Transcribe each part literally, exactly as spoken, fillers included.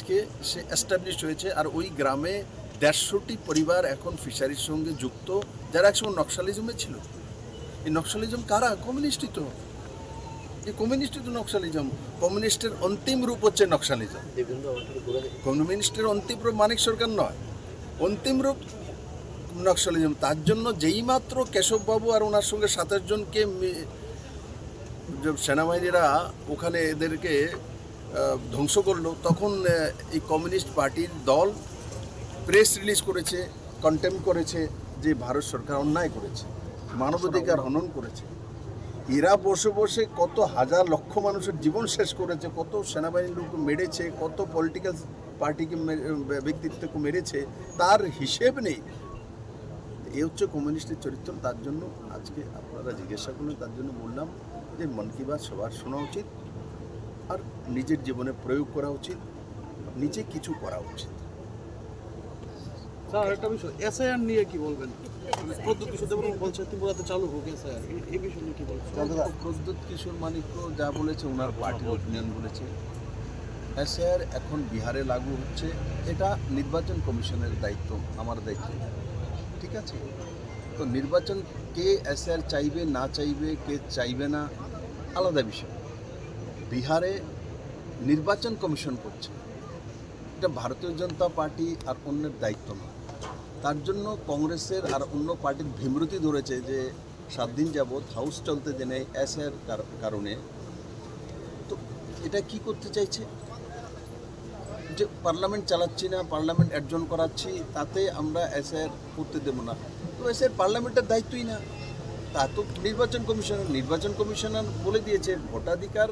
কে সে এস্টাবলিশ হয়েছে। আর ওই গ্রামে দেড়শোটি পরিবার এখন ফিশারির সঙ্গে যুক্ত, যারা একসময় নকশালিজমে ছিল। এই নকশালিজম কারা? কমিউনিস্টই তো। এই কমিউনিস্টই তো নকশালিজম। কমিউনিস্টের অন্তিম রূপ হচ্ছে নকশালিজম। কমিউনিস্টের অন্তিম রূপ মানিক সরকার নয়, অন্তিম রূপ নকশালিজম। তার জন্য যেই মাত্র কেশববাবু আর ওনার সঙ্গে সাতাশ জনকে মি- যে সেনাবাহিনীরা ওখানে এদেরকে আহ, ধ্বংস করলো, তখন আহ, এই কমিউনিস্ট পার্টির দল প্রেস রিলিজ করেছে, কন্ডেম করেছে যে ভারত সরকার অন্যায় করেছে, মানবাধিকার হনন করেছে। এরা বসে বসে কত হাজার লক্ষ মানুষের জীবন শেষ করেছে, কত সেনাবাহিনীর লোক মেরেছে, কত পলিটিক্যাল পার্টিকে মে- ব্যক্তিত্বকে মেরেছে, তার হিসেব নেই। এই হচ্ছে কমিউনিস্টের চরিত্র। তার জন্য আজকে আপনারা জিজ্ঞাসা করলেন, তার জন্য বললাম যে মন কি বাত সবার শোনা উচিত, আর নিজের জীবনে প্রয়োগ করা উচিত, নিজে কিছু করা উচিত। স্যার, একটা বিষয়, এসআইআর নিয়ে কি বলবেন? প্রদ্যুৎ কিশোর দেববর্মা বলছে ত্রিপুরাতে চালু হোক এসআইআর, এই বিষয় নিয়ে কি বলবেন? প্রদ্যুৎ কিশোর মানিক্য যা বলেছে, ওনার পার্টির ওপিনিয়ন বলেছে। এসআইআর এখন বিহারে লাগু হচ্ছে, এটা নির্বাচন কমিশনের দায়িত্ব, আমার দায়িত্ব, ঠিক আছে? তো নির্বাচন, কে এসআইআর চাইবে না চাইবে, কে চাইবে না, আলাদা বিষয়। বিহারে নির্বাচন কমিশন করছে, এটা ভারতীয় জনতা পার্টি আর অন্যের দায়িত্ব নয়। তার জন্য কংগ্রেসের আর অন্য পার্টির ভীমরতি ধরেছে যে সাত দিন যাবৎ হাউস চলতে দেনে এসআইআর কার- কারণে। তো এটা কি করতে চাইছে? যে পার্লামেন্ট চালাচ্ছি না, পার্লামেন্ট অ্যাডজর্ন করাচ্ছি, তাতে আমরা এসআইআর করতে দেবো না। তো এসআইআর পার্লামেন্টের দায়িত্বই না। তা তো নির্বাচন কমিশনার, নির্বাচন কমিশনার বলে দিয়েছে ভোটাধিকার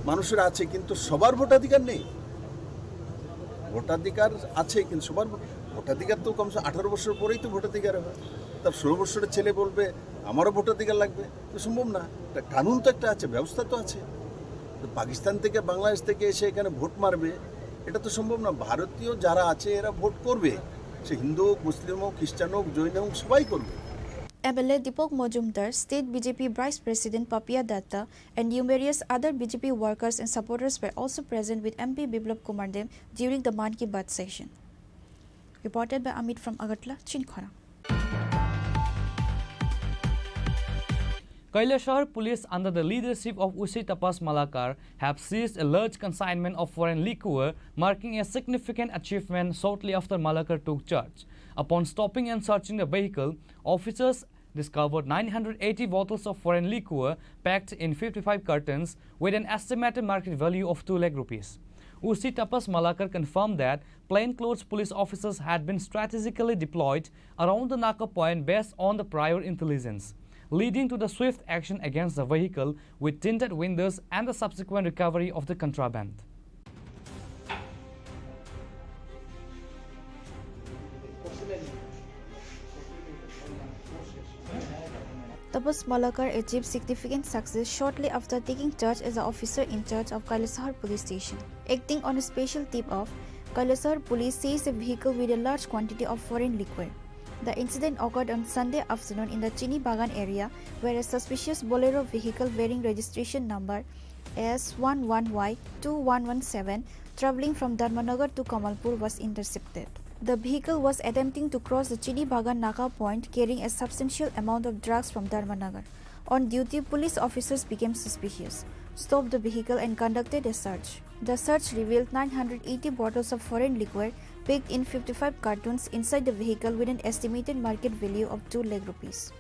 মানুষের আছে, কিন্তু সবার ভোটাধিকার নেই। ভোটাধিকার আছে, কিন্তু সবার ভো- ভোটাধিকার তো কমসে কম আঠারো বছর পরেই তো ভোটাধিকার হয়। তার ষোলো বছরের ছেলে বলবে, "আমারও ভোটাধিকার লাগবে।" তো সম্ভব না। একটা কানুন তো একটা আছে, ব্যবস্থা তো আছে। তো পাকিস্তান থেকে, বাংলাদেশ থেকে এসে এখানে ভোট মারবে, এটা তো সম্ভব না। ভারতীয় যারা আছে, এরা ভোট করবে, সে হিন্দু হোক, মুসলিম হোক, খ্রিস্টান হোক, জৈন হোক, সবাই করবে। M L A Deepak Majumdar, State B J P Vice President Papiya Datta, and numerous other B J P workers and supporters were also present with M P Biplab Kumar Deb during the Mann Ki Baat session. Reported by Amit from Agartala, Chinkhona. Kailashahar police under the leadership of O C Tapas Malakar have seized a large consignment of foreign liquor, marking a significant achievement shortly after Malakar took charge. Upon stopping and searching the vehicle, officers discovered nine hundred eighty bottles of foreign liquor packed in fifty-five cartons with an estimated market value of two lakh rupees. O C Tapas Malakar confirmed that plainclothes police officers had been strategically deployed around the Naka point based on the prior intelligence, leading to the swift action against the vehicle with tinted windows and the subsequent recovery of the contraband. Tapas Malakar achieved significant success shortly after taking charge as the officer in charge of Kailasahar police station. Acting on a special tip-off, Kailasahar police seized a vehicle with a large quantity of foreign liquor. The incident occurred on Sunday afternoon in the Chini Bagan area, where a suspicious Bolero vehicle bearing registration number S one one Y two one one seven traveling from Dharmanagar to Kamalpur was intercepted. The vehicle was attempting to cross the Chini Bagan Naka point carrying a substantial amount of drugs from Dharmanagar. On duty, police officers became suspicious, stopped the vehicle and conducted a search. The search revealed nine hundred eighty bottles of foreign liquor packed in fifty-five cartons inside the vehicle with an estimated market value of two lakh rupees.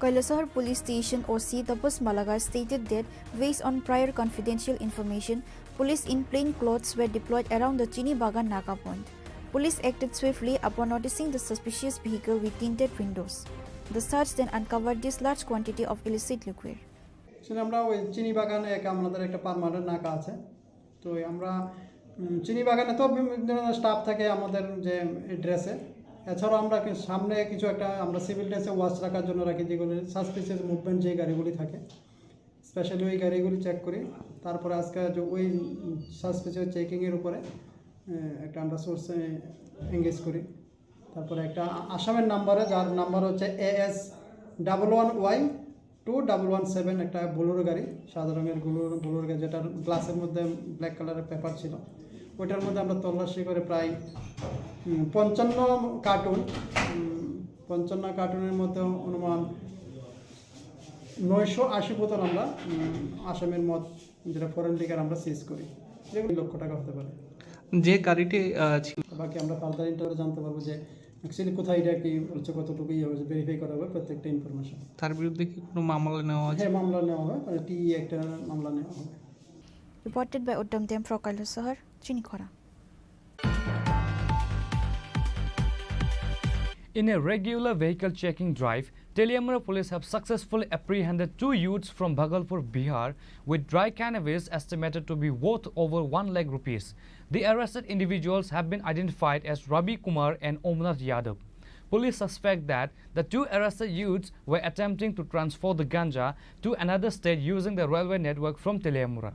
Kailasahar Police Station O C Tapas Malakar stated that, based on prior confidential information, police in plain clothes were deployed around the Chini Bagan Naka point. Police acted swiftly upon noticing the suspicious vehicle with tinted windows. The search then uncovered this large quantity of illicit liquor. আসলে আমরা ওই চিনি বাগানে এক আমাদের একটা পার্মানেন্ট নাকা আছে। তো ওই আমরা উম, চিনি বাগানে তো বিভিন্ন ধরনের স্টাফ থাকে আমাদের যে ড্রেসে। এছাড়াও আমরা কি সামনে কিছু একটা আমরা সিভিল ড্রেসে ওয়াচ রাখার জন্য রাখি, যেগুলি সাসপিসিয়াস মুভমেন্ট যে গাড়িগুলি থাকে, স্পেশালি ওই গাড়িগুলি চেক করি। তারপরে আজকে যে ওই সাসপিসিয়াস চেকিংয়ের উপরে আহ, একটা আমরা সোর্স এঙ্গেজ করি। তারপরে একটা আ- আসামের নাম্বারে, যার নাম্বার হচ্ছে A S double one Y two double one seven, একটা বোলেরো গাড়ি, সাদা রঙের বোলেরো বোলেরো গাড়ি, যেটার গ্লাসের মধ্যে ব্ল্যাক কালারের পেপার ছিল। ওইটার মধ্যে আমরা তল্লাশি করে প্রায়, উম, পঞ্চান্ন কার্টুন, উম, পঞ্চান্ন কার্টুনের মধ্যে অনুমান নয়শো আশি বোতল আমরা, উম, আসামের মদ, যেটা ফরেন লিকার, আমরা সিজ করি, যেগুলো লক্ষ টাকা হতে পারে। যে গাড়িটি, আহ, ছিল। বাকি আমরা ফার্দার ইন্টারভিউ জানতে পারবো যে অ্যাকচুয়ালি কোথায় এটা কি হচ্ছে, কতটুকু ইয়ে হয়েছে, ভেরিফাই করা হবে প্রত্যেকটা ইনফরমেশন। তার বিরুদ্ধে কি কোনো মামলা নেওয়া হয়েছে? হ্যাঁ, মামলা নেওয়া হবে, মানে টি একটা মামলা নেওয়া হবে। Reported by Uddam Dem, Prokailo Sohor, Chinikhora. In a regular vehicle checking drive, Teliamura police have successfully apprehended two youths from Bhagalpur, Bihar, with dry cannabis estimated to be worth over one lakh rupees. The arrested individuals have been identified as Ravi Kumar and Omnath Yadav. Police suspect that the two arrested youths were attempting to transport the ganja to another state using the railway network from Teliamura.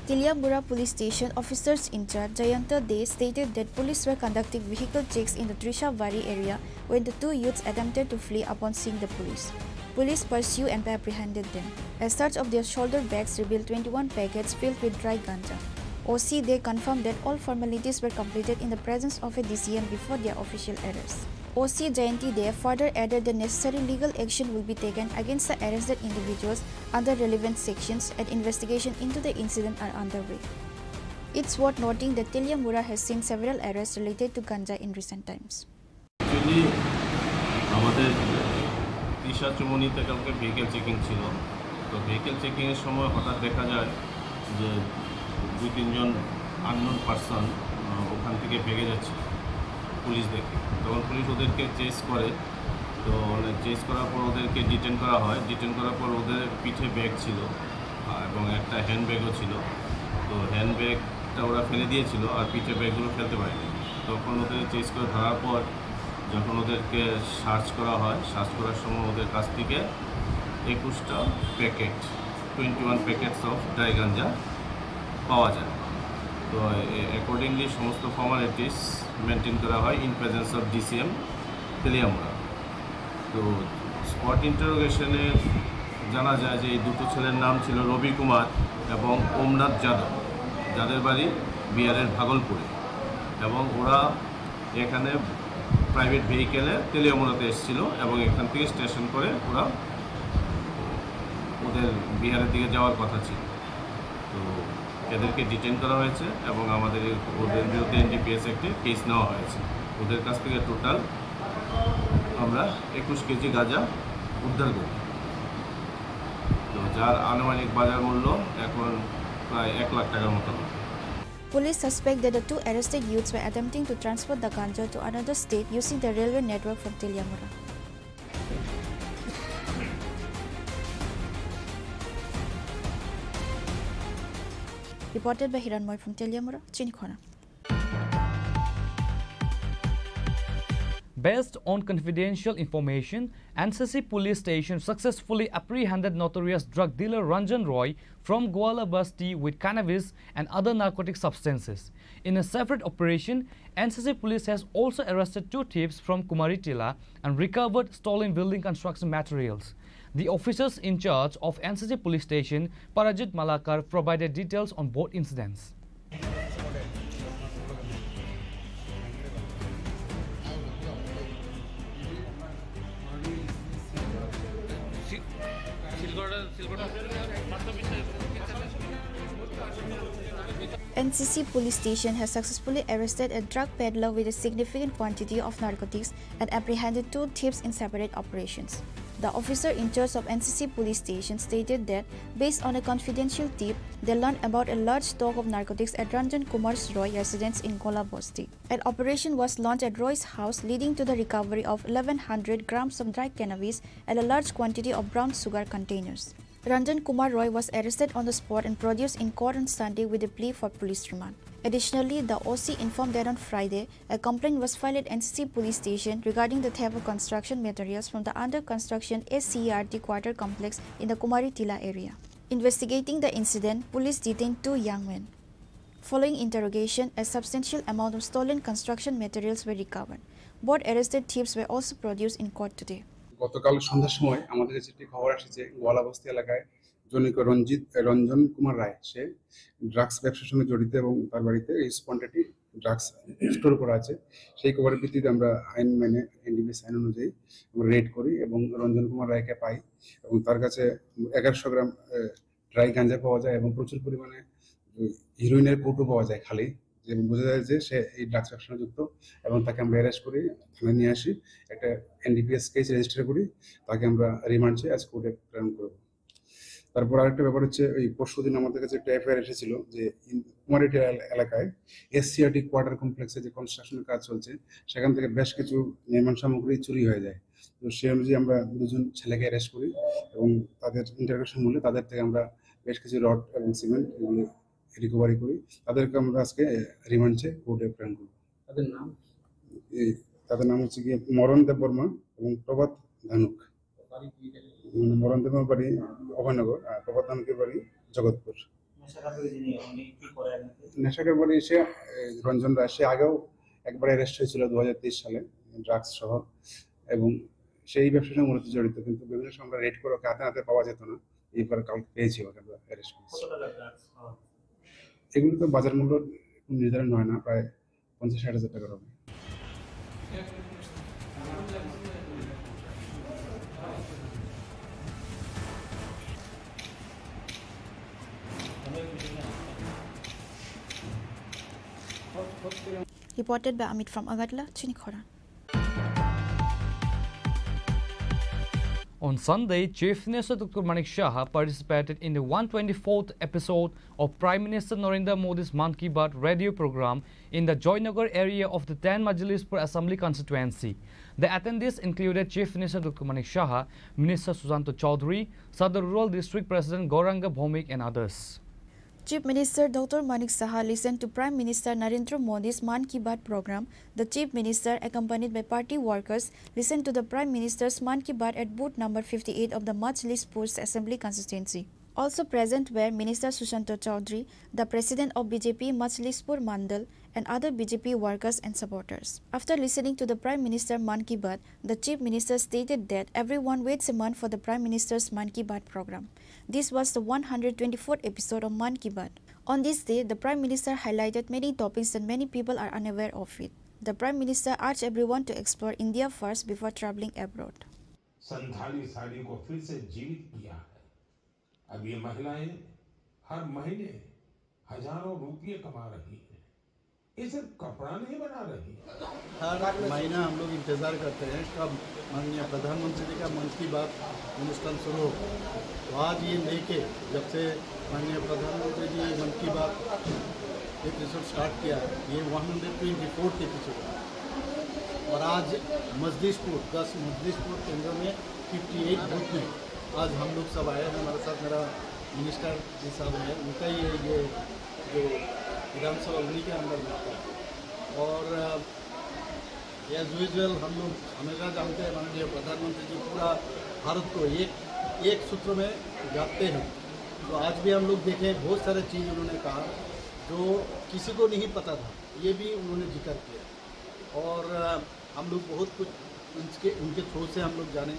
Teliamura Police Station officers in charge Jayanta Dey stated that police were conducting vehicle checks in the Trishabari area when the two youths attempted to flee upon seeing the police. Police pursued and apprehended them. A search of their shoulder bags revealed twenty-one packets filled with dry ganja. O C Dey confirmed that all formalities were completed in the presence of a D C M before their official arrest. O C Jayanti Dey further added that necessary legal action will be taken against the arrested individuals under relevant sections and investigation into the incident are underway. It's worth noting that Teliamura has seen several arrests related to ganja in recent times. Actually আমাদের তৃষা চৌমুহনীতে কালকে vehicle checking ছিল। তো ভেহিকেল চেকিংয়ের সময় হঠাৎ দেখা যায় যে দুই তিনজন আননোন পার্সন ওখান থেকে ভেগে যাচ্ছে পুলিশ দেখে। তখন পুলিশ ওদেরকে চেস করে। তো চেস করার পর ওদেরকে ডিটেন করা হয়। ডিটেন করার পর ওদের পিঠে ব্যাগ ছিল, আহ, এবং একটা হ্যান্ডব্যাগও ছিল। তো হ্যান্ডব্যাগটা ওরা ফেলে দিয়েছিল, আর পিঠে ব্যাগগুলো ফেলতে পারেনি। তখন ওদের চেস করে ধরার পর যখন ওদেরকে সার্চ করা হয়, সার্চ করার সময় ওদের কাছ থেকে একুশটা packet, twenty one packets of dry ganja পাওয়া যায়। তো অ্যাকর্ডিংলি সমস্ত ফর্মালিটিস মেনটেন করা হয় in presence of D C M Teliamura. তো স্পট ইন্টারোগেশনে জানা যায় যে এই দুটো ছেলের নাম ছিল রবি কুমার এবং ওমনাথ যাদব, যাদের বাড়ি বিহারের ভাগলপুরে। এবং ওরা এখানে প্রাইভেট ভেহিকেলে তেলিয়ামুড়াতে এসেছিল এবং এখান থেকে স্টেশন করে ওরা ওদের বিহারের দিকে যাওয়ার কথা ছিল। তো এদেরকে ডিটেন করা হয়েছে এবং আমাদের এই, ওদের বিরুদ্ধে এনডিপিএস অ্যাক্টে কেস নেওয়া হয়েছে। ওদের কাছ থেকে টোটাল আমরা একুশ কেজি গাঁজা উদ্ধার করি। তো যার আনুমানিক বাজার মূল্য এখন প্রায় এক লাখ টাকার মতো হবে। Police suspect that the two arrested youths were attempting to transport the ganja to another state using the railway network from Teliamura. Reported by Hiranmoy from Teliamura, Chinikhona. Based on confidential information, N C C police station successfully apprehended notorious drug dealer Ranjan Roy from Goala Basti with cannabis and other narcotic substances. In a separate operation, N C C police has also arrested two thieves from Kumari Tila and recovered stolen building construction materials. The officers in charge of N C C police station, Parajit Malakar, provided details on both incidents. N C C police station has successfully arrested a drug peddler with a significant quantity of narcotics and apprehended two thieves in separate operations. The officer in charge of N C C police station stated that, based on a confidential tip, they learned about a large stock of narcotics at Ranjan Kumar Roy residence in Gola Bosti. An operation was launched at Roy's house, leading to the recovery of eleven hundred grams of dry cannabis and a large quantity of brown sugar containers. Ranjan Kumar Roy was arrested on the spot and produced in court on Sunday with a plea for police remand. Additionally, the O C informed that on Friday, a complaint was filed at N C C police station regarding the theft of construction materials from the under construction S C E R T quarter complex in the Kumari Tila area. Investigating the incident, police detained two young men. Following interrogation, a substantial amount of stolen construction materials were recovered. Both arrested thieves were also produced in court today. গতকাল সন্ধ্যার সময় আমাদের কাছে একটি খবর আসে যে গোয়ালাবস্তি এলাকায় জনৈক রঞ্জিত রঞ্জন কুমার রায়, সে ড্রাগস ব্যবসার সঙ্গে জড়িত এবং তার বাড়িতে হিউজ কোয়ান্টিটি ড্রাগস স্টোর করা আছে। সেই খবরের ভিত্তিতে আমরা আইন মেনে, এনডিপিএস আইন অনুযায়ী আমরা রেড করি এবং রঞ্জন কুমার রায়কে পাই এবং তার কাছে এগারোশো গ্রাম ড্রাই গাঞ্জা পাওয়া যায় এবং প্রচুর পরিমাণে হিরোইনের কৌটো পাওয়া যায় খালি, যে বোঝা যায় যে সে এই ড্রাগস ব্যবসার সঙ্গে যুক্ত। এবং তাকে আমরা অ্যারেস্ট করি, থানায় নিয়ে আসি, একটা এনডিপিএস কেস রেজিস্টার করি, তাকে আমরা রিমান্ড চেয়ে আজ কোর্টে প্রেরণ করব। তারপর আরেকটা ব্যাপার হচ্ছে, ওই পরশুদিন আমাদের কাছে একটা এফআইআর এসেছিল যে ইন- কুমারহাটি এল- এলাকায় এসসিআরটি কোয়ার্টার কমপ্লেক্সে যে কনস্ট্রাকশনের কাজ চলছে, সেখান থেকে বেশ কিছু নির্মাণ সামগ্রী চুরি হয়ে যায়। তো সেই অনুযায়ী আমরা দুজন ছেলেকে অ্যারেস্ট করি এবং তাদের ইন্টারোগেশন মূলে তাদের থেকে আমরা বেশ কিছু রড এবং সিমেন্ট এগুলি রিকভারি করি। তাদেরকে আমরা আজকে রিমান্ড চেয়ে কোর্টে প্রেরণ করব। তাদের নাম? এই তাদের নাম হচ্ছে গিয়ে মরণ দেববর্মা এবং প্রভাত ধানুক। বাড়ি কি জায়গায়? উম, মরণ দেববর্মার বাড়ি অভয়নগর, আর প্রভাত ধানুকের বাড়ি জগৎপুর। নেশা খাতে যিনি, উনি কি করেন? নেশা কারবারি সে এই, রঞ্জন রায়, সে আগেও একবার অ্যারেস্ট হয়েছিল দু হাজার তেইশ সালে ড্রাগস সহ, এবং সেই ব্যবসার সঙ্গে মূলত জড়িত, কিন্তু বিভিন্ন সময় আমরা রেড করে ওকে হাতে হাতে পাওয়া যেত না। এইবার কালকে পেয়েছি ওকে, আমরা অ্যারেস্ট করেছি। কত টাকা ড্রাগস পাওয়া গেছে? এগুলো তো বাজার মূল্য নির্ধারণ হয় না, প্রায় পঞ্চাশ ষাট হাজার টাকার হবে। Reported by Amit from Agartala, Chinikhora. On Sunday, Chief Minister Doctor Manik Saha participated in the one twenty-fourth episode of Prime Minister Narendra Modi's Mann Ki Baat radio program in the Joynagar area of the ten Majlispur Assembly Constituency. The attendees included Chief Minister Doctor Manik Saha, Minister Sushanta Chowdhury, Sadar Rural District President Gauranga Bhoumik, and others. Chief Minister Doctor Manik Saha listened to Prime Minister Narendra Modi's Mann Ki Baat program. The Chief Minister, accompanied by party workers, listened to the Prime Minister's Mann Ki Baat at booth number fifty-eight of the Majlispur Assembly Constituency. Also present were Minister Sushanta Chowdhury, the President of B J P Majlispur Mandal, and other B J P workers and supporters. After listening to the Prime Minister Mann Ki Baat, the Chief Minister stated that everyone waits a month for the Prime Minister's Mann Ki Baat program. This was the one hundred twenty-fourth episode of Mann Ki Baat. On this day, the Prime Minister highlighted many topics that many people are unaware of it. The Prime Minister urged everyone to explore India first before traveling abroad. Santhali साड़ी को फिर से जीवित किया है। अब ये महिलाएं हर महीने हजारों रुपये कमा रही हैं। ये सिर्फ कपड़ा नहीं बना रही। हर महीना हम लोग इंतज़ार करते हैं कब माननीय प्रधानमंत्री जी का मन की बात अनुष्ठान शुरू हो। तो आज ये लेके जब से माननीय प्रधानमंत्री जी मन की बात एपिसोड स्टार्ट किया, ये one hundred twenty fourth episode है। और आज मजलिसपुर, दस मजलिसपुर केंद्र में फिफ्टी एट बूथ में आज हम लोग सब आए हैं। हमारे साथ मेरा मिनिस्टर जी साहब हैं, उनका ही ये, ये जो विधानसभा उन्हीं के अंदर में आता है। और एज यूजुअल हम लोग हमेशा जानते हैं माननीय प्रधानमंत्री जी पूरा भारत को एक एक सूत्र में गाते हैं। तो आज भी हम लोग देखें, बहुत सारे चीज़ उन्होंने कहा जो किसी को नहीं पता था, ये भी उन्होंने जिक्र किया। और अ, हम लोग बहुत कुछ उनके उनके थ्रू से हम लोग जाने।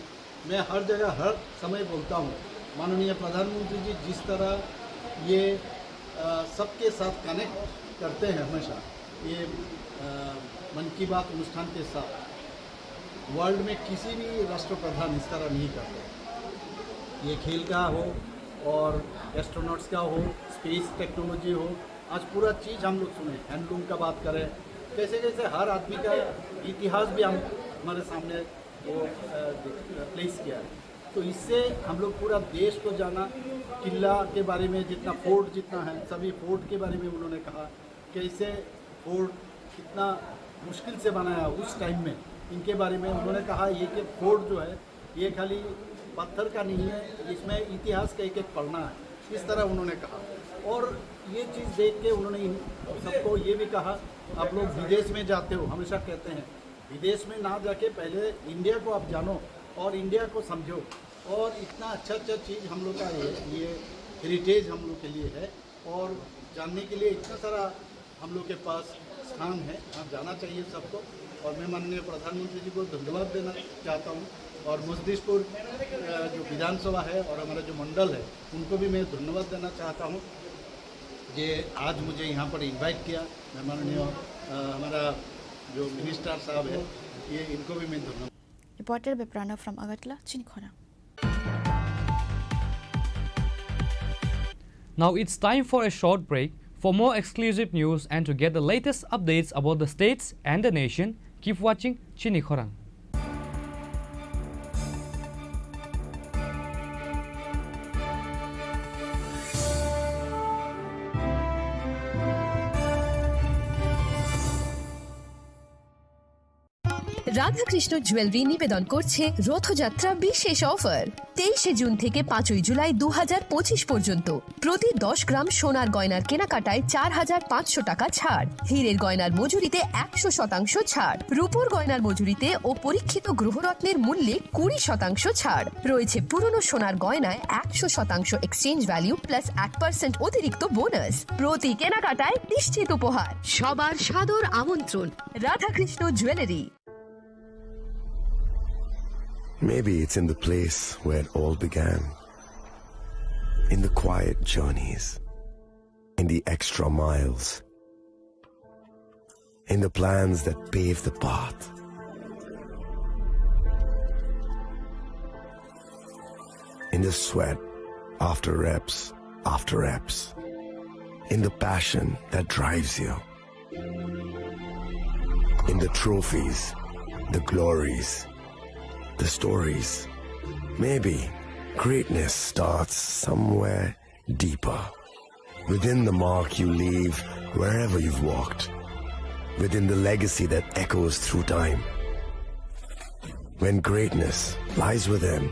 मैं हर जगह हर समय बोलता हूँ, माननीय प्रधानमंत्री जी जिस तरह ये अ, सबके साथ कनेक्ट करते हैं हमेशा, ये अ, मन की बात अनुष्ठान के साथ वर्ल्ड में किसी भी राष्ट्रप्रधान इस तरह नहीं करते। ये खेल का हो और एस्ट्रोनॉट्स का हो, स्पेस टेक्नोलॉजी हो, आज पूरा चीज़ हम लोग सुने, हैंडलूम का बात करें, कैसे कैसे हर आदमी का इतिहास भी हम हमारे सामने वो प्लेस किया है। तो इससे हम लोग पूरा देश को जाना। किला के बारे में जितना, फोर्ट जितना है, सभी फोर्ट के बारे में उन्होंने कहा, कैसे फोर्ट कितना मुश्किल से बनाया उस टाइम में। इनके बारे में उन्होंने कहा, ये कि फोर्ट जो है, ये खाली पत्थर का नहीं है, इसमें इतिहास का एक एक पन्ना है, इस तरह उन्होंने कहा। और ये चीज़ देख के उन्होंने इन सबको ये भी कहा, आप लोग विदेश में जाते हो, हमेशा कहते हैं, विदेश में ना जाके पहले इंडिया को आप जानो और इंडिया को समझो। और इतना अच्छा अच्छा चीज़ हम लोग का ये ये हेरिटेज हम लोग के लिए है। और जानने के लिए इतना सारा हम लोग के पास स्थान है, यहाँ जाना चाहिए सबको। और मैं माननीय प्रधानमंत्री जी को धन्यवाद देना चाहता हूँ। और मजदीशपुर, अ, जो विधानसभा है और हमारा जो मंडल है, उनको भी मैं धन्यवाद देना चाहता हूँ कि आज मुझे यहाँ पर इनवाइट किया। मैं माननीय, अ, हमारा जो मिनिस्टर साहब है, ये इनको भी मैं धन्यवाद Reporter Beprana from Agartala, Chinikhora. Now it's time for a short break. For more exclusive news and to get the latest updates about the states and the nation, keep watching Chinikhorang. Radhakrishna jewellery নিবেদন করছে রথযাত্রা বিশেষ অফার। তেইশে জুন থেকে পাঁচই জুলাই দু হাজার পঁচিশ পর্যন্ত প্রতি দশ গ্রাম সোনার গয়নার কেনাকাটায় চার হাজার পাঁচশো টাকা ছাড়, হীরের গয়নার মজুরিতে একশো শতাংশ ছাড়, রূপোর গয়নার মজুরিতে ও পরীক্ষিত গ্রহরত্নের মূল্যে কুড়ি শতাংশ ছাড়। রয়েছে পুরনো সোনার গয়নায় একশো শতাংশ এক্সচেঞ্জ ভ্যালু প্লাস এক পার্সেন্ট অতিরিক্ত বোনাস। প্রতি কেনাকাটায় নিশ্চিত উপহার। সবার সাদর আমন্ত্রণ Radhakrishna jewellery. Maybe it's in the place where it all began. In the quiet journeys. In the extra miles. In the plans that pave the path. In the sweat after reps after reps. In the passion that drives you. In the trophies, the glories, the stories. Maybe greatness starts somewhere deeper. Within the mark you leave wherever you've walked. Within the legacy that echoes through time. When greatness lies within,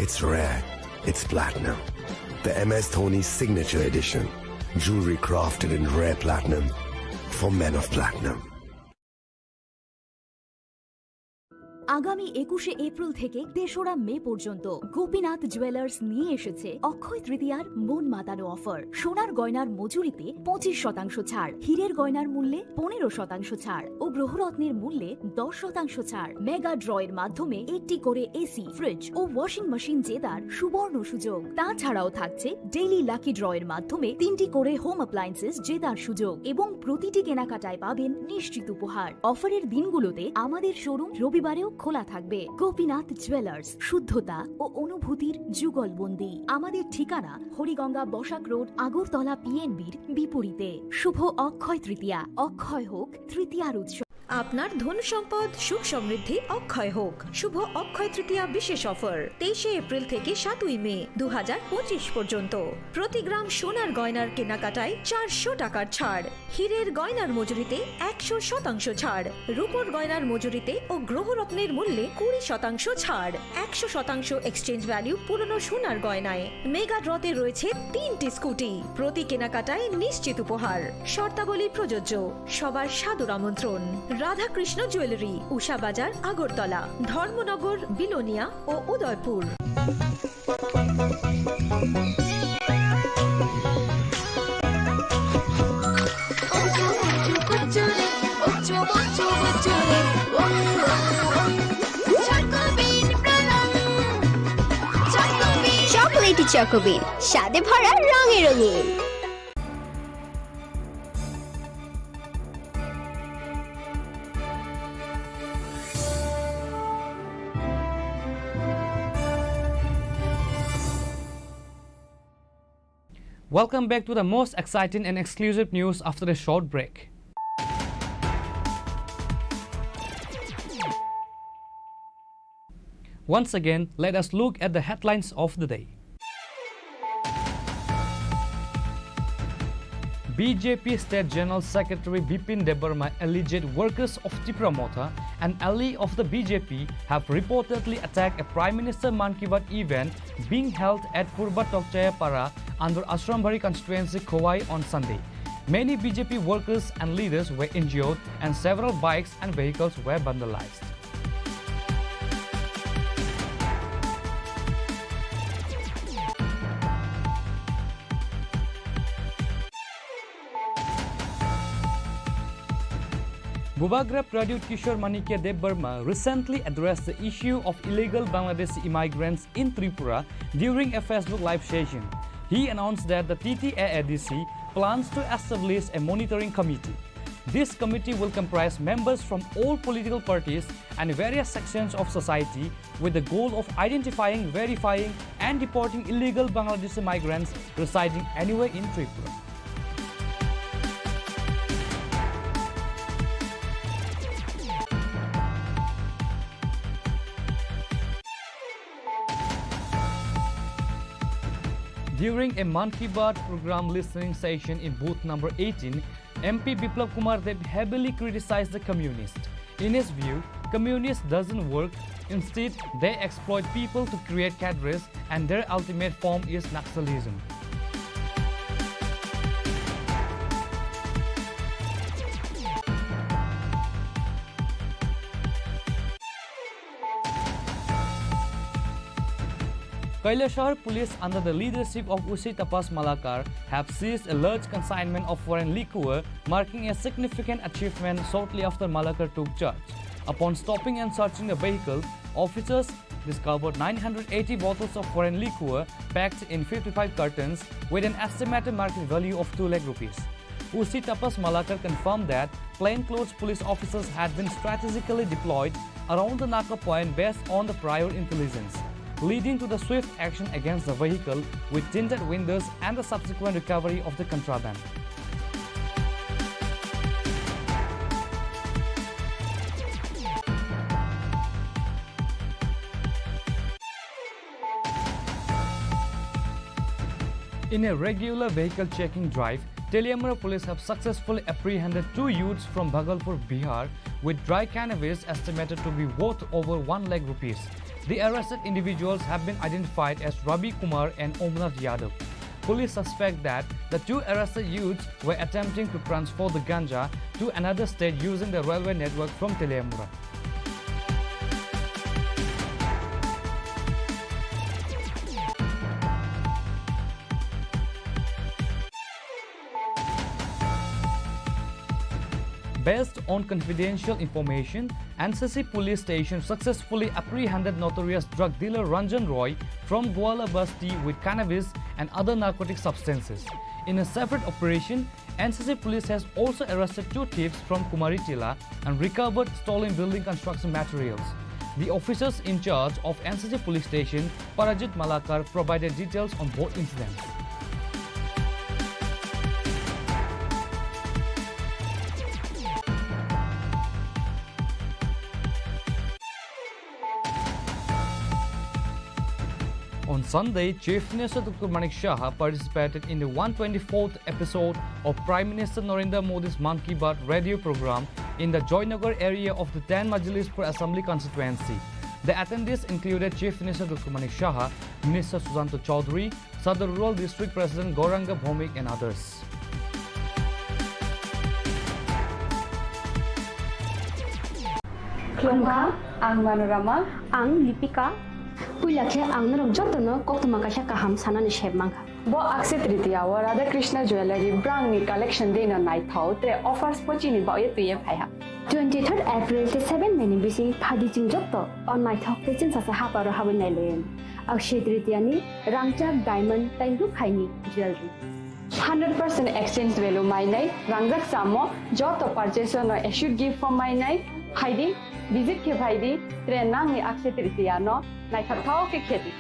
it's rare, it's platinum. The M S Dhoni Signature Edition. Jewelry crafted in rare platinum for men of platinum. আগামী একুশে এপ্রিল থেকে তেসরা মে পর্যন্ত গোপীনাথ জুয়েলার্স নিয়ে এসেছে অক্ষয় তৃতীয়ার মন মাতানো অফার। সোনার গয়নার মজুরিতে পঁচিশ শতাংশ ছাড়, হীরের গয়নার মূল্যে পনেরো শতাংশ ছাড় ও গ্রহরত্নের মূল্যে দশ শতাংশ ছাড়। মেগা ড্রয়ের মাধ্যমে একটি করে এসি, ফ্রিজ ও ওয়াশিং মেশিন জেতার সুবর্ণ সুযোগ। তাছাড়াও থাকছে ডেইলি লাকি ড্রয়ের মাধ্যমে তিনটি করে হোম অ্যাপ্লায়েন্সেস জেতার সুযোগ এবং প্রতিটি কেনাকাটায় পাবেন নিশ্চিত উপহার। অফারের দিনগুলোতে আমাদের শোরুম রবিবারেও খোলা থাকবে। গোপীনাথ জুয়েলার্স, শুদ্ধতা ও অনুভূতির যুগলবন্দি। আমাদের ঠিকানা হরিগঙ্গা বসাক রোড, আগরতলা পিএনবির বিপরীতে। শুভ অক্ষয় তৃতীয়া, অক্ষয় হোক তৃতীয়ার উৎসব। আপনার ধন সম্পদ সুখ সমৃদ্ধি অক্ষয় হোক। শুভ অক্ষয় তৃতীয়া বিশেষ অফার তেইশে এপ্রিল থেকে সাতই মে দু হাজার পঁচিশ পর্যন্ত। প্রতি গ্রাম সোনার গয়নার কেনাকাটায় চারশো টাকার ছাড়, হীরের গয়নার মজুরিতে একশো শতাংশ ছাড়, রূপোর গয়নার মজুরিতে ও গ্রহরত্নের মূল্যে কুড়ি শতাংশ ছাড়, একশো শতাংশ এক্সচেঞ্জ ভ্যালু পুরনো সোনার গয়নায়। মেগা ড্রতে রয়েছে তিনটি স্কুটি, প্রতি কেনাকাটায় নিশ্চিত উপহার। শর্তাবলী প্রযোজ্য। সবার সাদর আমন্ত্রণ। রাধাকৃষ্ণ জুয়েলারি, উষা বাজার, আগরতলা, ধর্মনগর, বিলোনিয়া ও উদয়পুর। চকোলেটি চকোবিন, স্বাদে ভরা, রঙে রঙিন। Welcome back to the most exciting and exclusive news after a short break. Once again, let us look at the headlines of the day. B J P State General Secretary Bipin Debbarma alleged workers of Tipra Motha, an ally of the B J P, have reportedly attacked a Prime Minister Mann Ki Baat event being held at Purba Tokchaya Para under Ashrambari constituency, Khowai on Sunday. Many B J P workers and leaders were injured and several bikes and vehicles were vandalized. Bubagra Pradyut Kishore Manikya Debbarma recently addressed the issue of illegal Bangladeshi immigrants in Tripura during a Facebook live session. He announced that the T T A A D C plans to establish a monitoring committee. This committee will comprise members from all political parties and various sections of society with the goal of identifying, verifying, and deporting illegal Bangladeshi migrants residing anywhere in Tripura. During a Mann Ki Baat program listening session in booth number eighteen, M P Biplab Kumar Deb heavily criticized the communists. In his view, communist doesn't work. Instead, they exploit people to create cadres, and their ultimate form is Naxalism. Kailashahar police under the leadership of O C Tapas Malakar have seized a large consignment of foreign liquor, marking a significant achievement shortly after Malakar took charge. Upon stopping and searching the vehicle, officers discovered nine hundred eighty bottles of foreign liquor packed in fifty-five cartons with an estimated market value of two lakh rupees. O C Tapas Malakar confirmed that plainclothes police officers had been strategically deployed around the Naka point based on the prior intelligence, leading to the swift action against the vehicle with tinted windows and the subsequent recovery of the contraband. In a regular vehicle checking drive, Teliamura police have successfully apprehended two youths from Bhagalpur, Bihar, with dry cannabis estimated to be worth over one lakh rupees. The arrested individuals have been identified as Ravi Kumar and Omnath Yadav. Police suspect that the two arrested youths were attempting to transfer the ganja to another state using the railway network from Teliamura. Based on confidential information, N C C police station successfully apprehended notorious drug dealer Ranjan Roy from Gwala Basti with cannabis and other narcotic substances. In a separate operation, N C C police has also arrested two thieves from Kumari Tila and recovered stolen building construction materials. The officers in charge of N C C police station, Parajit Malakar, provided details on both incidents. On Sunday, Chief Minister Doctor Manik Saha participated in the one twenty-fourth episode of Prime Minister Narendra Modi's Mann Ki Baat radio program in the Joynagar area of the ten Majlispur Assembly constituency. The attendees included Chief Minister Doctor Manik Saha, Minister Sushanta Chowdhury, Sadar Rural District President Gauranga Bhowmik and others. Khulumkha, ang Manorama. Ang Lipika. Puila khe ang norok jotono koktwma kaisa kaham sanani sep mankha. Bo Akshaya Tritiya o Radha Krishna Jewellery brangni collection dino naithok tre offers pochini baoye twiye phaiha. Twenty-third April tei seven May ni bising phaidi chwng joto o naithok tei chwngsacha haparo habwi nailayan. Akshaya Tritiya ni rangchak diamond tei rukhaini jewellery. Hundred percent exchange value mainai rangjak samo joto purchase no assured gift form mainai phaidi, visit khe phaidi, tre nangni Akshaya Tritiya no naithok thao khe khedi.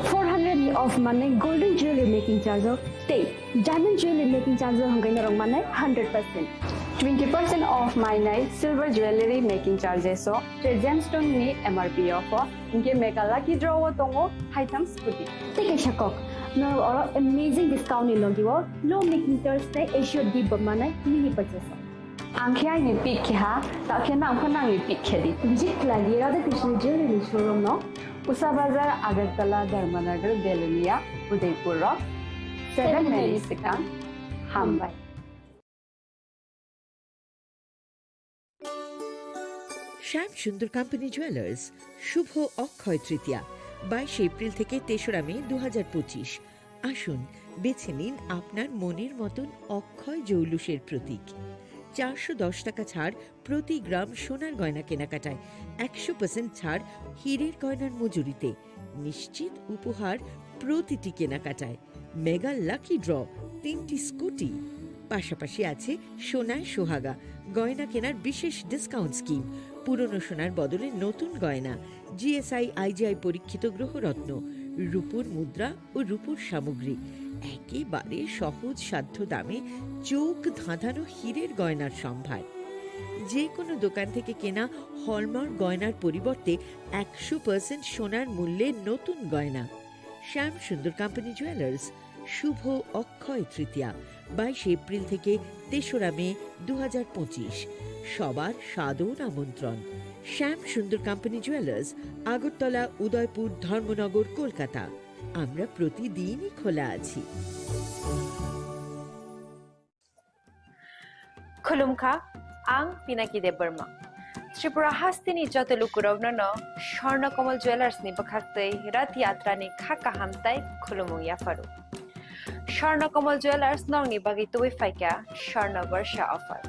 Four hundred ni off manai golden jewelry making charge o tei diamond jewelry making charge o hwnkhai norok manai hundred percent. Twenty percent off mainai silver jewelry making charges o tre gemstone ni M R P o pho hwnkhe mega lucky draw o tongo haitham scooty. Tei kaisa kok, norok oro amazing discount ni logi o low making charge tei assured gift bo manai mini purchase o. Ang khe aini pick khe ha, ta khe nang pho nangni pick khe di. Visit khlai di Radha Krishna Jewelry ni showroom no, Usa Bazar, Agartala, Dharmanagar, Belonia, Udaipur rok. Seven May ni swkang. Hambai. Shyam Sundar Company Jewelers, শুভ অক্ষয় তৃতীয়া, বাইশে এপ্রিল থেকে তেসরা মে দু হাজার পঁচিশ। আসুন, বেছে নিন আপনার মনের মতন অক্ষয় জৌলুসের প্রতীক। চারশো দশ টাকা ছাড় প্রতি গ্রাম সোনার গয়না কেনাকাটায়, একশো পার্সেন্ট ছাড় হীরের গয়নার মজুরিতে, নিশ্চিত উপহার প্রতিটি কেনাকাটায়, মেগা লাকি ড্র, তিনটি স্কুটি। পাশাপাশি আছে সোনায় সোহাগা, গয়না কেনার বিশেষ ডিসকাউন্ট স্কিম, পুরনো সোনার বদলে নতুন গয়না, জিএসআই আইজিআই পরীক্ষিত গ্রহরত্ন, রূপোর মুদ্রা ও রূপোর সামগ্রী, একেবারে সহজ সাধ্য দামে চোখ ধাঁধানো হীরের গয়নার সম্ভার। যে কোনো দোকান থেকে কেনা হলমার্ক গয়নার পরিবর্তে একশো পার্সেন্ট সোনার মূল্যে নতুন গয়না। শ্যাম সুন্দর কোম্পানি জুয়েলার্স, শুভ অক্ষয় তৃতীয়া, বাইশে এপ্রিল থেকে তেসরা মে দু হাজার পঁচিশ। সবার সাদর আমন্ত্রণ। শ্যাম সুন্দর কোম্পানি জুয়েলার্স, আগরতলা, উদয়পুর, ধর্মনগর, কলকাতা। আমরা প্রতিদিনই খোলা আছি। Khulumkha, ang Pinaki Debbarma. Tripura hasteni joto lukurokno no Swarna Kamal Jewellers ni bwkhaktwi Rath Yatra ni kha kaham tai khulumung yapharu. Swarna Kamal Jewellers nokni bagwi tubui phaikha Swarna Barsha offer.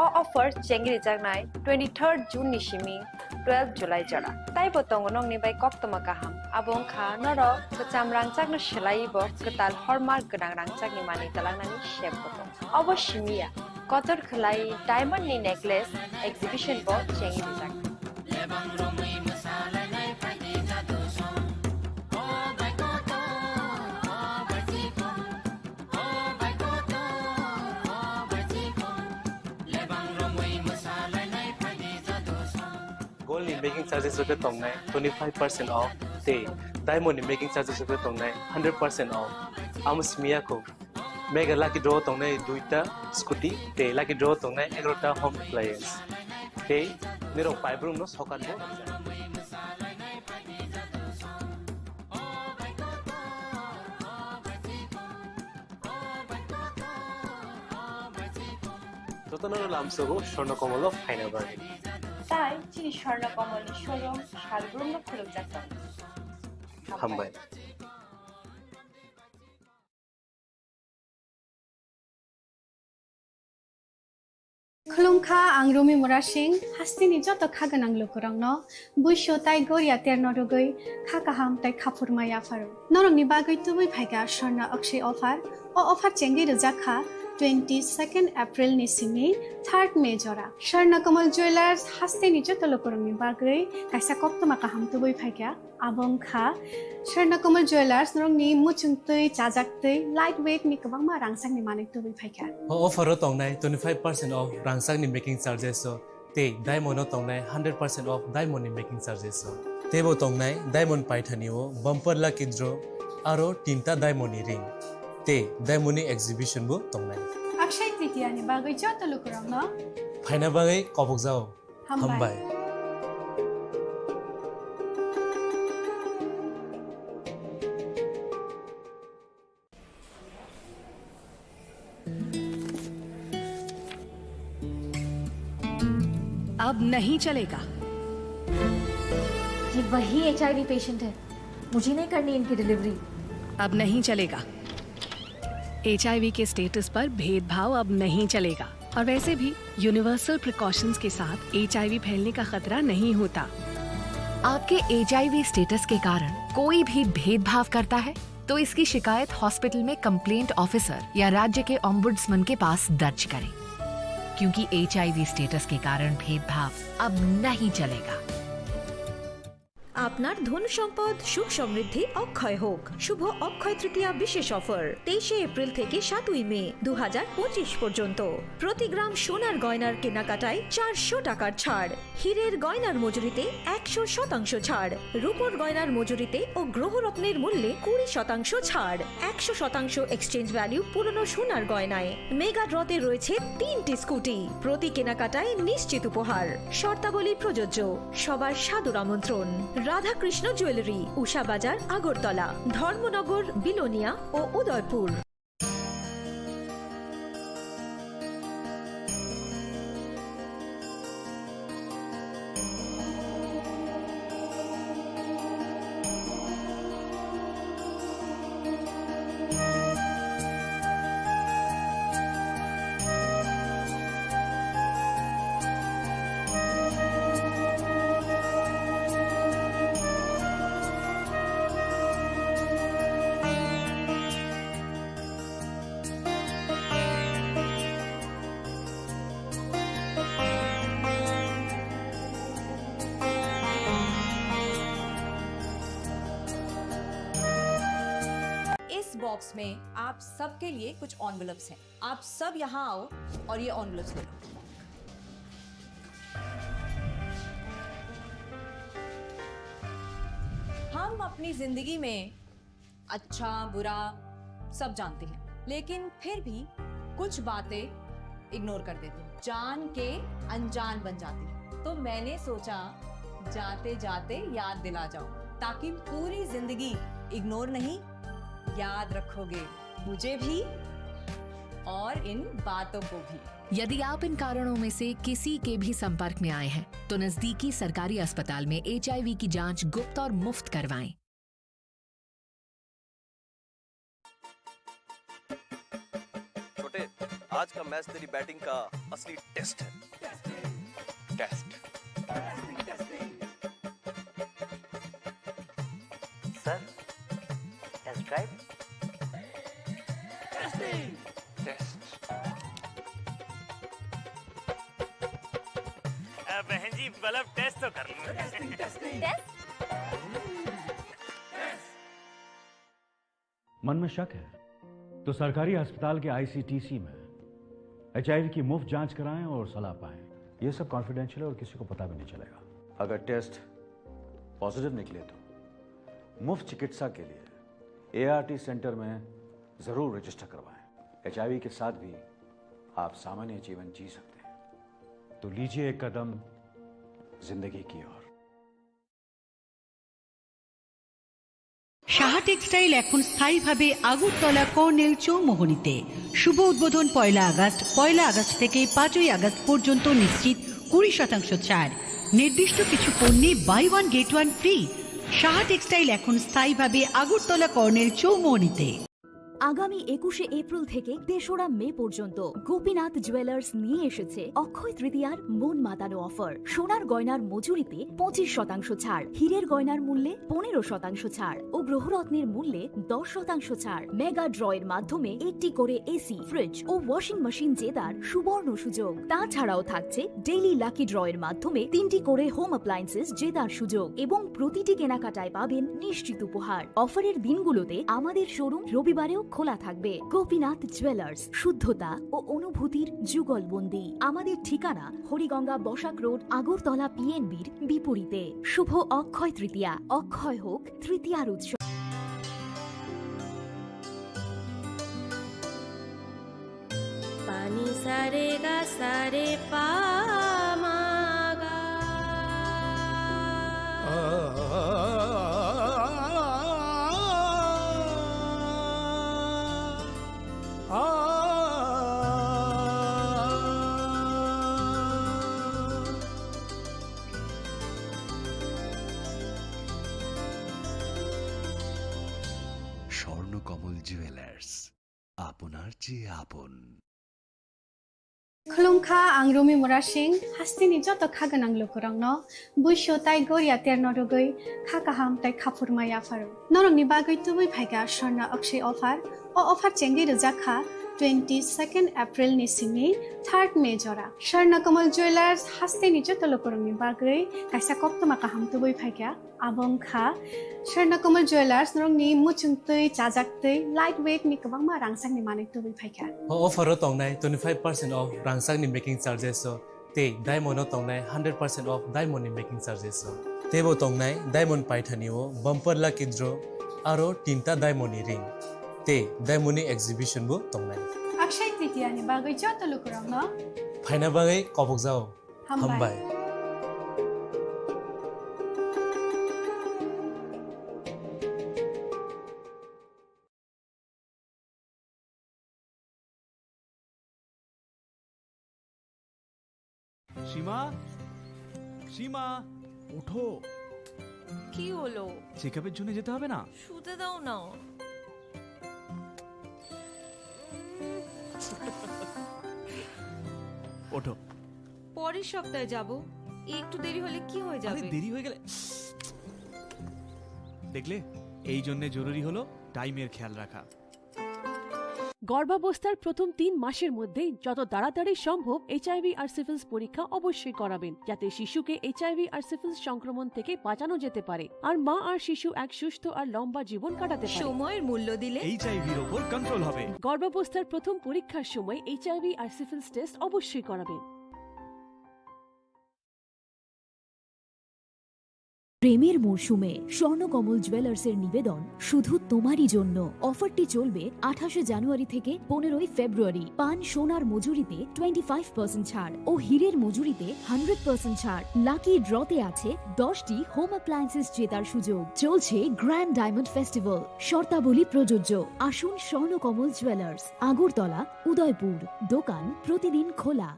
O offer chengri jaknai twenty-third June ni simi twelve July jora. Taibo tongo nokni bai koktwma kaham. Abo wngkha norok kwcham rangchakno swlaiwi bo kwtal hallmark gwnang rangchakni manwi twlangnani sep bo tongo. Obo simi ya, kotor khwlai diamond ni necklace exhibition bo chengwi rijak. Gold ni making charges rok tongnai twenty five percent off, tei diamond ni making charges rok tongnai hundred percent off. Amo simi ya kho. Mega lucky draw tongnai duita scooty, tei lucky draw tongnai egarota home appliance. Tei nirok paibrum no sokat bo. Jotono lamsogo Swarna Kamal o phaina bagwi. Tai chini Swarna Kamal ni showroom salbrum no khulumjak tongo. Hambai. Khulumkha, ang Rumi Murasing, hasteni joto kha gwnang lukurokno buisu tai goria terno rwgwi kha kaham tai khaphurma yapharu. Norokni bagwi tubui phaikha Swarna Akshay offer. O offer chengwi rwjak kha twenty-second April ni simi third May jora. Swarna Kamal Jewellers hasteni joto lukurokni bagwi kaisa koktwma kaham tubui phaikha. Abo wngkha Swarna Kamal Jewellers, norokni muchungtwi, chajaktwi, light weight ni kwbangma rangchakni manwi tubui phaikha. O offer o tongnai twenty five percent off rangchakni making charges o, tei diamond o tongnai hundred percent off diamond ni making charges o. Teibo tongnai diamond paithani o bumper lucky draw, aro tinta diamond ni ring, tei diamond ni exhibition bo tongnai. Akshay Tritiya ni bagwi joto lukurokno phaina bagwi kobokjao. Hambai. Hambai. अब नहीं चलेगा। ये वही HIV patient है, मुझे नहीं करनी इनकी डिलीवरी। अब नहीं चलेगा। एचआईवी के स्टेटस पर भेदभाव अब नहीं चलेगा। और वैसे भी यूनिवर्सल प्रिकॉशंस के साथ एचआईवी फैलने का खतरा नहीं होता। आपके एचआईवी स्टेटस के कारण कोई भी भेदभाव करता है, तो इसकी शिकायत हॉस्पिटल में कंप्लेंट ऑफिसर या राज्य के ऑम्बुड्समैन के पास दर्ज करें, क्योंकि एचआईवी स्टेटस के कारण भेदभाव अब नहीं चलेगा। আপনার ধন সম্পদ সুখ সমৃদ্ধি অক্ষয় হোক। শুভ অক্ষয় তৃতীয়া বিশেষ অফার, তেইশে এপ্রিল থেকে সাতই মে দু হাজার পঁচিশ পর্যন্ত। প্রতি গ্রাম সোনার গয়নার কেনাকাটায় চারশো টাকার ছাড়, হীরের গয়নার মজুরিতে একশো শতাংশ ছাড়, রূপোর গয়নার মজুরিতে ও গ্রহরত্নের মূল্যে কুড়ি শতাংশ ছাড়, একশো শতাংশ এক্সচেঞ্জ ভ্যালু পুরনো সোনার গয়নায়। মেগা ড্রতে রয়েছে তিনটি স্কুটি, প্রতি কেনাকাটায় নিশ্চিত উপহার। শর্তাবলী প্রযোজ্য। সবার সাদর আমন্ত্রণ। রাধাকৃষ্ণ জুয়েলারি, উষা বাজার, আগরতলা, ধর্মনগর, বিলোনিয়া ও উদয়পুর। बॉक्स में आप सबके लिए कुछ एनवेलप्स हैं। आप सब यहाँ आओ और ये एनवेलप्स ले लो। हम अपनी जिंदगी में अच्छा, बुरा सब जानते हैं, लेकिन फिर भी कुछ बातें इग्नोर कर देते हैं, जान के अनजान बन जाते हैं। तो मैंने सोचा, जाते जाते याद दिला जाऊं, ताकि पूरी जिंदगी इग्नोर नहीं, याद रखोगे मुझे भी और इन बातों को भी। यदि आप इन कारणों में से किसी के भी संपर्क में आए हैं, तो नजदीकी सरकारी अस्पताल में एचआईवी की जांच गुप्त और मुफ्त करवाएं। छोटे, आज का मैच तेरी बैटिंग का असली टेस्ट है। Test. Sir, test drive. Test. अ, बहन जी, मतलब, टेस्ट तो कर लो। टेस्ट? मन में शक है तो सरकारी अस्पताल के आईसीटीसी में एचआईवी की मुफ्त जांच कराएं और सलाह पाएं। ये सब कॉन्फिडेंशियल है और किसी को पता भी नहीं चलेगा। अगर टेस्ट पॉजिटिव निकले तो मुफ्त चिकित्सा के लिए एआरटी सेंटर में जरूर रजिस्टर करवाएं। एचआईवी के साथ भी आप सामान्य जीवन जी सकते हैं। तो लीजिए एक कदम जिंदगी की ओर। সাহা টেক্সটাইল এখন স্থায়ীভাবে আগরতলা কর্নেল চৌমোহনীতে। শুভ উদ্বোধন পয়লা আগস্ট। পয়লা আগস্ট থেকে পাঁচই আগস্ট পর্যন্ত নিশ্চিত কুড়ি শতাংশ ছাড়। নির্দিষ্ট কিছু পণ্যে buy one get one free. Saha textile এখন স্থায়ীভাবে আগরতলা কর্নেল চৌমোহনীতে। আগামী একুশে এপ্রিল থেকে তেসরা মে পর্যন্ত গোপীনাথ জুয়েলার্স নিয়ে এসেছে অক্ষয় তৃতীয়ার মন মাতানো অফার। সোনার গয়নার মজুরিতে পঁচিশ শতাংশ ছাড়, হীরের গয়নার মূল্যে পনেরো শতাংশ ছাড় ও গ্রহরত্নের মূল্যে দশ শতাংশ ছাড়। মেগা ড্রয়ের মাধ্যমে একটি করে এসি, ফ্রিজ ও ওয়াশিং মেশিন জেতার সুবর্ণ সুযোগ। তাছাড়াও থাকছে ডেইলি লাকি ড্রয়ের মাধ্যমে তিনটি করে হোম অ্যাপ্লায়েন্সেস জেতার সুযোগ এবং প্রতিটি কেনাকাটায় পাবেন নিশ্চিত উপহার। অফারের দিনগুলোতে আমাদের শোরুম রবিবারেও খোলা থাকবে। গোপীনাথ জুয়েলার্স, শুদ্ধতা ও অনুভূতির যুগলবন্দি। আমাদের ঠিকানা হরিগঙ্গা বসাক রোড, আগরতলা পিএনবির বিপরীতে। শুভ অক্ষয় তৃতীয়া। অক্ষয় হোক তৃতীয়ার উৎসব। Pani sa re ga sa re pa ma ga. Swarnakamal jewellers, আপনার চেয়ে আপন। Khulumkha, ang Rumi Murasing, hasteni joto kha gwnang lukurokno buisu tai goria terno rwgwi kha kaham tai khaphurma yapharo. Norokni bagwi tubui phaikha Swarna Akshay offer. O offer chengwi rwjak kha twenty second April ni simi third May jora. Swarna Kamal Jewellers hasteni joto lukurokni bagwi kaisa koktwma kaham tubui phaikha. Abo wngkha Swarna Kamal Jewellers, norokni muchung twi, chajak twi, light weight ni kwbangma rangchakni manwi tubui phaikha. O offer o tongnai twenty five percent off rangchakni making charges o, tei diamond o tongnai hundred percent off diamond ni making charges o. Teibo tongnai diamond paithani o bumper lucky draw, aro tinta diamond ni ring, tei diamond ni exhibition bo tongnai. Akshay Tritiya ni bagwi joto lukurokno phaina bagwi kobokjao. Hambai. Hambai. সীমা, সীমা, ওঠো। কি হলো? চেকআপের জন্য যেতে হবে না? শুতে দাও না। ওঠো। পরের সপ্তাহে যাব। একটু দেরি হলে কি হয়ে আরে, যাবে? দেরি হয়ে গেলে, দেখলে, এই জন্য জরুরি হলো টাইমের খেয়াল রাখা। গর্ভাবস্থার প্রথম তিন মাসের মধ্যে যত তাড়াতাড়ি সম্ভব এইচআইভি আর সিফিলিস পরীক্ষা অবশ্যই করাবেন, যাতে শিশুকে এইচআইভি আর সিফিলিস সংক্রমণ থেকে বাঁচানো যেতে পারে আর মা আর শিশু এক সুস্থ আর লম্বা জীবন কাটাতে পারে। সময়ের মূল্য দিলে এইচআইভির ওপর কন্ট্রোল হবে। গর্ভাবস্থার প্রথম পরীক্ষার সময় এইচআইভি আর সিফিলিস টেস্ট অবশ্যই করাবেন। প্রেমের মরশুমে স্বর্ণকমল জুয়েলার্সের নিবেদন শুধু তোমারই জন্য। অফারটি চলবে আঠাশে জানুয়ারি থেকে পনেরোই ফেব্রুয়ারি। পান সোনার মজুরিতে টোয়েন্টি ফাইভ পার্সেন্ট ছাড় ও হীরের মজুরিতে হান্ড্রেড পার্সেন্ট ছাড়। লাকি ড্রতে আছে দশটি হোম অ্যাপ্লায়েন্সেস জেতার সুযোগ। চলছে গ্র্যান্ড ডায়মন্ড ফেস্টিভ্যাল, শর্তাবলী প্রযোজ্য। আসুন স্বর্ণকমল জুয়েলার্স, আগরতলা, উদয়পুর। দোকান প্রতিদিন খোলা।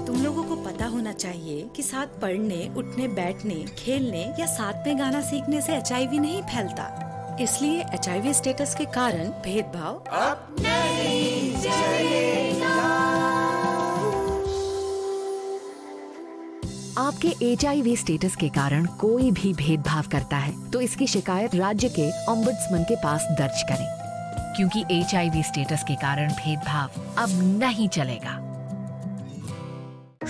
तुम लोगों को पता होना चाहिए कि साथ पढ़ने, उठने, बैठने, खेलने या साथ में गाना सीखने से एचआईवी नहीं फैलता। इसलिए एचआईवी स्टेटस के कारण भेदभाव अब नहीं चलेगा। आपके एचआईवी स्टेटस के कारण कोई भी भेदभाव करता है, तो इसकी शिकायत राज्य के ऑम्बड्समैन के पास दर्ज करें, क्योंकि एचआईवी स्टेटस के कारण भेदभाव अब नहीं चलेगा।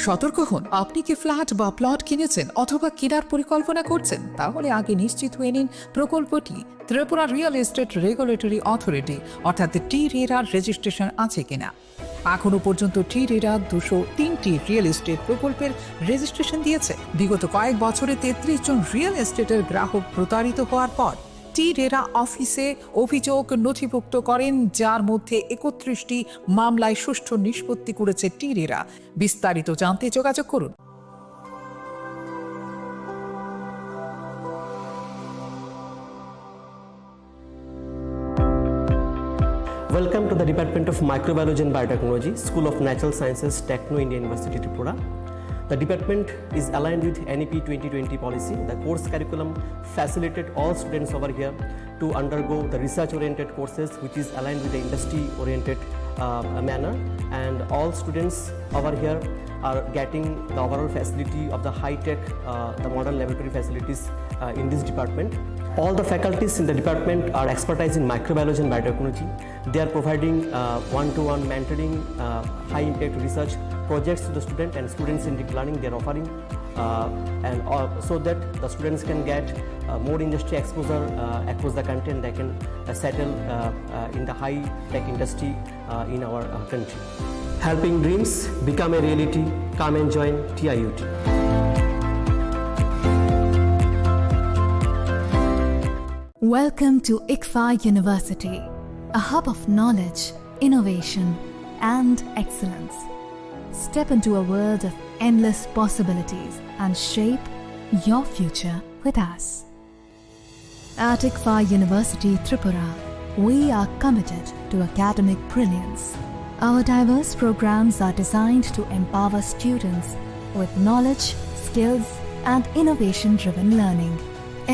সতর্ক হন, আপনি কি ফ্ল্যাট বা প্লট কিনেছেন অথবা কেনার পরিকল্পনা করছেন? তাহলে আগে নিশ্চিত হয়ে নিন প্রকল্পটি Tripura real estate regulatory authority অর্থাৎ টি রেরার রেজিস্ট্রেশন আছে কিনা। এখনো পর্যন্ত টি রেরা দুশো তিনটি রিয়েল এস্টেট প্রকল্পের রেজিস্ট্রেশন দিয়েছে। বিগত কয়েক বছরে তেত্রিশ জন রিয়েল এস্টেটের গ্রাহক প্রতারিত হওয়ার পর টি রেরা অফিসে অভিযোগ নথিভুক্ত করেন, যার মধ্যে একত্রিশটি মামলায় সুষ্ঠু নিষ্পত্তি করেছে টি রেরা। বিস্তারিত জানতে যোগাযোগ করুন। Welcome to the Department of Microbiology and Biotechnology, School of Natural Sciences, Techno India University, Tripura. The department is aligned with N E P twenty twenty policy. The course curriculum facilitate all students over here to undergo the research-oriented courses, which is aligned with the industry-oriented uh, manner. And all students over here are getting the overall facility of the high-tech, uh, the modern laboratory facilities uh, in this department. All the faculties in the department are expertise in microbiology and biotechnology. They are providing uh, one-to-one mentoring, uh, high-impact research projects to the student and students-centric learning. They are offering uh, and uh, so that the students can get uh, more industry exposure uh, across the country, and they can uh, settle uh, uh, in the high-tech industry uh, in our uh, country. Helping dreams become a reality. Come and join T I U T. Welcome to ICFAI University, a hub of knowledge, innovation, and excellence. Step into a world of endless possibilities and shape your future with us. At ICFAI University Tripura, we are committed to academic brilliance. Our diverse programs are designed to empower students with knowledge, skills, and innovation-driven learning,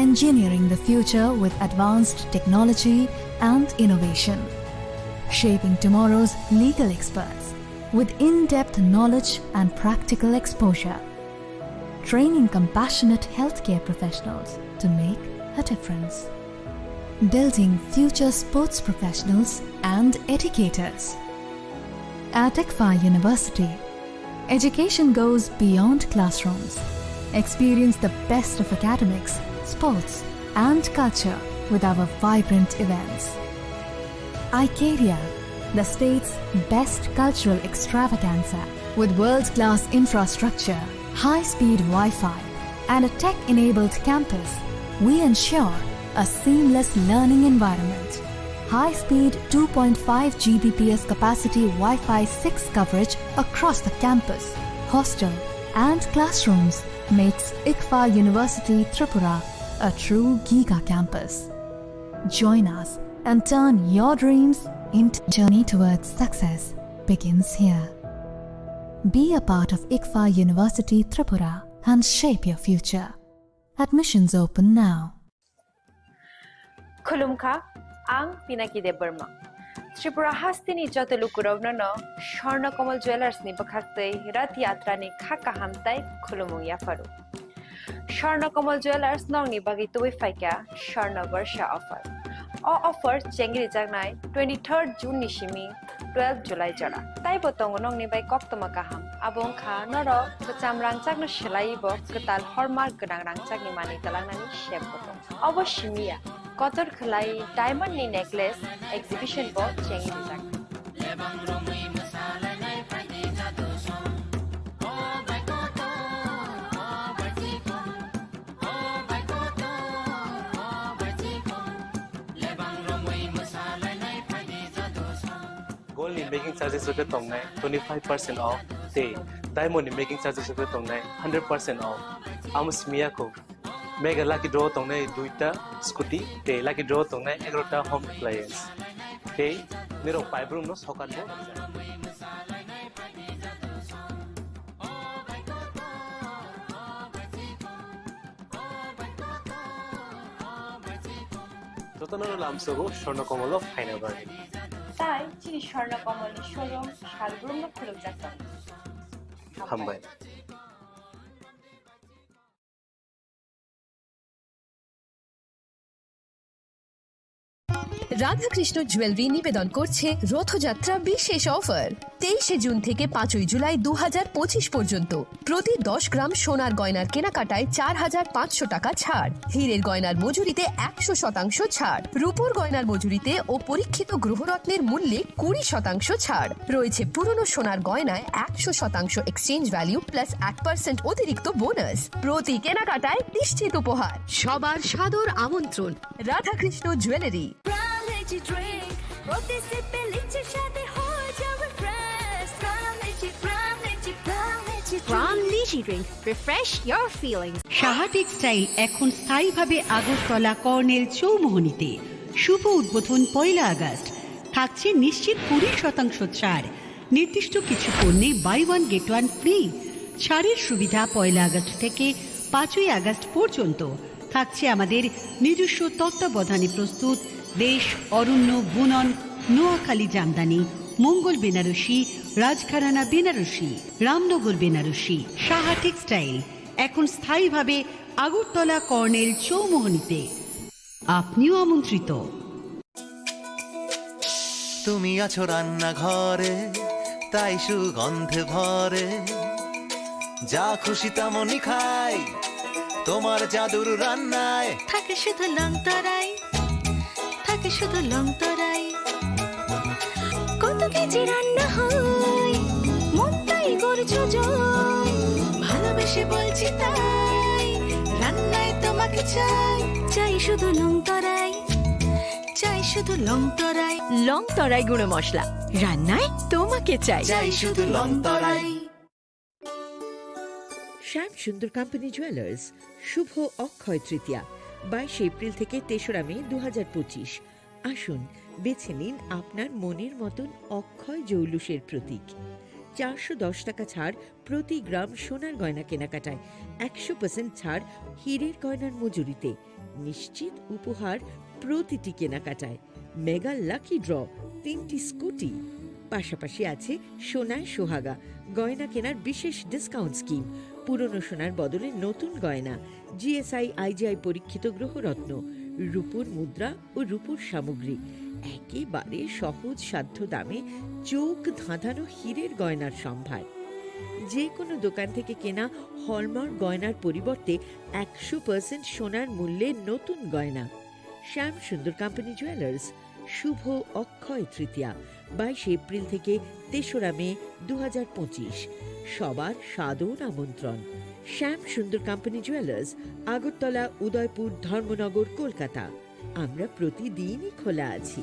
engineering the future with advanced technology and innovation, shaping tomorrow's legal experts with in-depth knowledge and practical exposure, training compassionate healthcare professionals to make a difference, building future sports professionals and educators. At ICFAI University, education goes beyond classrooms. Experience the best of academics, sports, and culture with our vibrant events. Icaria, the state's best cultural extravaganza, with world-class infrastructure, high-speed Wi-Fi, and a tech-enabled campus, we ensure a seamless learning environment. High-speed two point five G B P S capacity Wi-Fi six coverage across the campus, hostel, and classrooms makes ICFAI University Tripura a true giga campus. Join us and turn your dreams into journey towards success begins here. Be a part of ICFAI University Tripura and shape your future. Admissions open now. Khulumkha, ang Pinaki Debbarma. Tripura hasteni joto lukurokno no Swarna Kamal Jewellers ni bwkhaktwi Rath Yatra ni kha kaham tai khulumung yapharu. Swarna Kamal Jewellers nokni bagwi tubui phaikha Swarna Barsha offer. O offer chengrijaknai twenty-third June ni simi twelve July jora. Taibo tongo nokni bai koktwma kaham. Abo wngkha norok kwcham rangchakno swlaiwi bo kwtal hallmark gwnang rangchakni manwi twlangnani sep bo tongo. Obo simi ya, kotor khwlai diamond ni necklace exhibition bo chengwi rijak. Gold ni making charges rok tongnai twenty five percent off, tei diamond ni making charges rok tongnai hundred percent off. Amo simi ya kho. Mega lucky draw tongnai duita scooty, tei lucky draw tongnai egarota home appliance. Tei nirok paibrum no sokat bo. Jotono lamsogo Swarna Kamal o phaina bagwi. Tai chini Swarna Kamal ni showroom salbrum no khulukjak tongo. Hambai. Radhakrishna jewellery নিবেদন করছে রথযাত্রা বিশেষ অফার। তেইশে জুন থেকে পাঁচই জুলাই দু হাজার পঁচিশ পর্যন্ত প্রতি দশ গ্রাম সোনার গয়নার কেনাকাটায় চার হাজার পাঁচশো টাকা ছাড়, হীরের গয়নার মজুরিতে একশো শতাংশ ছাড়, রূপোর গয়নার মজুরিতে ও পরীক্ষিত গ্রহরত্নের মূল্যে কুড়ি শতাংশ ছাড় রয়েছে। পুরনো সোনার গয়নায় একশো শতাংশ এক্সচেঞ্জ ভ্যালু প্লাস এক পার্সেন্ট অতিরিক্ত বোনাস। প্রতি কেনাকাটায় নিশ্চিত উপহার। সবার সাদর আমন্ত্রণ Radhakrishna jewellery. Prime Energy Drink, প্রতি সিপে লিচির স্বাদে হয়ে যাবে fresh. Prime Energy, Prime Energy, Prime Energy Drink। Prime Energy Drink, refresh your feelings। Saha textile এখন স্থায়ীভাবে আগরতলা কর্নেল চৌমোহনীতে। শুভ উদ্বোধন পয়লা আগস্ট। থাকছে নিশ্চিত কুড়ি শতাংশ ছাড়। নির্দিষ্ট কিছু পণ্যে buy one get one free. ছাড়ের সুবিধা পয়লা আগস্ট থেকে পাঁচই আগস্ট পর্যন্ত। থাকছে আমাদের নিজস্ব তত্ত্বাবধানে প্রস্তুত দেশ, অরণ্য, বুনন, নোয়াখালী জামদানি, মঙ্গল বেনারসি, রাজঘরানা বেনারসি, রামনগর বেনারসি। সাহা টেক্সটাইল এখন স্থায়ীভাবে আগরতলা কর্নেল চৌমোহনীতে। আপনিও আমন্ত্রিত। তুমি আছো রান্নাঘরে, তাই সুগন্ধে ভরে। যা খুশি তেমনই খাই, তোমার জাদুর রান্নায়। থাকে শুধু লংতরাই, থাকে শুধু লংতরাই। কত কেজি রান্না হয়, মনটাই করছো জয়। ভালোবেসে বলছি তাই, রান্নায় তোমাকে চাই। চাই শুধু লংতরাই, চাই শুধু লংতরাই। লংতরাই গুঁড়ো মশলা, রান্নায় তোমাকে চাই। চাই শুধু লংতরাই। শ্যাম সুন্দর কোম্পানি জুয়েলার্স, শুভ অক্ষয় তৃতীয়া, বাইশে এপ্রিল থেকে তেসরা মে দু হাজার পঁচিশ। আসুন, বেছে নিন আপনার মনের মতন অক্ষয় জৌলুসের প্রতীক। চারশো দশ টাকা ছাড় প্রতি গ্রাম সোনার গয়না কেনাকাটায়, একশো পার্সেন্ট ছাড় হীরের গয়নার মজুরিতে, নিশ্চিত উপহার প্রতিটি কেনাকাটায়, মেগা লাকি ড্র, তিনটি স্কুটি, পাশাপাশি আছে সোনায় সোহাগা গয়না কেনার বিশেষ ডিসকাউন্ট স্কিম, পুরনো সোনার বদলে নতুন গয়না, জিএসআই আইজিআই পরীক্ষিত গ্রহরত্ন, রূপোর মুদ্রা ও রূপোর সামগ্রী, একেবারে সহজ সাধ্য দামে চোখ ধাঁধানো হীরের গয়নার সম্ভার। যে কোনো দোকান থেকে কেনা হলমার্ক গয়নার পরিবর্তে একশো পার্সেন্ট সোনার মূল্যে নতুন গয়না। শ্যাম সুন্দর কোম্পানি জুয়েলার্স, শুভ অক্ষয় তৃতীয়া, বাইশে এপ্রিল থেকে তেসরা মে দু হাজার পঁচিশ। সবার সাদর আমন্ত্রণ। শ্যাম সুন্দর কোম্পানি জুয়েলার্স, আগরতলা, উদয়পুর, ধর্মনগর, কলকাতা। আমরা প্রতিদিনই খোলা আছি।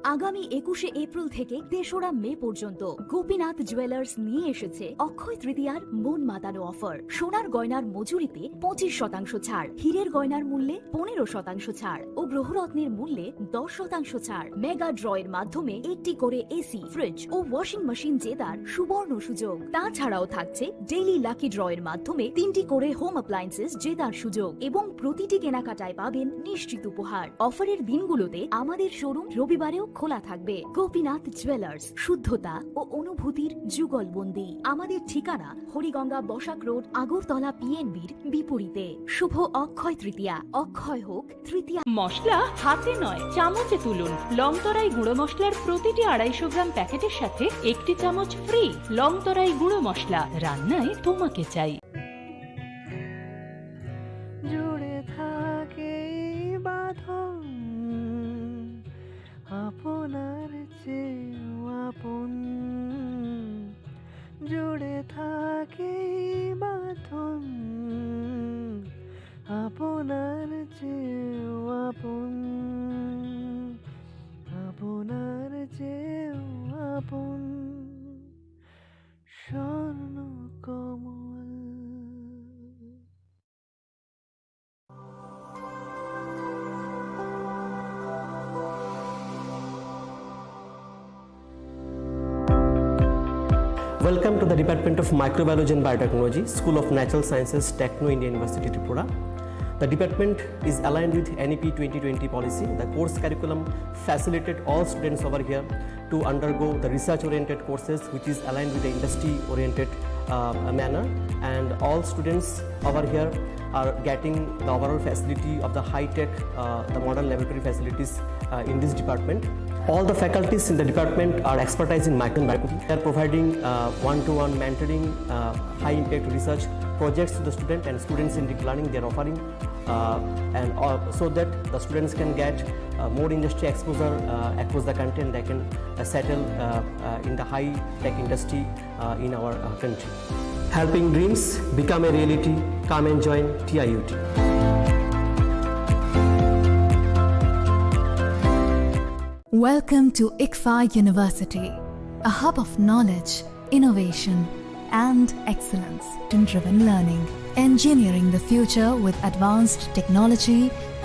আগামী একুশে এপ্রিল থেকে তেসরা মে পর্যন্ত গোপীনাথ জুয়েলার্স নিয়ে এসেছে অক্ষয় তৃতীয়ার মন মাতানো অফার। সোনার গয়নার মজুরিতে পঁচিশ শতাংশ ছাড়, হীরের গয়নার মূল্যে পনেরো শতাংশ ছাড় ও গ্রহরত্নের মূল্যে দশ শতাংশ ছাড়। মেগা ড্রয়ের মাধ্যমে একটি করে এসি, ফ্রিজ ও ওয়াশিং মেশিন জেতার সুবর্ণ সুযোগ। তাছাড়াও থাকছে ডেইলি লাকি ড্রয়ের মাধ্যমে তিনটি করে হোম অ্যাপ্লায়েন্সেস জেতার সুযোগ এবং প্রতিটি কেনাকাটায় পাবেন নিশ্চিত উপহার। অফারের দিনগুলোতে আমাদের শোরুম রবিবারেও খোলা থাকবে। গোপীনাথ জুয়েলার্স, শুদ্ধতা ও অনুভূতির যুগলবন্দি। আমাদের ঠিকানা হরিগঙ্গা বসাক রোড, আগরতলা পিএনবির বিপরীতে। শুভ অক্ষয় তৃতীয়া। অক্ষয় হোক তৃতীয়া। মশলা হাতে নয়, চামচে তুলুন। লংতরাই গুঁড়ো মশলার প্রতিটি আড়াইশো গ্রাম প্যাকেটের সাথে একটি চামচ ফ্রি। লংতরাই গুঁড়ো মশলা, রান্নায় তোমাকে চাই। জুড়ে থাকে এই বাঁধন আপনার চেয়েও আপন। জুড়ে থাকে এই বাঁধন আপনার চেয়েও আপন, আপনার চেয়েও আপন। স্বর্ণ কমল। Welcome to the Department of Microbiology and Biotechnology, School of Natural Sciences, Techno India University, Tripura. The department is aligned with N E P twenty twenty policy. The course curriculum facilitated all students over here to undergo the research-oriented courses, which is aligned with the industry-oriented, uh, manner. And all students over here are getting the overall facility of the high-tech, uh, the modern laboratory facilities, uh, in this department. All the faculties in the department are expertise in microbiology. They are providing, uh, one-to-one mentoring, uh, high-impact research projects to the student and students in deep learning. They are offering, uh, and, uh, so that the students can get, uh, more industry exposure, uh, across the country, and they can, uh, settle, uh, uh, in the high-tech industry, uh, in our, uh, country. Helping dreams become a reality. Come and join T I U T. Welcome to ICFAI University, a hub of knowledge, innovation, and excellence in driven learning, engineering the future with advanced technology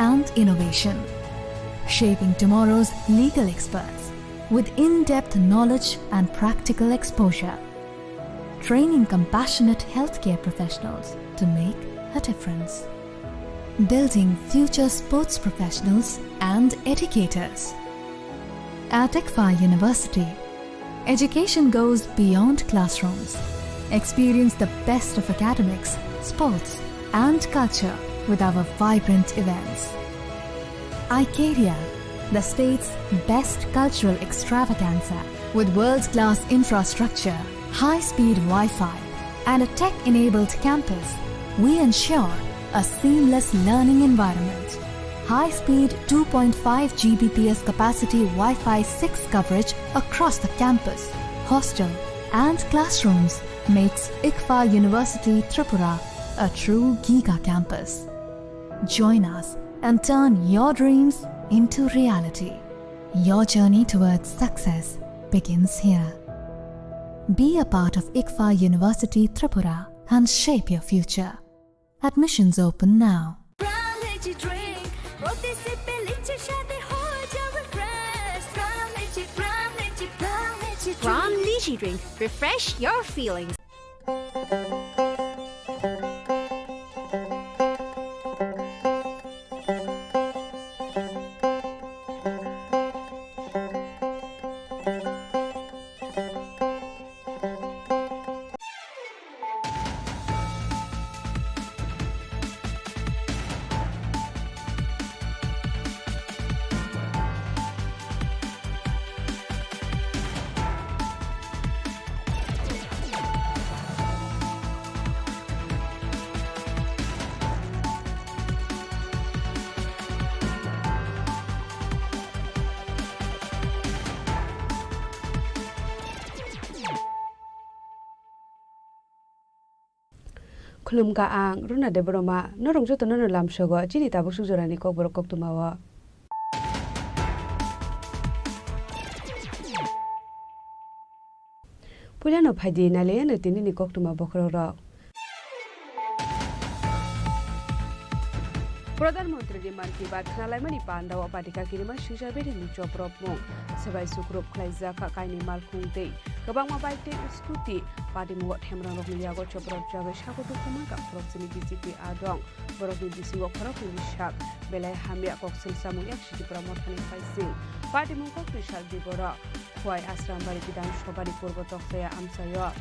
and innovation, shaping tomorrow's legal experts with in-depth knowledge and practical exposure, training compassionate healthcare professionals to make a difference, building future sports professionals and educators. At ICFAI University, education goes beyond classrooms. Experience the best of academics, sports, and culture with our vibrant events. Icaria, the state's best cultural extravaganza. With world-class infrastructure, high-speed Wi-Fi, and a tech-enabled campus, we ensure a seamless learning environment. High-speed two point five G B P S capacity Wi-Fi six coverage across the campus, hostel, and classrooms makes ICFAI University Tripura a true giga campus. Join us and turn your dreams into reality. Your journey towards success begins here. Be a part of ICFAI University Tripura and shape your future. Admissions open now. Prime Lychee Drink, প্রতি সিপে লিচির স্বাদে হয়ে যাও refresh. Prime Lychee, Prime Lychee, Prime Lychee Drink. Prime Lychee Drink, refresh your feelings. Khulumkha ang Runa Debbarma, norok jotono no lamsogo chini tabuk suk jorani kokborok koktwmao. Puilano phaidi nailaiyano tinini koktwma bokhorokrok. Pradhan Mantri ni Mann Ki Baat khnalaimani pandao patika kirima swijak bedemni chopropmung. Swbai sukrup khlaijak kha kainwi malkhung tei kwbangma bike tei scooty. Patimungo themrangrokni yago chopropjagwi sago dukhu mankha khoroksini B J P adong. Borokni bisingo khoroknwini sak belai hamya kok selsamung yak Sitipura mothani phaising. Patimung kokni sak diboro Khowai Asrambari Bidhan Sabhani Purbo Toksaya amchaio.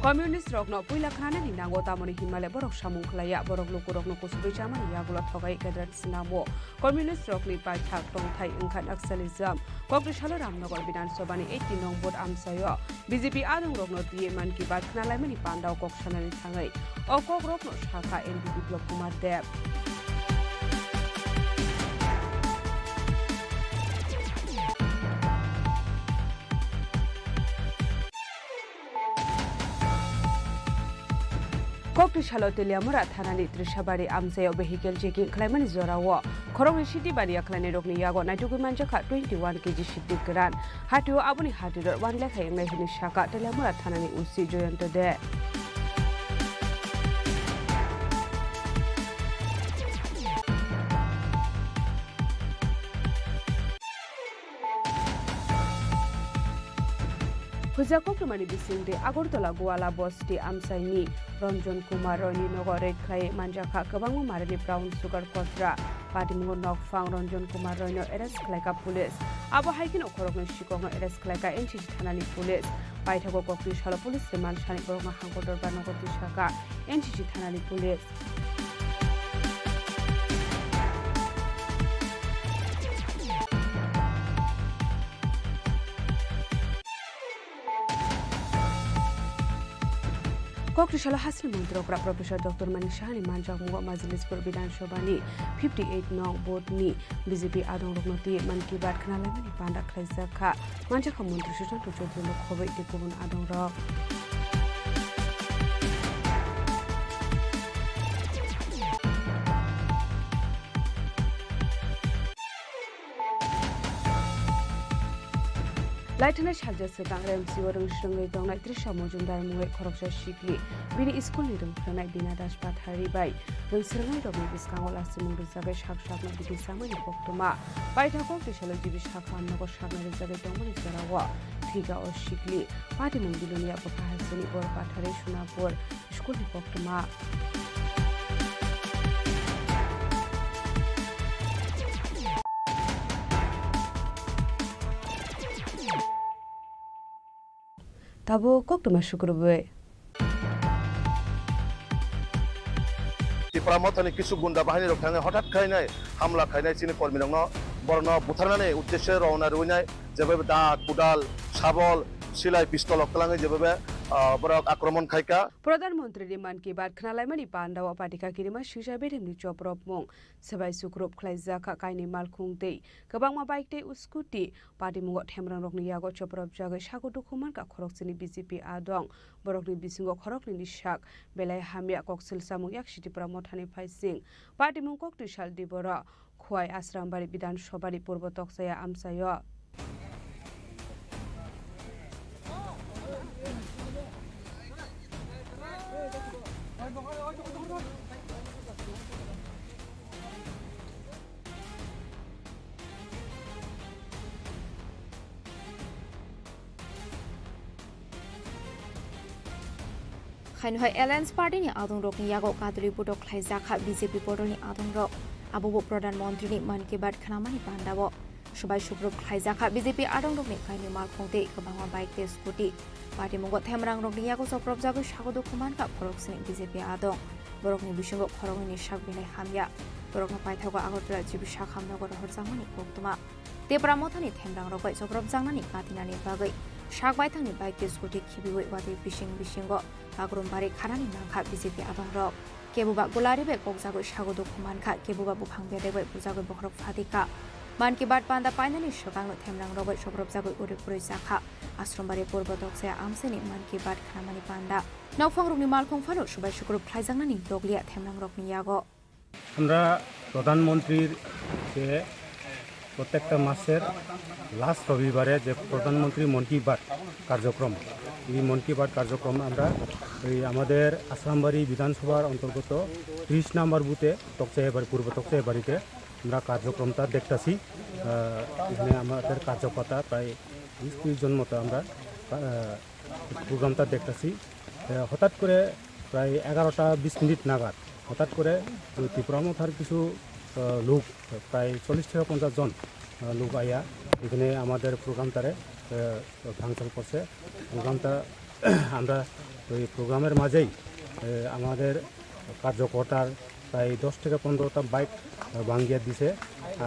Communist rokno puila khnanani nango, tamoni hinmale borok samung khlaiya, borok lukurokno kusugwi chamani yagulo thogai gedra sinamo. Communist rokni paithak tongthai wngkha Naxalism. Kokri salo Ramnagar Bidhan Sabhani eighty nong vote amchaio B J P adongrokno twiwi Mann Ki Baat khnalaimani pandao kok sanani thangwi o kokrokno sakha M P Biplab Kumar Deb. Kokri salo Teliamura thanani Trishabari amchaio vehicle checking khlaimani jorao khoroknwi siti baniya khlainairokni yago naitugwi manjakha twenty one K G siti kwran. Hatio aboni hatirok one lakh hai wngnai hwnwi sakha Teliamura thanani O C Joyonto De. Huja koktwmani bisingtwi Agartala Goala bosti amchaini Ranjan Kumar Royni nogo raid khlai manjakha kwbangma marini brown sugar kotra. Patimungo nokphang Ranjan Kumar Royno arrest khlaikha police. Abo hai kheno khoroknwi sikokno arrest khlaikha N C C thanani police. Paithago kokti salo police remand sani borokno hangkor dorbar nogo tisakha N C C thanani police. Kokri salo hasini montri okra Professor Doctor Manik Sahani manjakmungo Majlispur Bidhan Sabhani fifty eight nong vote ni B J P adongrokno twi Mann Ki Baat khnalaimani panda khlaijak kha. Manjakha montri Sushanta Chowdhury no khobwi tei kubun adongrok. Laithana salja swkang remsio rwngsrwngwi tongnai Trisha Mojumdar mungwi khoroksa sikli. Bini school ni rwngphranai Bina Das Pathari bai rwngsrwngnai rokni bwskango lastimung rwjagwi sak sakno bidi samani koktwma. Paithakgo Trisalo G B sakha nogo saknai rwjagwi tongmani jorao thwiga o sikli. Patimung Bilonia bwkha hasini Bor Pathari Sonapur school ni koktwma. Tabuk koktwma sukrubwi. Tipra Mothani kisu gunda bahini rok thangwi hothat khainai hamla khainai chini kormi rokno borokno butharnani uddeshe rowna rwinai jebebe da, kudal, sabol, silai, pistol rok twlangwi jebebe, ah, borok akromon khaika. Pradhan Mantri ni Mann Ki Baat khnalaimani pandao patika kirima swijak bedemni chopropmung. Swbai sukrup khlaijak kha kainwi malkhung tei kwbangma bike tei scooty. Patimungo themrangrokni yago chopropjagwi sago dukhu mankha khoroksini B J P adong. Borokni bisingo khoroknwini sak belai hamya kok selsamung yak Sitipura mothani phaising. Patimung koktwi sal diboro Khowai Asrambari Bidhan Sabhani Purbo Toksaya amchaio. Khaino hai Alliance Party ni adongrokni yago kadulwi botok khlaijak kha B J P bodolni adongrok. Abobo Pradhan Mantri ni Mann Ki Baat khnamani pandao. Swbai sukrup khlaijak kha B J P adongrokni kainwi malkhung tei kwbangma bike tei scooty. Patimungo themrangrokni yago chopropjagwi sago dukhu mankha khoroksini B J P adong. Borokni bisingo khoroknwini sak belai hamya. Borokno paithago Agartala G B sakha nogo rohorjakmani koktwma. Tipra Mothani themrangrok bai chopropjaknani katinani bagwi sak baithangni bike tei scooty khibiwi watwi bising bisingo Bagrombari kharani nangkha B J P adongrok. Keboba gulari bai kokjagwi sago dukhu mankha, keboba buphang bedek bai bujagwi bokhorok phatikha. Mann Ki Baat panda painani swkangno themrangrok bai chopropjagwi uri puri jakha. Ashrombari Purbo Tokchaya amchaini Mann Ki Baat khnamani panda. Nokphangrokni malkhung phano subai sukrub khlaijaknani dokliya themnangrokni yago. আমরা প্রধানমন্ত্রীর যে প্রত্যেকটা মাসের লাস্ট রবিবারে যে প্রধানমন্ত্রী মন কি বাত কার্যক্রম, এই মন কি বাত কার্যক্রম আমরা এই আমাদের আছলামবাড়ি বিধানসভার অন্তর্গত ত্রিশ নম্বর বুথে তকচাইবাড়ি, পূর্ব তকচাইবাড়িতে আমরা কার্যক্রমটা দেখতাছি। আহ, এখানে আমাদের কার্যকর্তা প্রায় বিশ ত্রিশ জন মতো আমরা, আহ, প্রোগ্রামটা দেখতাছি। আহ, হঠাৎ করে প্রায় এগারোটা বিশ মিনিট নাগাদ হঠাৎ করে ওই ত্রিপুরা মথার কিছু, আহ, লোক, প্রায় চল্লিশ থেকে পঞ্চাশ জন, আহ, লোক আইয়া এখানে আমাদের প্রোগ্রামটারে, আহ, ভাঙচুর করছে। প্রোগ্রামটা আমরা ওই প্রোগ্রামের মাঝেই, আহ, আমাদের কার্যকর্তার প্রায় দশ থেকে পনেরোটা বাইক, আহ, ভাঙিয়ে দিছে।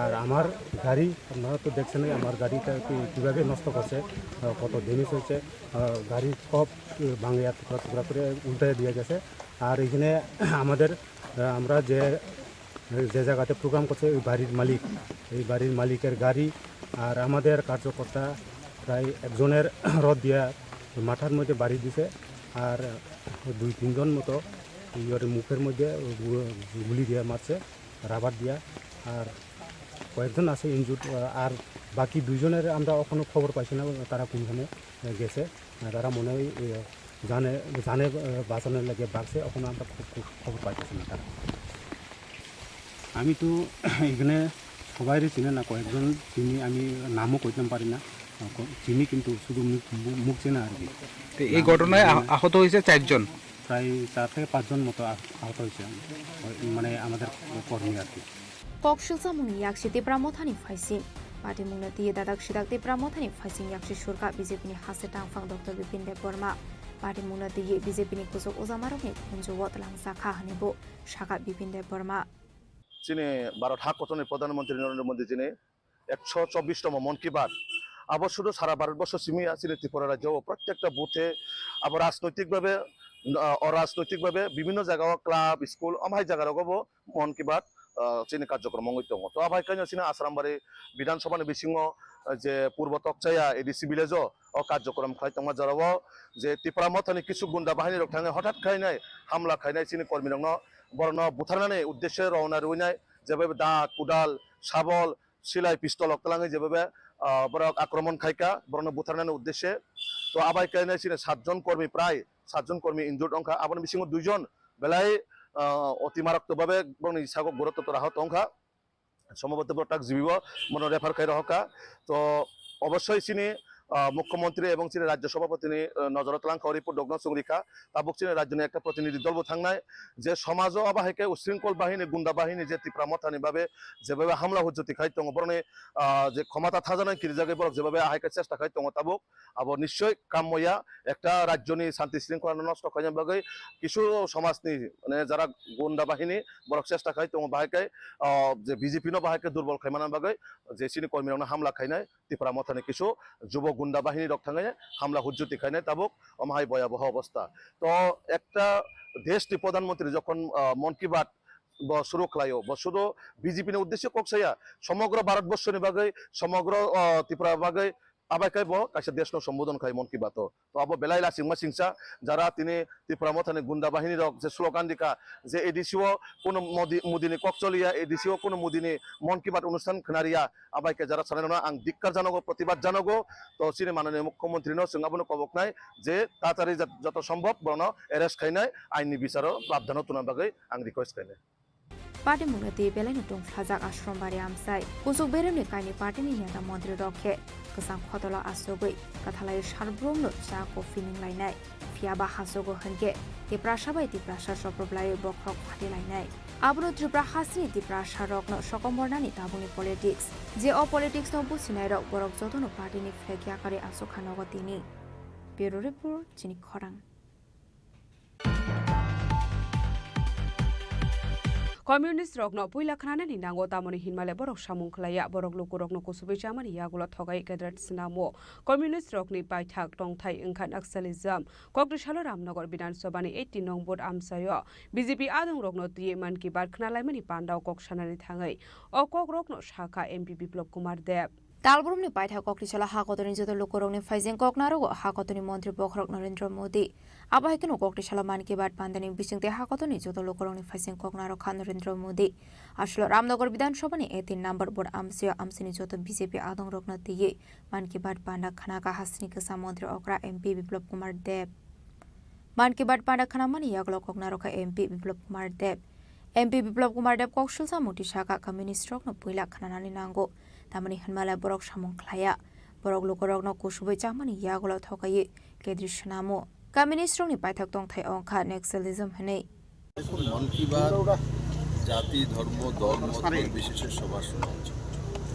আর আমার গাড়ি, আপনারা তো দেখছেনই, আমার গাড়িটা কি-, কিভাবে নষ্ট করছে, আহ, কত ড্যামেজ হয়েছে। আহ, গাড়ি সব, আহ, ভাঙিয়ে টুকরা টুকরা করে উল্টে দিয়ে গেছে। আর এখানে আমাদের, আহ, আমরা যে, যে জায়গাতে প্রোগ্রাম করছে, ওই বাড়ির মালিক, এই বাড়ির মালিকের গাড়ি আর আমাদের কার্যকর্তা প্রায় একজনের রড দিয়া মাথার মধ্যে বাড়ি দিছে। আর দুই তিনজন মতো ইয়ের মুখের মধ্যে গু-, গুলি দিয়ে মারছে, রাবার দিয়া। আর কয়েকজন আছে ইনজুর্ড, আর বাকি দুইজনের আমরা এখনো খবর পাইছি না, তারা কোনখানে গেছে। তারা মনে হয়, এ, জানে, জানে, এ, বাঁচানোর লাগে বাঁচছে, এখনো আমরা খুব, খুব খবর পাইতেছি না তারা। আমি তো এখানে সবাইরে চিনে না, কয়েকজন চিনি, আমি নামও কইতাম পারি না, ক-, চিনি কিন্তু শুধু মুখ, মুখ, মুখ চেনা আর কি। তো এই ঘটনায় আহ-, আহত হয়েছে চারজন। প্রায় চার থেকে পাঁচজন মতো আহ-, আহত হয়েছে, মানে আমাদের কর্মী আর কি। Kok silsamungni yaksi Tipra Mothani phaising. Patimungno twiwi dadak sidak Tipra Mothani phaising yaksi surka B J P ni haste tangphang Doctor Bipin Debbarma. Patimungno twiwi B J P ni kuchuk ujamarokni khunju-o twlangjakha hwnwi bo sakha Bipin Debbarma. Chini Bharat ha kotorni Pradhan Mantri Narendra Modi jini ekso chobbish tomo Mon Ki Baat. Abo sudu sara Bharat borsho simi ya, chini Tripura rajyo o prottekta buthe abo rajnoitik bhabe, ah, orajnoitik bhabe bibhinno jaga o club, school, omo hai jaga rogo bo Mon Ki Baat, ah, chini karjokrom wngwi tongo. To abai kanya chini Asrambari Bidhan Sabha ni bisingo, ah, je Purbo Tokchaya A D C village o, o karjokrom khlai tongma jora o je Tipra Mothani kisu gunda bahini rok thangwi hothat khainai hamla khainai chini kormi rokno, borokno butharnani uddeshe rowna rwinai, jeba da, kudal, sabol, silai, pistol rok twlangwi jeba, ah, borok akromon khaika, borokno butharnani uddeshe. To abai kanya chini satjon kormi prai satjon kormi injured wngkha, aboni bisingo duijon belai, ah, oti marok to babe borokni sago gurutto to raho tongkha. Somobhoto borok tak G B o bono refer khai rohorkha. To obossoi chini, ah, Mukhyamantri ebong chini Rajya Sabhapati ni, ah, nojoro twlangkha o report rokno chwng rikha. Tabuk chini rajyoni ekta protinidhi dol bo thangnai je somajo abo hai khe usringkol bahini, gunda bahini je Tipra Mothani babe jebabe hamla hujjoti khai tongo, borokni, ah, je khomata thajanai kirijagwi borok jebabe ahai khe chesta khai tongo tabuk. Abo nischoi kammoya, ekta rajyoni santi shringkholano nosto khaina bagwi, kisu somajni, mane, jara gunda bahini borok chesta khai tongo, bahai khe, ah, je B J P no bahai khe durbol khaimana bagwi je chini kormirokno hamla khainai, Tipra Mothani kisu jubo gunda bahini rok thangwi hamla hujjoti khainai tabuk, omo hai boyaboho obostha. To ekta desh ni Pradhan Mantri jokhon, ah, Mon Ki Baat bo suru khlaio, bo sudu B J P ni uddeshe kok saya, somogro Bharat borshoni bagwi, somogro, ah, Tripura bagwi, abai khe bo kaisa deshno sombodon khai Mon Ki Baat o. To abo belai lasingma singsa, jara tini Tipra Mothani gunda bahini rok je slogan dikha je A D C o kuno Modi, Modi ni kok choliya, A D C o kuno Modi ni Mon Ki Baat onusthan khwnariya, abai khe jara sanai rokno ang dikkar janogo, protibad janogo. To chini mananiya Mukhyamantri no chwng abono koboknai je tatari jat-, joto sombhob borokno arrest khainai, ain ni bicharo prabdhano tuna bagwi ang request khainai. Patimungno twi belaino tongphlajak Ashrombari amchai. Kuchuk beremni kainwi partyni neta montrirok khe kwchang khotolo achugwi kwthalai sarbrumno cha coffee nunglainai. Phiyaba hachugo hwnkhe Tiprasa bai Tiprasa soproblaiwi bokhorok phatilainai. Abono Tripura hasteni Tiprasarokno sokomornani tabukni politics. Je o politicsno buchinairok borok jotono partyni flag yakarwi achukha nogo tini. Bureau Report, Chini Khorang. Communist rokno puila khnanani nango, tamoni hinmale borok samung khlaiya, borok lukurokno kuchubui chamani yagulo thogai kedrat swnamo. Communist rokni paithak tongthai wngkha Naxalism. Kokri salo Ramnagar Bidhan Sabhani eighty nong vote amchaio B J P adongrokno twiwi Mann Ki Baat khnalaimani pandao kok sanani thangwi o kokrokno sakha M P Biplab Kumar Deb. Talbrumni paithak Koktisalo ha kotorni joto lukurokni phaijeng kok narogo ha kotorni montri bokhorok Narendra Modi. Abo hai kheno Koktisalo Mann Ki Baat pandani bisingtwi ha kotorni joto lukurokni phaijeng kok narokha Narendra Modi. Aswlo Ramnagar Bidhan Sabhani eighteen number vote amchio amchini joto B J P adongrokno twiwi Mann Ki Baat panda khnakha hasini kwcham montri okra M P Biplab Kumar Deb. Mann Ki Baat panda khnamani yagulo kok narokha M P Biplab Kumar Deb. M P Biplab Kumar Deb kok sulsa mungti saka, communist rokno puila khnanani nango, tamoni hwnmale borok samung khlaiya. Borok lukurokno kusubui chamani yagulo thokaiwi kedri swnamo. Communist rokni paithak tongthai wngkha Naxalism hwnwi. এখন মন কি বাত জাতি, ধর্ম, দল, মত নির্বিশেষে সবার শোনা উচিত।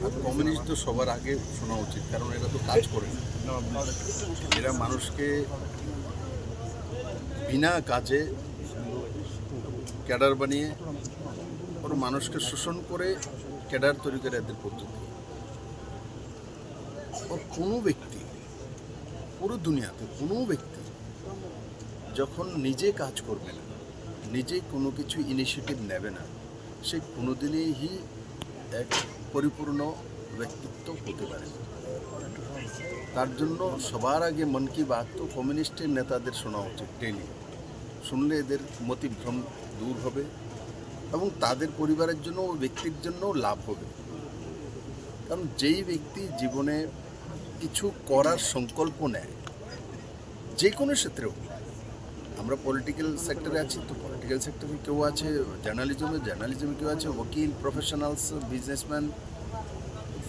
আর কমিউনিস্ট তো সবার আগে শোনা উচিত, কারণ এরা তো কাজ করে না। এরা মানুষকে বিনা কাজে ক্যাডার বানিয়ে ওর মানুষকে শোষণ করে ক্যাডার তৈরি করে এদের পদ্ধতি। ওর কোনো ব্যক্তি, পুরো দুনিয়াতে কোনো ব্যক্তি যখন নিজে কাজ করবে না, নিজে কোনো কিছু ইনিশিয়েটিভ নেবে না, সে কোনোদিনই এক পরিপূর্ণ ব্যক্তিত্ব হতে পারে না। তার জন্য সবার আগে মন কি বাত তো কমিউনিস্টের নেতাদের শোনা উচিত ডেইলি। শুনলে এদের মতিভ্রম দূর হবে এবং তাদের পরিবারের জন্য, ও ব্যক্তির জন্যও লাভ হবে। কারণ যেই ব্যক্তি জীবনে কিছু করার সংকল্প নেয়, যে কোনো ক্ষেত্রেও, আমরা পলিটিক্যাল সেক্টরে আছি, তো পলিটিক্যাল সেক্টরে কেউ আছে জার্নালিজমে, জার্নালিজমে কেউ আছে উকিল, প্রফেশনালস, বিজনেসম্যান,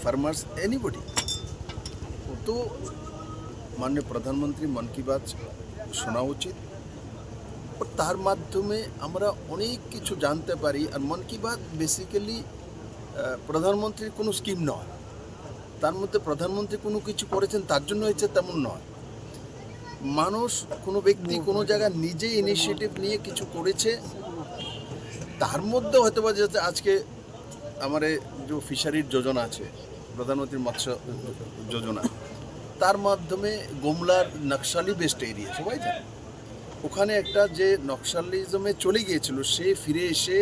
ফার্মার্স, এনিবডি। তো মাননীয় প্রধানমন্ত্রী মন কি বাত শোনা উচিত। ও তার মাধ্যমে আমরা অনেক কিছু জানতে পারি। আর মন কি বাত বেসিক্যালি, আহ, প্রধানমন্ত্রীর কোনো স্কিম নয়, তার মধ্যে প্রধানমন্ত্রী কোনো কিছু করেছেন তার জন্য হয়েছে তেমন নয়। মানুষ, কোনো ব্যক্তি কোনো জায়গায় নিজে ইনিশিয়েটিভ নিয়ে কিছু করেছে, তার মধ্যে হয়তো বা যাতে আজকে আমার এই যে ফিশারির যোজনা আছে, প্রধানমন্ত্রী মৎস্য যোজনা, তার মাধ্যমে গোমলার নকশালি বেসড এরিয়া সবাই জানে, ওখানে একটা যে নকশালিজমে চলে গিয়েছিল, সে ফিরে এসে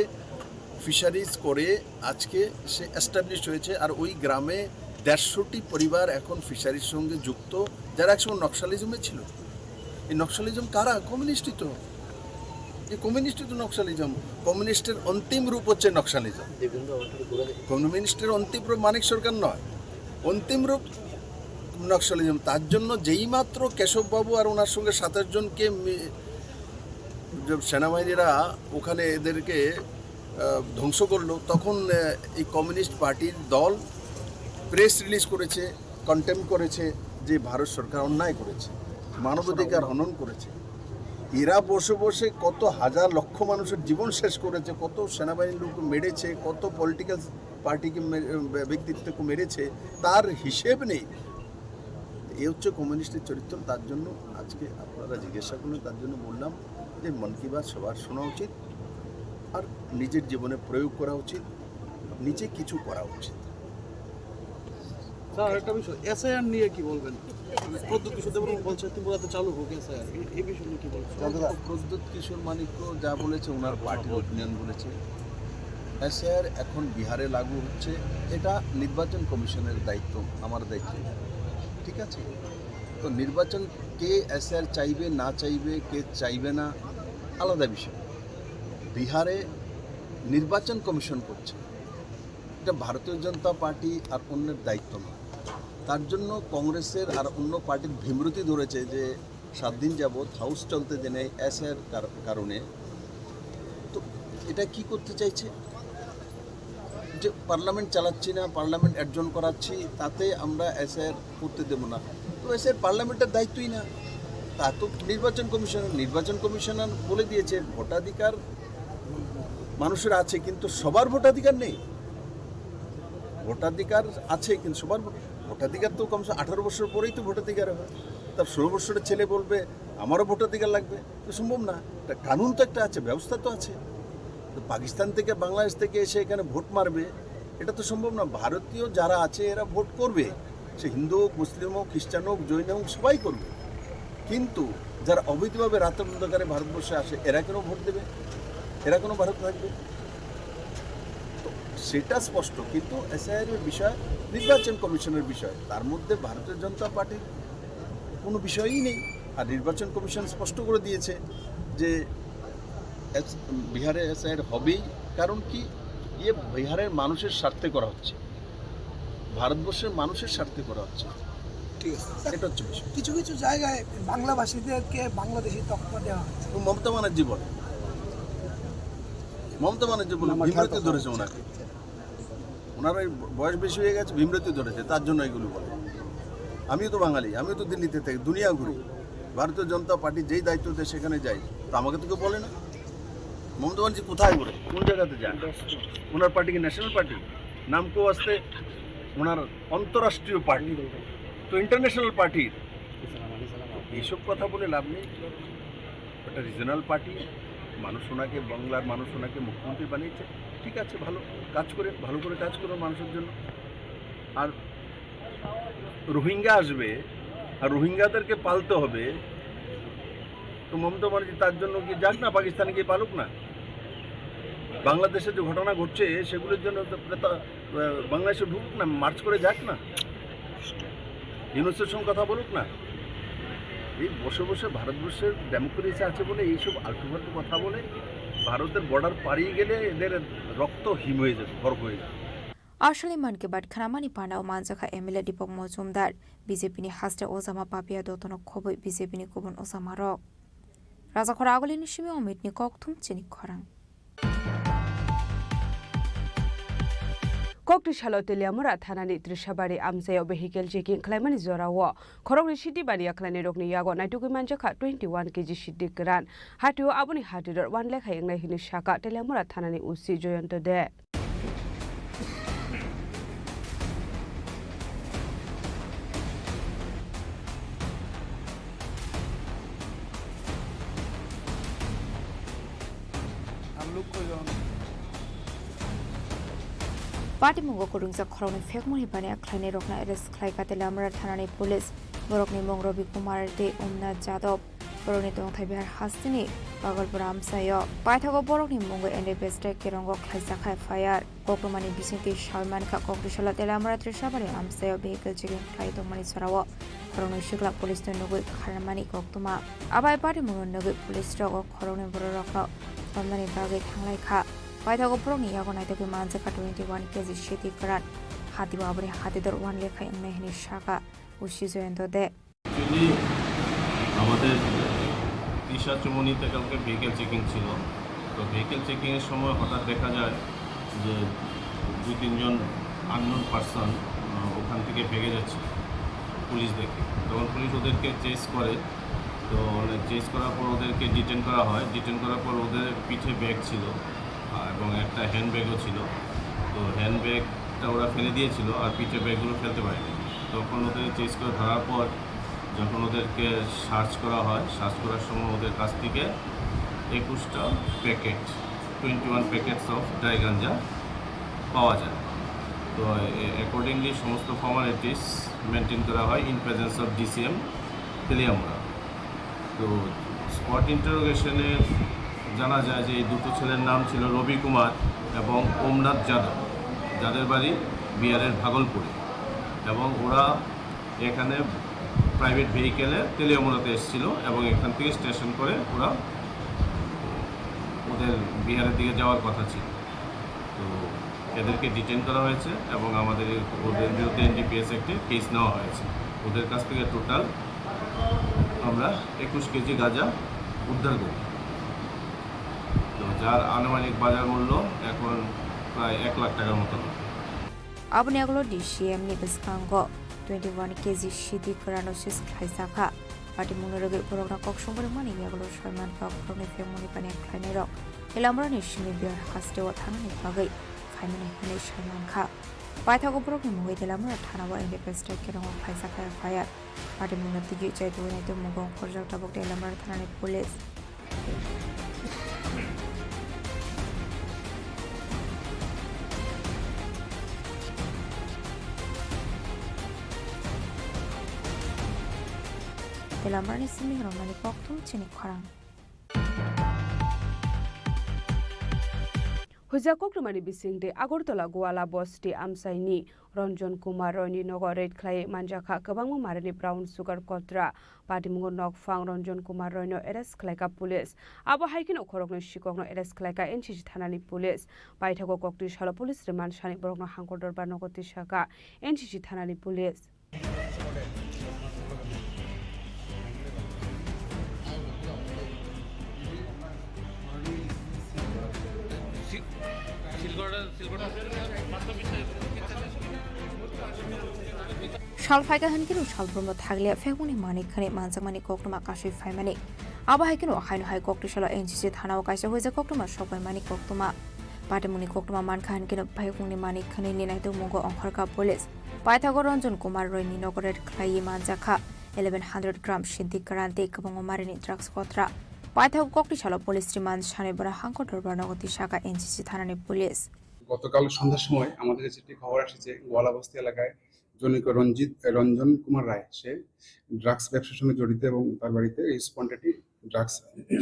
ফিশারিজ করে আজকে সে এস্টাবলিশ হয়েছে। আর ওই গ্রামে দেড়শোটি পরিবার এখন ফিশারির সঙ্গে যুক্ত, যারা একসময় নকশালিজমে ছিল। এই নকশালিজম কারা? কমিউনিস্টই তো। এই কমিউনিস্টই তো নকশালিজম। কমিউনিস্টের অন্তিম রূপ হচ্ছে নকশালিজম। কমিউনিস্টের অন্তিম রূপ মানিক সরকার নয়, অন্তিম রূপ নকশালিজম। তার জন্য যেই মাত্র কেশববাবু আর ওনার সঙ্গে সাতাশ জনকে মি-, যে সেনাবাহিনীরা ওখানে এদেরকে, আহ, ধ্বংস করলো, তখন, আহ, এই কমিউনিস্ট পার্টির দল প্রেস রিলিজ করেছে, কন্ডেম করেছে যে ভারত সরকার অন্যায় করেছে, মানবাধিকার হনন করেছে। এরা বসে বসে কত হাজার লক্ষ মানুষের জীবন শেষ করেছে, কত সেনাবাহিনীর লোক মেরেছে, কত পলিটিক্যাল পার্টিকে মে-, ব্যক্তিত্বকে মেরেছে, তার হিসেব নেই। এই হচ্ছে কমিউনিস্টের চরিত্র। তার জন্য আজকে আপনারা জিজ্ঞাসা করলেন, তার জন্য বললাম যে মন কি বাত সবার শোনা উচিত, আর নিজের জীবনে প্রয়োগ করা উচিত, নিজে কিছু করা উচিত। স্যার, একটা বিষয়, এসআইআর নিয়ে কি বলবেন? প্রদ্যুৎ কিশোর দেববর্মা বলছে ত্রিপুরাতে চালু হোক এসআইআর, এই, এই বিষয় নিয়ে কি বলবেন? প্রদ্যুৎ কিশোর মাণিক্য যা বলেছে, ওনার পার্টির ওপিনিয়ন বলেছে। এসআইআর এখন বিহারে লাগু হচ্ছে, এটা নির্বাচন কমিশনের দায়িত্ব, আমার দায়িত্ব, ঠিক আছে? তো নির্বাচন, কে এসআইআর চাইবে না চাইবে, কে চাইবে না, আলাদা বিষয়। বিহারে নির্বাচন কমিশন করছে, এটা ভারতীয় জনতা পার্টি আর অন্যের দায়িত্ব নয়। তার জন্য কংগ্রেসের আর অন্য পার্টির ভীমরতি ধরেছে যে সাত দিন যাবৎ হাউস চলতে দেয় নাই এসআইআর কার-, কারণে। তো এটা কি করতে চাইছে? যে পার্লামেন্ট চালাচ্ছি না, পার্লামেন্ট অ্যাডজর্ন করাচ্ছি, তাতে আমরা এসআইআর করতে দেবো না। তো এসআইআর পার্লামেন্টের দায়িত্বই না, তা তো নির্বাচন কমিশনার, নির্বাচন কমিশনার বলে দিয়েছে ভোটাধিকার মানুষের আছে, কিন্তু সবার ভোটাধিকার নেই। ভোটাধিকার আছে, কিন্তু সবার ভোট-, ভোটাধিকার তো কমসে কম আঠারো বছর পরেই তো ভোটাধিকার হয়। তার ষোলো বছরের ছেলে বলবে, "আমারও ভোটাধিকার লাগবে।" তো সম্ভব না। একটা কানুন তো একটা আছে, ব্যবস্থা তো আছে। তো পাকিস্তান থেকে, বাংলাদেশ থেকে এসে এখানে ভোট মারবে, এটা তো সম্ভব না। ভারতীয় যারা আছে, এরা ভোট করবে, সে হিন্দু হোক, মুসলিম হোক, খ্রিস্টান হোক, জৈন হোক, সবাই করবে। কিন্তু যারা অবৈধভাবে রাতের অন্ধকারে ভারতবর্ষে আসে, এরা কেন ভোট দেবে? এরা কেন ভারতে থাকবে? তো সেটা স্পষ্ট, কিন্তু এসআইআর এর বিষয় নির্বাচন কমিশনের বিষয়, তার মধ্যে ভারতীয় জনতা পার্টির কোনো বিষয়ই নেই। আর নির্বাচন কমিশন স্পষ্ট করে দিয়েছে যে এস-, বিহারে এসআইআর হবেই। কারণ কি? ইয়ে বিহারের মানুষের স্বার্থে করা হচ্ছে, ভারতবর্ষের মানুষের স্বার্থে করা হচ্ছে। ঠিক আছে, স্যার। এটা হচ্ছে বিষয়। কিছু কিছু জায়গায় বাংলাভাষীদেরকে বাংলাদেশি তকমা দেওয়া হচ্ছে। ও মমতা ব্যানার্জি বলে, মমতা ব্যানার্জি বলে, নামটা বিমৃত্যু তো ধরেছে ওনাকে। ওনার ওই বয়স বেশি হয়ে গেছে, বিমৃত্যু ধরেছে, তার জন্য এগুলো বলে। আমিও তো বাঙালি, আমিও তো দিল্লিতে থাকি, দুনিয়া ঘুরি। ভারতীয় জনতা পার্টি যেই দায়িত্ব দেয় সেখানে যাই, তো আমাকে তো কেউ বলে না। মমতা ব্যানার্জি কোথায় ঘুরে, কোন জায়গাতে যায়? ওনার পার্টি কি ন্যাশনাল পার্টি? নাম কেউ আসতে ওনার আন্তঃরাষ্ট্রীয় পার্টি, তো ইন্টারন্যাশনাল পার্টি। এইসব কথা বলে লাভ নেই। একটা রিজনাল পার্টি, মানুষ ওনাকে, বাংলার মানুষ ওনাকে মুখ্যমন্ত্রী বানিয়েছে, ঠিক আছে, ভালো কাজ করে, ভালো করে কাজ করো মানুষের জন্য। আর রোহিঙ্গা আসবে, আর রোহিঙ্গাদেরকে পালতে হবে, তো মমতা ব্যানার্জি তার জন্য কি যাক না, পাকিস্তানে গিয়ে পালুক না। বাংলাদেশে যে ঘটনা ঘটছে সেগুলোর জন্য তো, তো, আহ, বাংলাদেশে ঢুকুক না, মার্চ করে যাক না, ইউনুসের সঙ্গে কথা বলুক না। এই বসে বসে ভারতবর্ষের ডেমোক্রেসি আছে বলে এইসব আলতু ফালতু কথা বলে। ভারতের বর্ডার পাড়িয়ে গেলে এদের রক্ত হিম হয়ে যাবে, বরফ হয়ে যাবে। Aswlwi man ki baat khnamani panda o manjakha M L A Deepak Mojumdar, B J P ni haste ojama Papia Dottono khobwi B J P ni kubun ojamarok. Rajakhor Agulini simi Omitni kokthum chini khorang. Kokti salo Teliamura thanani Trishabari amchaio vehicle checking khlaimani jorao khoroknwi sidi baniya khlainairokni yago naitugwi manjakha twenty one K G sidi kwran. Hatio aboni hatidor one lakh hai wngnai hwnwi sakha Teliamura thanani O C Joyonto De. Patimungo kwrwngjak khoroknwi phekmani baniya khlainairokno arrest khlaikha Teliamura thanani police. Borokni mung Robi Kumar tei Omnath Jadab. Borokni tongthai Bihar hasteni Pagalpur amchaio. Paithago borokni mungwi N D P S tei Kerongo khlaijak F I R. Koktwmani bisingtwi sawi mankha, kokti salo Teliamura Trishabari amchaio vehicle checking khlai tongmani jorao khoroknwi sikla police no nugwi kharmani koktwma. Abai patimungno nugwi police rok o khoroknwi bororokno romnani bagwi thanglaikha. Paithago borokni yago naitugwi manjakha twenty one K G sidi kwran. Hatio aboni hatidor one lakh hai wngnai hwnwi sakha O C Joyonto De. Actually, আমাদের তৃষা চৌমুহনীতে কালকে vehicle checking ছিল। তো ভেহিকেল চেকিংয়ের সময় হঠাৎ দেখা যায় যে দুই তিনজন আননোন পার্সন ওখান থেকে ভেগে যাচ্ছে পুলিশ দেখে। তখন পুলিশ ওদেরকে চেস করে। তো চেস করার পর ওদেরকে ডিটেন করা হয়। ডিটেন করার পর ওদের পিঠে ব্যাগ ছিল, আহ, এবং একটা হ্যান্ডব্যাগও ছিল। তো হ্যান্ডব্যাগটা ওরা ফেলে দিয়েছিল, আর পিঠে ব্যাগগুলো ফেলতে পারেনি। তখন ওদের চেস করে ধরার পর যখন ওদেরকে সার্চ করা হয়, সার্চ করার সময় ওদের কাছ থেকে একুশটা packet, twenty one packets of dry গাঞ্জা পাওয়া যায়। তো অ্যাকর্ডিংলি সমস্ত ফর্মালিটিস মেনটেন করা হয় in presence of D C M Teliamura. তো স্পট ইন্টারোগেশনে জানা যায় যে এই দুটো ছেলের নাম ছিল রবি কুমার এবং ওমনাথ যাদব, যাদের বাড়ি বিহারের ভাগলপুরে। এবং ওরা এখানে প্রাইভেট ভেহিকেলে তেলিয়ামুড়াতে এসেছিল এবং এখান থেকে স্টেশন করে ওরা ওদের বিহারের দিকে যাওয়ার কথা ছিল। তো এদেরকে ডিটেন করা হয়েছে এবং আমাদের এই, ওদের বিরুদ্ধে এনডিপিএস অ্যাক্টে কেস নেওয়া হয়েছে। ওদের কাছ থেকে টোটাল আমরা একুশ কেজি গাঁজা উদ্ধার করি। তো যার আনুমানিক বাজার মূল্য এখন প্রায় এক লাখ টাকার মতো হবে। Aboni yagulo D C M ni bwskango twenty one K G sidi kwrano seize khlaijakha. Patimungni rwgwi borokno kok songwi rwmani yagulo soiman kok borokni phengmani baniya khlainairok Teliamurani simi Bihar hasteo thanani bagwi phaimani hwnwi saimankha. Paithago borokni mungwi Teliamura thanao N D P S tei Kerongo khlaijakha F I R. Patimungno twiwi chai tubui nai tongmungo ongkhorjak tabuk Teliamura thanani police. Teliamurani simi rwmani kokthum chini khorang. Huijak koktwmani bisingtwi Agartala Goala bosti amchaini Ranjan Kumar Royni nogo raid khlaiwi manjakha kwbangma marini brown sugar kotra. Patimungo nokphang Ranjan Kumar Royno arrest khlaikha police. Abo hai kheno khoroknwi sikhokno arrest khlaikha N C C thanani police. Paithago koktwi salo police remand sani borokno hangkor dorbar nogo tisakha N C C thanani police. Sal phaikha hwn khe rw salbrumno thakliya phekmungni manwi khwnwi manjakmani koktwma kasui phaimani. Abo hai kheno haino hai koktwi salo N C C thanao kaisa huijak koktwma sokbaimani koktwma. Patimungni koktwma mankha hwn kheno phekmungni manwi khwnwini naitokmungo ongkhorkha police. Paithago Ranjan Kumar Royni nogo raid khlaiwi manjakha eleven hundred gram Siddhi Karan tei kwbangma marini drugs kotra. Paithago koktwi salo police remand sanwi bono hangkor dorbar nogo tisakha N C C thanani police. গতকাল সন্ধ্যার সময় আমাদের কাছে একটি খবর আসে যে গোয়ালাবস্তি এলাকায় জনৈক রঞ্জিত, রঞ্জন কুমার রায়, সে ড্রাগস ব্যবসার সঙ্গে জড়িত এবং তার বাড়িতে হিউজ কোয়ান্টিটি ড্রাগস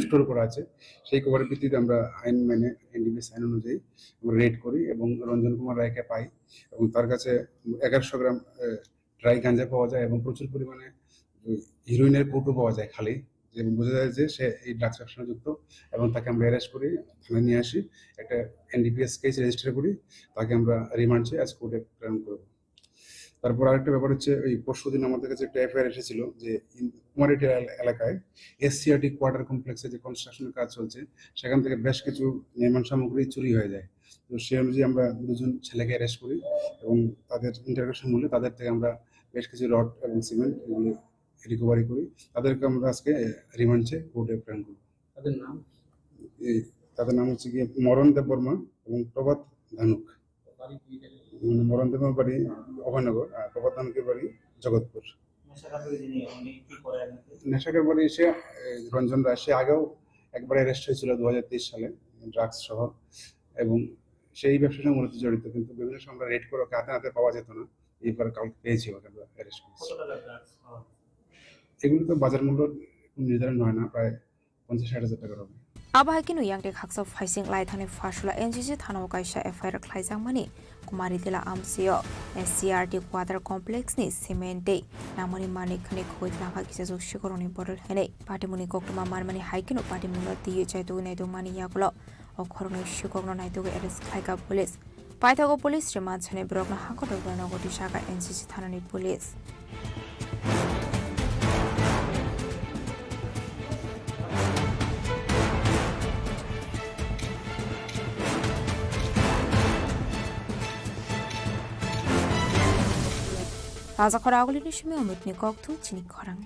স্টোর করা আছে। সেই খবরের ভিত্তিতে আমরা আইন মেনে, এনডিপিএস আইন অনুযায়ী আমরা রেড করি এবং রঞ্জন কুমার রায়কে পাই এবং তার কাছে এগারোশো গ্রাম, আহ, ড্রাই গাঞ্জা পাওয়া যায় এবং প্রচুর পরিমাণে, উম, হিরোইনের কৌটো পাওয়া যায় খালি, এবং বোঝা যায় যে সে এই ড্রাগস ব্যবসার সঙ্গে যুক্ত এবং তাকে আমরা অ্যারেস্ট করি, থানায় নিয়ে আসি, একটা এনডিপিএস কেস রেজিস্টার করি, তাকে আমরা রিমান্ড চেয়ে আজ কোর্টে প্রেরণ করব। তারপর আরেকটা ব্যাপার হচ্ছে, ওই পরশুদিন আমাদের কাছে একটা এফআইআর এসেছিল যে ইন-, কুমারহাটি এল-, এলাকায় এসসিআরটি কোয়ার্টার কমপ্লেক্সে যে কনস্ট্রাকশনের কাজ চলছে, সেখান থেকে বেশ কিছু নির্মাণ সামগ্রী চুরি হয়ে যায়। তো সেই অনুযায়ী আমরা দুজন ছেলেকে অ্যারেস্ট করি এবং তাদের ইন্টারোগেশন মূলে তাদের থেকে আমরা বেশ কিছু রড এবং সিমেন্ট এগুলো রিকভারি করি। তাদেরকে আমরা আজকে রিমান্ড চেয়ে কোর্টে প্রেরণ করব। তাদের নাম? এই, তাদের নাম হচ্ছে গিয়ে মরণ দেববর্মা এবং প্রভাত ধানুক। বাড়ি কি জায়গায়? উম, মরণ দেববর্মার বাড়ি অভয়নগর, আর প্রভাত ধানুকের বাড়ি জগৎপুর। নেশা কারবারি যিনি, উনি কি করেন? নেশা কারবারি সে, এ, রঞ্জন রায়, সে আগেও একবার অ্যারেস্ট হয়েছিল দু হাজার তেইশ সালে ড্রাগস সহ, এবং সেই ব্যবসার সঙ্গে মূলত জড়িত, কিন্তু বিভিন্ন সময় আমরা রেড করে ওকে হাতে নাতে পাওয়া যেত না, এইবার কালকে পেয়েছি ওকে, আমরা অ্যারেস্ট করেছি। কত টাকা ড্রাগস পাওয়া গেছে? এগুলো তো বাজার মূল্য নির্ধারণ হয় না, প্রায় পঞ্চাশ ষাট হাজার টাকার হবে। Abo hai kheno yang de khaksa phaising lai thani pharsula N C C thanao kaisa F I R khlaijakmani Kumari Tila amsio S C R T quarter complex ni cement tei nangmani manwi khwnwi khogwi tlangkha kisa jok sikorokni bodol hinwi patimungni koktwma manmani hai kheno patimungno twiwi chaitugwi naitokmani yagulo o khoroknwi sikokno naitugwi arrest khlaikha police. Paithago police remand sani borokno hangkotor borokno goti saka N C C thanani police. Taja khorang agulini simi omotni kokthum chini khorang.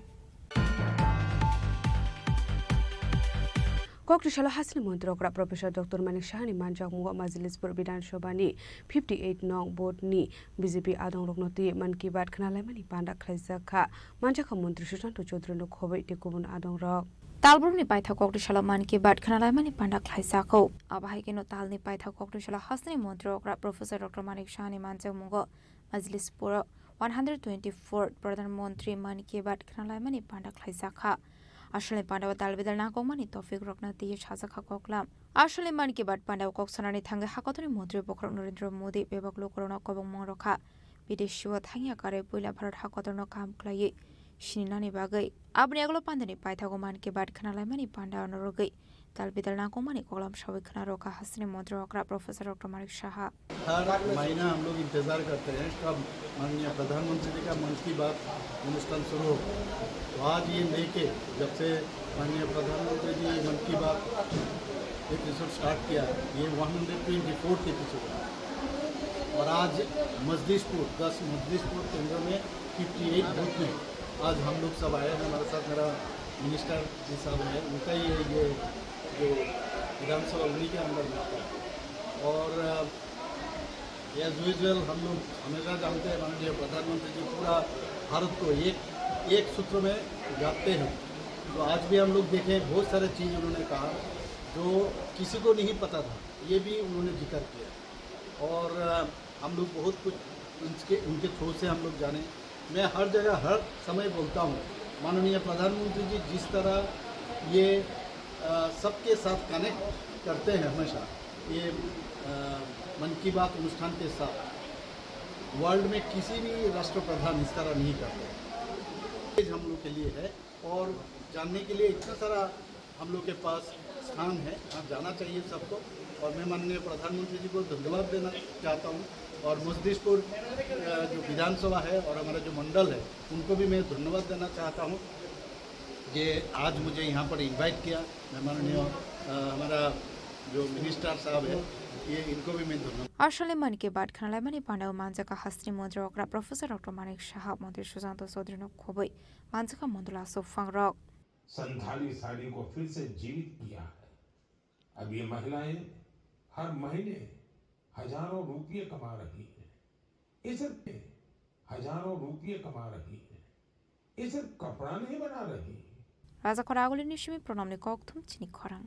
Kokri salo hasini montri okra Professor Doctor Manik Sahani manjakmungo Majlispur Bidhan Sabha ni fifty eight nong booth ni B J P adongrokno twi Mann Ki Baat khwnalaimani panda khlaijak kha, manjakha montri Sushanta Chowdhury no khobwi tei kubun adongrok. Talbrumni paithak kokri salo Mann Ki Baat khwnalaimani panda khlaijakho. Abo hai kheno talni paithak kokri salo hasini montri okra Professor Doctor Manik Sahani manjakmungo Majlispur o one hundred twenty-four Pradhan Mantri Mann Ki Baat khwnalaimani panda khlaijakha. Asolni pandao dalbidal nangkukmani topikrokno twiwi sajakha koklam. Asolni Mann Ki Baat pandao kok sanani thangwi hakotorni montri bokhorok Narendra Modi bebak lukurokno kobongmung rwkha. Bideshio thangya karwi puila Bharat hakotorno kaham khlaiwi sininani bagwi. Aboni yagulo pandani paithago Mann Ki Baat khwnalaimani panda ono rwgwi dalbidal nangkukmani koklam sawi khwna rwkha hasini montri okra Professor Doctor Manik Saha. हर महीना हम लोग इंतज़ार करते हैं कब माननीय प्रधानमंत्री जी का मन की बात अनुष्ठान शुरू हो। तो आज ये लेके जब से माननीय प्रधानमंत्री जी मन की बात एपिसोड स्टार्ट किया, ये one hundred twenty fourth episode है। और आज मजलिसपुर, दस मजलिसपुर केंद्र में फिफ्टी एट बूथ में आज हम लोग सब आए हैं। हमारे साथ मेरा मिनिस्टर जी साहब हैं, उनका ही ये, ये जो विधानसभा उन्हीं के अंदर में आता है। और, अ, एज यूजुअल हम लोग हमेशा जानते हैं माननीय प्रधानमंत्री जी पूरा भारत को एक, एक सूत्र में गाते हैं। तो आज भी हम लोग देखें, बहुत सारे चीज़ उन्होंने कहा जो किसी को नहीं पता था, ये भी उन्होंने जिक्र किया। और, अ, हम लोग बहुत कुछ उनके, उनके थ्रू से हम लोग जाने। मैं हर जगह, हर समय बोलता हूँ, माननीय प्रधानमंत्री जी जिस तरह ये, अ, सबके साथ कनेक्ट करते हैं हमेशा, ये अ, मन की बात अनुष्ठान के साथ वर्ल्ड में किसी भी राष्ट्र प्रधान इस तरह नहीं करते। हम लोग के लिए है और जानने के लिए इतना सारा हम लोग के पास स्थान है, आप जाना चाहिए सबको। और मैं माननीय प्रधानमंत्री जी को धन्यवाद देना चाहता हूँ और मजलिसपुर, अ, जो विधानसभा है और हमारा जो मंडल है, उनको भी मैं धन्यवाद देना चाहता हूँ कि आज मुझे यहाँ पर इनवाइट किया। मैं माननीय, अ, हमारा जो मिनिस्टर साहब है, ये इनको भी मैं धन्यवाद। Asole Mann Ki Baat khnalaimani panao manjaka hasteni montri okra Professor Doctor Manik Saha, montri Sushanta Chaudhary no khobwi manjaka mondol aswk phangrok. Santhali साड़ी को फिर से जीवित किया है। अब ये महिलाएं हर महीने हजारों रुपये कमा रही हैं। ये सिर्फ, हजारों रुपये कमा रही हैं। ये सिर्फ कपड़ा नहीं बना रही। Raja Khoraguli ni simi pronom ni kokthum chini khorang.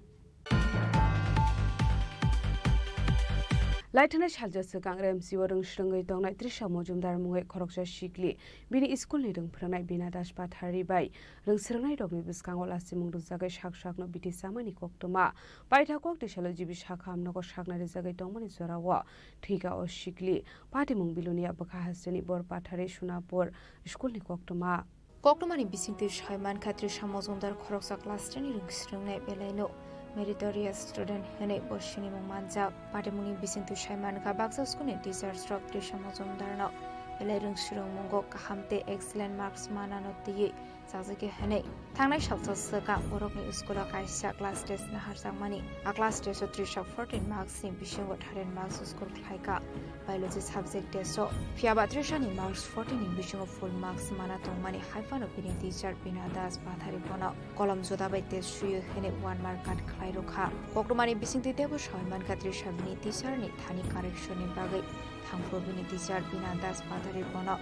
Laithana salsa swkang R M C o rwng swrwngwi tongnai Trisha Mojumdar mungwi khoroksa sikli bini school ni rwng phwrwngnai Bina Das Pathari bai rwng swrwngnairokni bwskango lachimung rwjagwi sak sakno bithi chamani koktwma. Paithak kok tisalo G B sakha hamnogo saknai rwjagwi tongmani jorao thwika o sikli. Patimung Bilonia bwkha hasteni Bor Pathari Sonapur school ni koktwma. Koktwmani bisingtwi sai mankha Trisha Mojumdar khoroksa class ten ni rwng swrwngnai belaino meritorious student hwnwi bo sinimung manjak. Patimungni bisingtwi sai mankha baksa school ni teachers rok Trisha Mojumdarno belai rwng swrwngmungo kaham tei excellent marks manano twiwi chajagwi hwnwi. Thangnai salsa swkang borokni school o kaisa class test naharjakmani. A class test o Trisha fourteen marks ni bisingo thirteen marks score khlaikha biology subject test o. Phiyaba Trisha ni marks fourteen ni bisingo full marks mana tongmani, hai phano bini teacher Bina Das Pathari bono kolom joda bai test suiwi hwnwi one mark cut khlai rwkha. Koktwmani bisingtwi teibo sawi mankha Trisha bini teacher ni thani correction ni bagwi thangphuru bini teacher Bina Das Pathari bono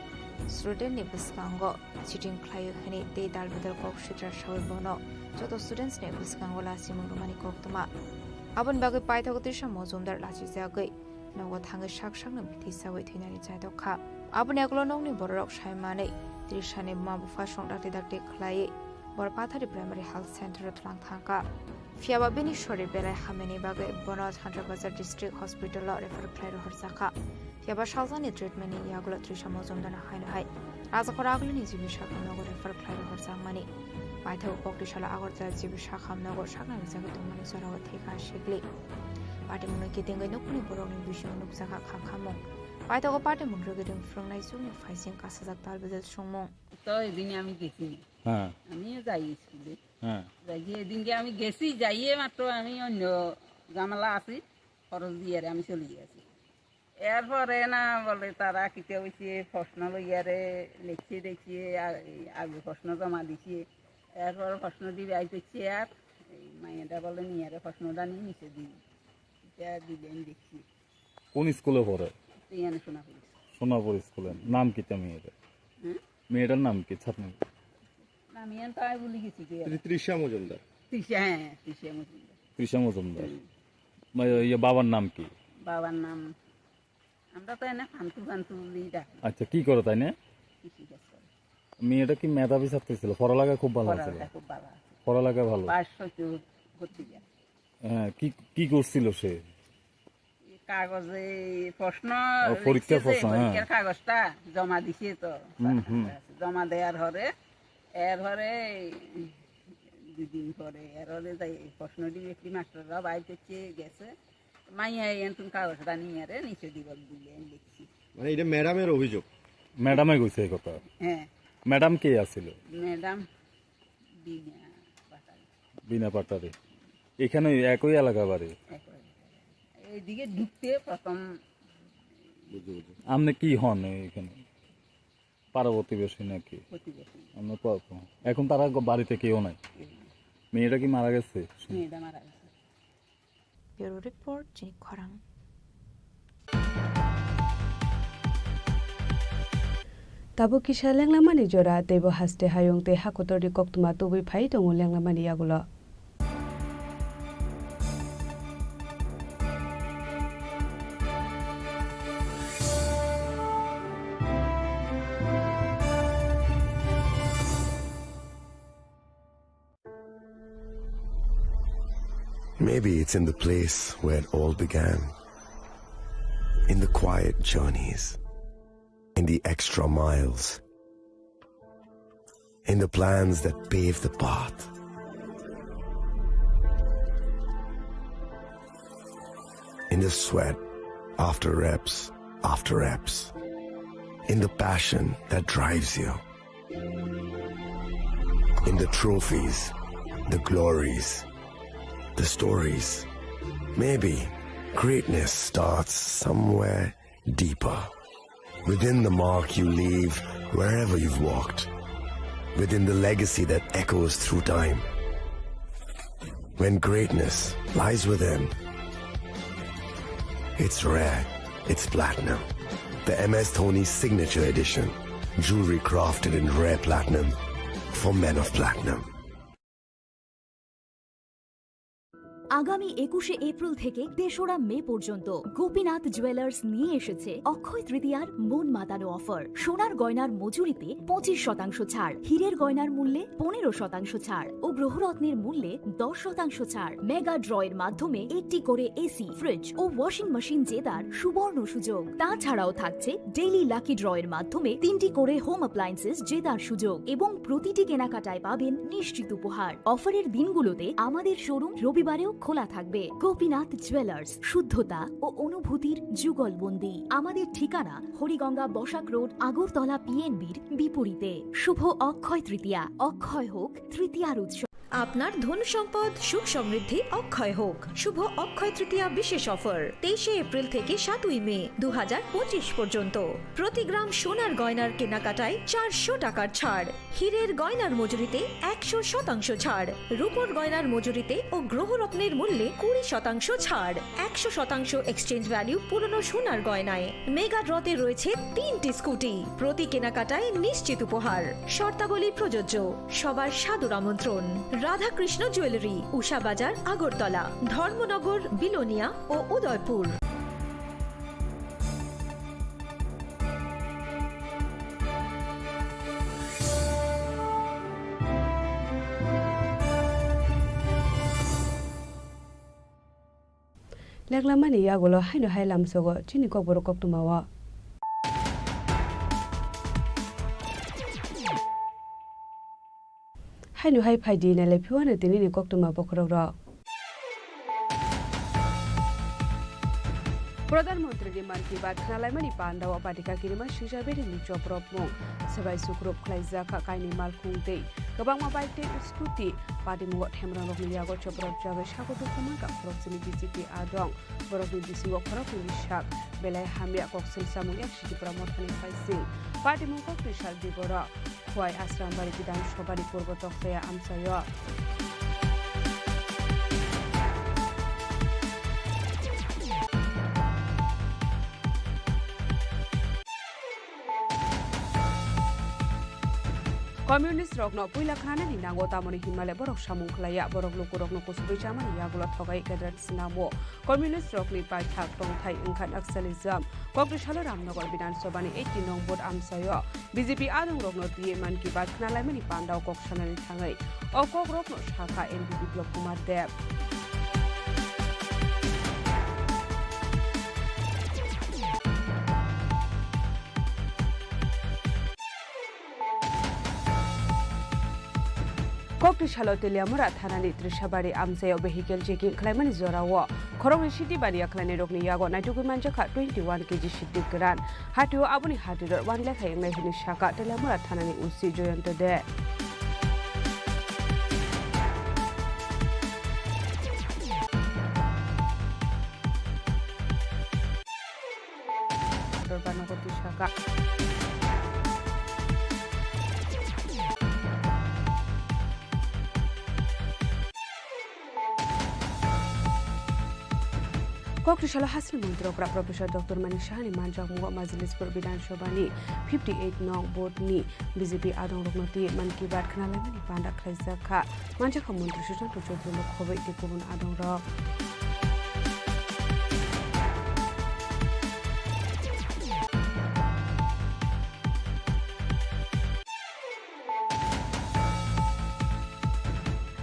student ni bwskango cheating khlaio hwnwi tei dalbidal kok sitra sawi bono joto students ni bwskango lachimung rwmani koktwma. Aboni bagwi paithago Trisha Mojumdar lachijagwi nogo thangwi sak sakno bithi sawi thwinani chaidok kha. Aboni yagulo nokni bororok sai manwi Trisha ni buma bupha song dakti dakti khlaiwi Bor Pathari Primary Health Center o twlang thangkha. Phiyaba bini sorir belai hamyani bagwi bono Chandra Bazar District Hospital o refer khlai rohorjakha. Phiyaba salsani treatment ni yagulo Trisha Mojumdar no haino hai Rajakhor agulini G B sakha nogo refer khlai rohorjakmani. Paithago kok twi salo Agartala G B sakha nogo saknai rwjagwi tongmani jorao thwikha sikli. Patimungno kitingwi nukuni borokni bisingo nukjakha kha khamung. Paithago patimung rwgwi rwng phwrwngnai chukni phaising kasajak talbijal songmung. তো এদিনে আমি গেছি না। হ্যাঁ। আমিও যাই স্কুলে। হ্যাঁ। যাই গিয়ে এদিনকে আমি গেছি, যাইয়ে মাত্র আমি অন্য ঝামেলা আছি, খরচ দিয়ে আর আমি চলে গেছি। এরপরে না বলে তারা কিতা হইছে, প্রশ্ন লইয়ারে লিখছে দেখছে, আ-, এই আগে প্রশ্ন জমা দিছে। এরপরে প্রশ্ন দিবে আইতেছে আর এই মাইয়াটা বলে নিয়ারে প্রশ্নটা নিয়ে নিচে দিবি। এটা দিলে আমি দেখছি। কোন স্কুলে পড়ে? ইয়ানে সোনাপুর। সোনাপুর স্কুলে। নাম কিতা মেয়েটার? হুম? মেয়েটার নাম কি? ছাত্র নাম ইয়ান তো আমি ভুলে গেছি কি। তৃ-, তৃষা মজুমদার। তৃষা, হ্যাঁ, তৃষা মজুমদার। তৃষা মজুমদার। হুম। মা-, ইয়ে, বাবার নাম কি? বাবার নাম, আমরা তো এনে ফান্তু ফান্তু বলি ডাকি। আচ্ছা, কি করে তাই না? কৃষি কাজ করে। মেয়েটা কি মেধাবী ছাত্রী ছিল? পড়ালেখা খুব ভালো ছিল? পড়ালেখা খুব ভালো আছে। পড়ালেখা ভালো। পাস হইতে ভর্তি যায়। হ্যাঁ, কি, কি করছিল সে? কাগজে প্রশ্ন ও, পরীক্ষার লিখছে যে, প্রশ্ন, হ্যাঁ। পরীক্ষার কাগজটা জমা দিছে তো, হুম, হুম। জমা দেওয়ার পরে, এর পরে দুদিন পরে, এর পরে যাই এই প্রশ্ন দিয়ে একটি মাস্টাররা বাইর করছে, গেছে, মাইয়া এখন কাগজটা নিয়ে আরে নিচে দিব, দিলে আমি লিখছি। মানে, এটা ম্যাডামের অভিযোগ? ম্যাডামে কইছে এই কথা? হ্যাঁ। ম্যাডাম কে আছিল? ম্যাডাম বিনা পাটারি। বিনা পাটারি। এখানে একই এলাকা বাড়ি? একই এলাকা। এইদিকে ঢুকতে প্রথম। বুঝছি, বুঝছি। আপনি কি হন এখানে? পাড়া প্রতিবেশী নাকি? প্রতিবেশী। আপনার পর-, এখন তারা গ-, বাড়িতে কেউ নাই? কেউ নাই। মেয়েটা কি মারা গেছে? মেয়েটা মারা গেছে। Bureau Report, Chini Khorang. Tabuk kisa lenglamani jora, teibo haste hayung tei hakotorni koktwma tubui phai tongo lenglamani yagulo. Maybe it's in the place where it all began. In the quiet journeys, in the extra miles, in the plans that pave the path, in the sweat after reps, after reps, in the passion that drives you, in the trophies, the glories, the stories. Maybe greatness starts somewhere deeper. Within the mark you leave wherever you've walked. Within the legacy that echoes through time. When greatness lies within, it's rare, it's platinum. The M S Dhoni Signature Edition. Jewelry crafted in rare platinum for men of platinum. আগামী একুশে এপ্রিল থেকে তেসরা মে পর্যন্ত গোপীনাথ জুয়েলার্স নিয়ে এসেছে অক্ষয় তৃতীয়ার মন মাতানো অফার। সোনার গয়নার মজুরিতে পঁচিশ শতাংশ ছাড়, হীরের গয়নার মূল্যে পনেরো শতাংশ ছাড় ও গ্রহরত্নের মূল্যে দশ শতাংশ ছাড়। মেগা ড্র এর মাধ্যমে একটি করে এসি, ফ্রিজ ও ওয়াশিং মেশিন জেতার সুবর্ণ সুযোগ। তাছাড়াও থাকছে ডেইলি লাকি ড্র এর মাধ্যমে তিনটি করে হোম অ্যাপ্লায়েন্সেস জেতার সুযোগ এবং প্রতিটি কেনাকাটায় পাবেন নিশ্চিত উপহার। অফারের দিনগুলোতে আমাদের শোরুম রবিবারেও খোলা থাকবে। গোপীনাথ জুয়েলার্স, শুদ্ধতা ও অনুভূতির যুগলবন্দি। আমাদের ঠিকানা হরিগঙ্গা বসাক রোড, আগরতলা পিএনবির বিপরীতে। শুভ অক্ষয় তৃতীয়া, অক্ষয় হোক তৃতীয়ার উৎসব। আপনার ধন সম্পদ, সুখ সমৃদ্ধি অক্ষয় হোক। শুভ অক্ষয় তৃতীয়া বিশেষ অফার, তেইশে এপ্রিল থেকে সাতই মে দু হাজার পঁচিশ পর্যন্ত। প্রতি গ্রাম সোনার গয়নার কেনাকাটায় চারশো টাকার ছাড়, হীরের গয়নার মজুরিতে একশো শতাংশ ছাড়, রূপোর গয়নার মজুরিতে ও গ্রহরত্নের মূল্যে কুড়ি শতাংশ ছাড়, একশো শতাংশ এক্সচেঞ্জ ভ্যালু পুরনো সোনার গয়নায়। মেগা ড্রতে রয়েছে তিনটি স্কুটি, প্রতি কেনাকাটায় নিশ্চিত উপহার। শর্তাবলী প্রযোজ্য। সবার সাদর আমন্ত্রণ। রাধাকৃষ্ণ জুয়েলারি, উষা বাজার, আগরতলা, ধর্মনগর, বিলোনিয়া ও Udaipur. Leklamani yagulo haino hai lamsogo chini kokborok koktwmao. Haino hai phaidi nailai phiwano tinini koktwma bokhorokrok. Pradhan Mantri ni Mann Ki Baat khnalaimani pandao patika kirima singsa bedini chopropmung. Swbai sukrup khlaijak kha kainwi malkhung tei kwbangma bike tei scooty. Patimungo themrangrokni yago chopropjagwi sago dukha mankha khoroksani B J P adong. Borokni bisingo khoroknwini sak belai hamya koksil chamung yak Sitipura mothani phaising. Patimung koktwi saldi borok. Khowai Asrambari Bidhan Sabhani purbo tokchaya amchaio. Communist rokno puila khnanani nango, tamoni hinmale borok samung khlaiya, borok lukurokno kusubui chamani yagulo thogai cadre snamo. Communist rokni paithak tongthai wngkha Naxalism. Kokri salo Ramnagar Bidhan Sabhani eighty nong vote amchaio B J P adongrokno twiwi Mann Ki Baat khnalaimani pandao kok sanani thangwi o kokrokno sakha M P Biplab Kumar Deb. Kokri salo Teliamura thanani Trishabari amchaio vehicle checking khlaimani jorao khoroknwi city baniya khlainairokni yago naitugwi manjakha twenty one K G sitwk kwran. Hatio aboni hatirok uan lekhai wngnai hwnwi sakha Teliamura thanani O C Joyonto De. Dorbar nogo twi sakha. Kokri salo hasini montri okra Professor Doctor Manik Sahani manjakmungo Majlispur Bidhan Sabhani fifty eight nong vote ni B J P adongrokno twi Mann Ki Baat khnalaimani panda khlaijak kha. Manjakha montri Sushanta Chaudrano khoboi tei kubun adongrok.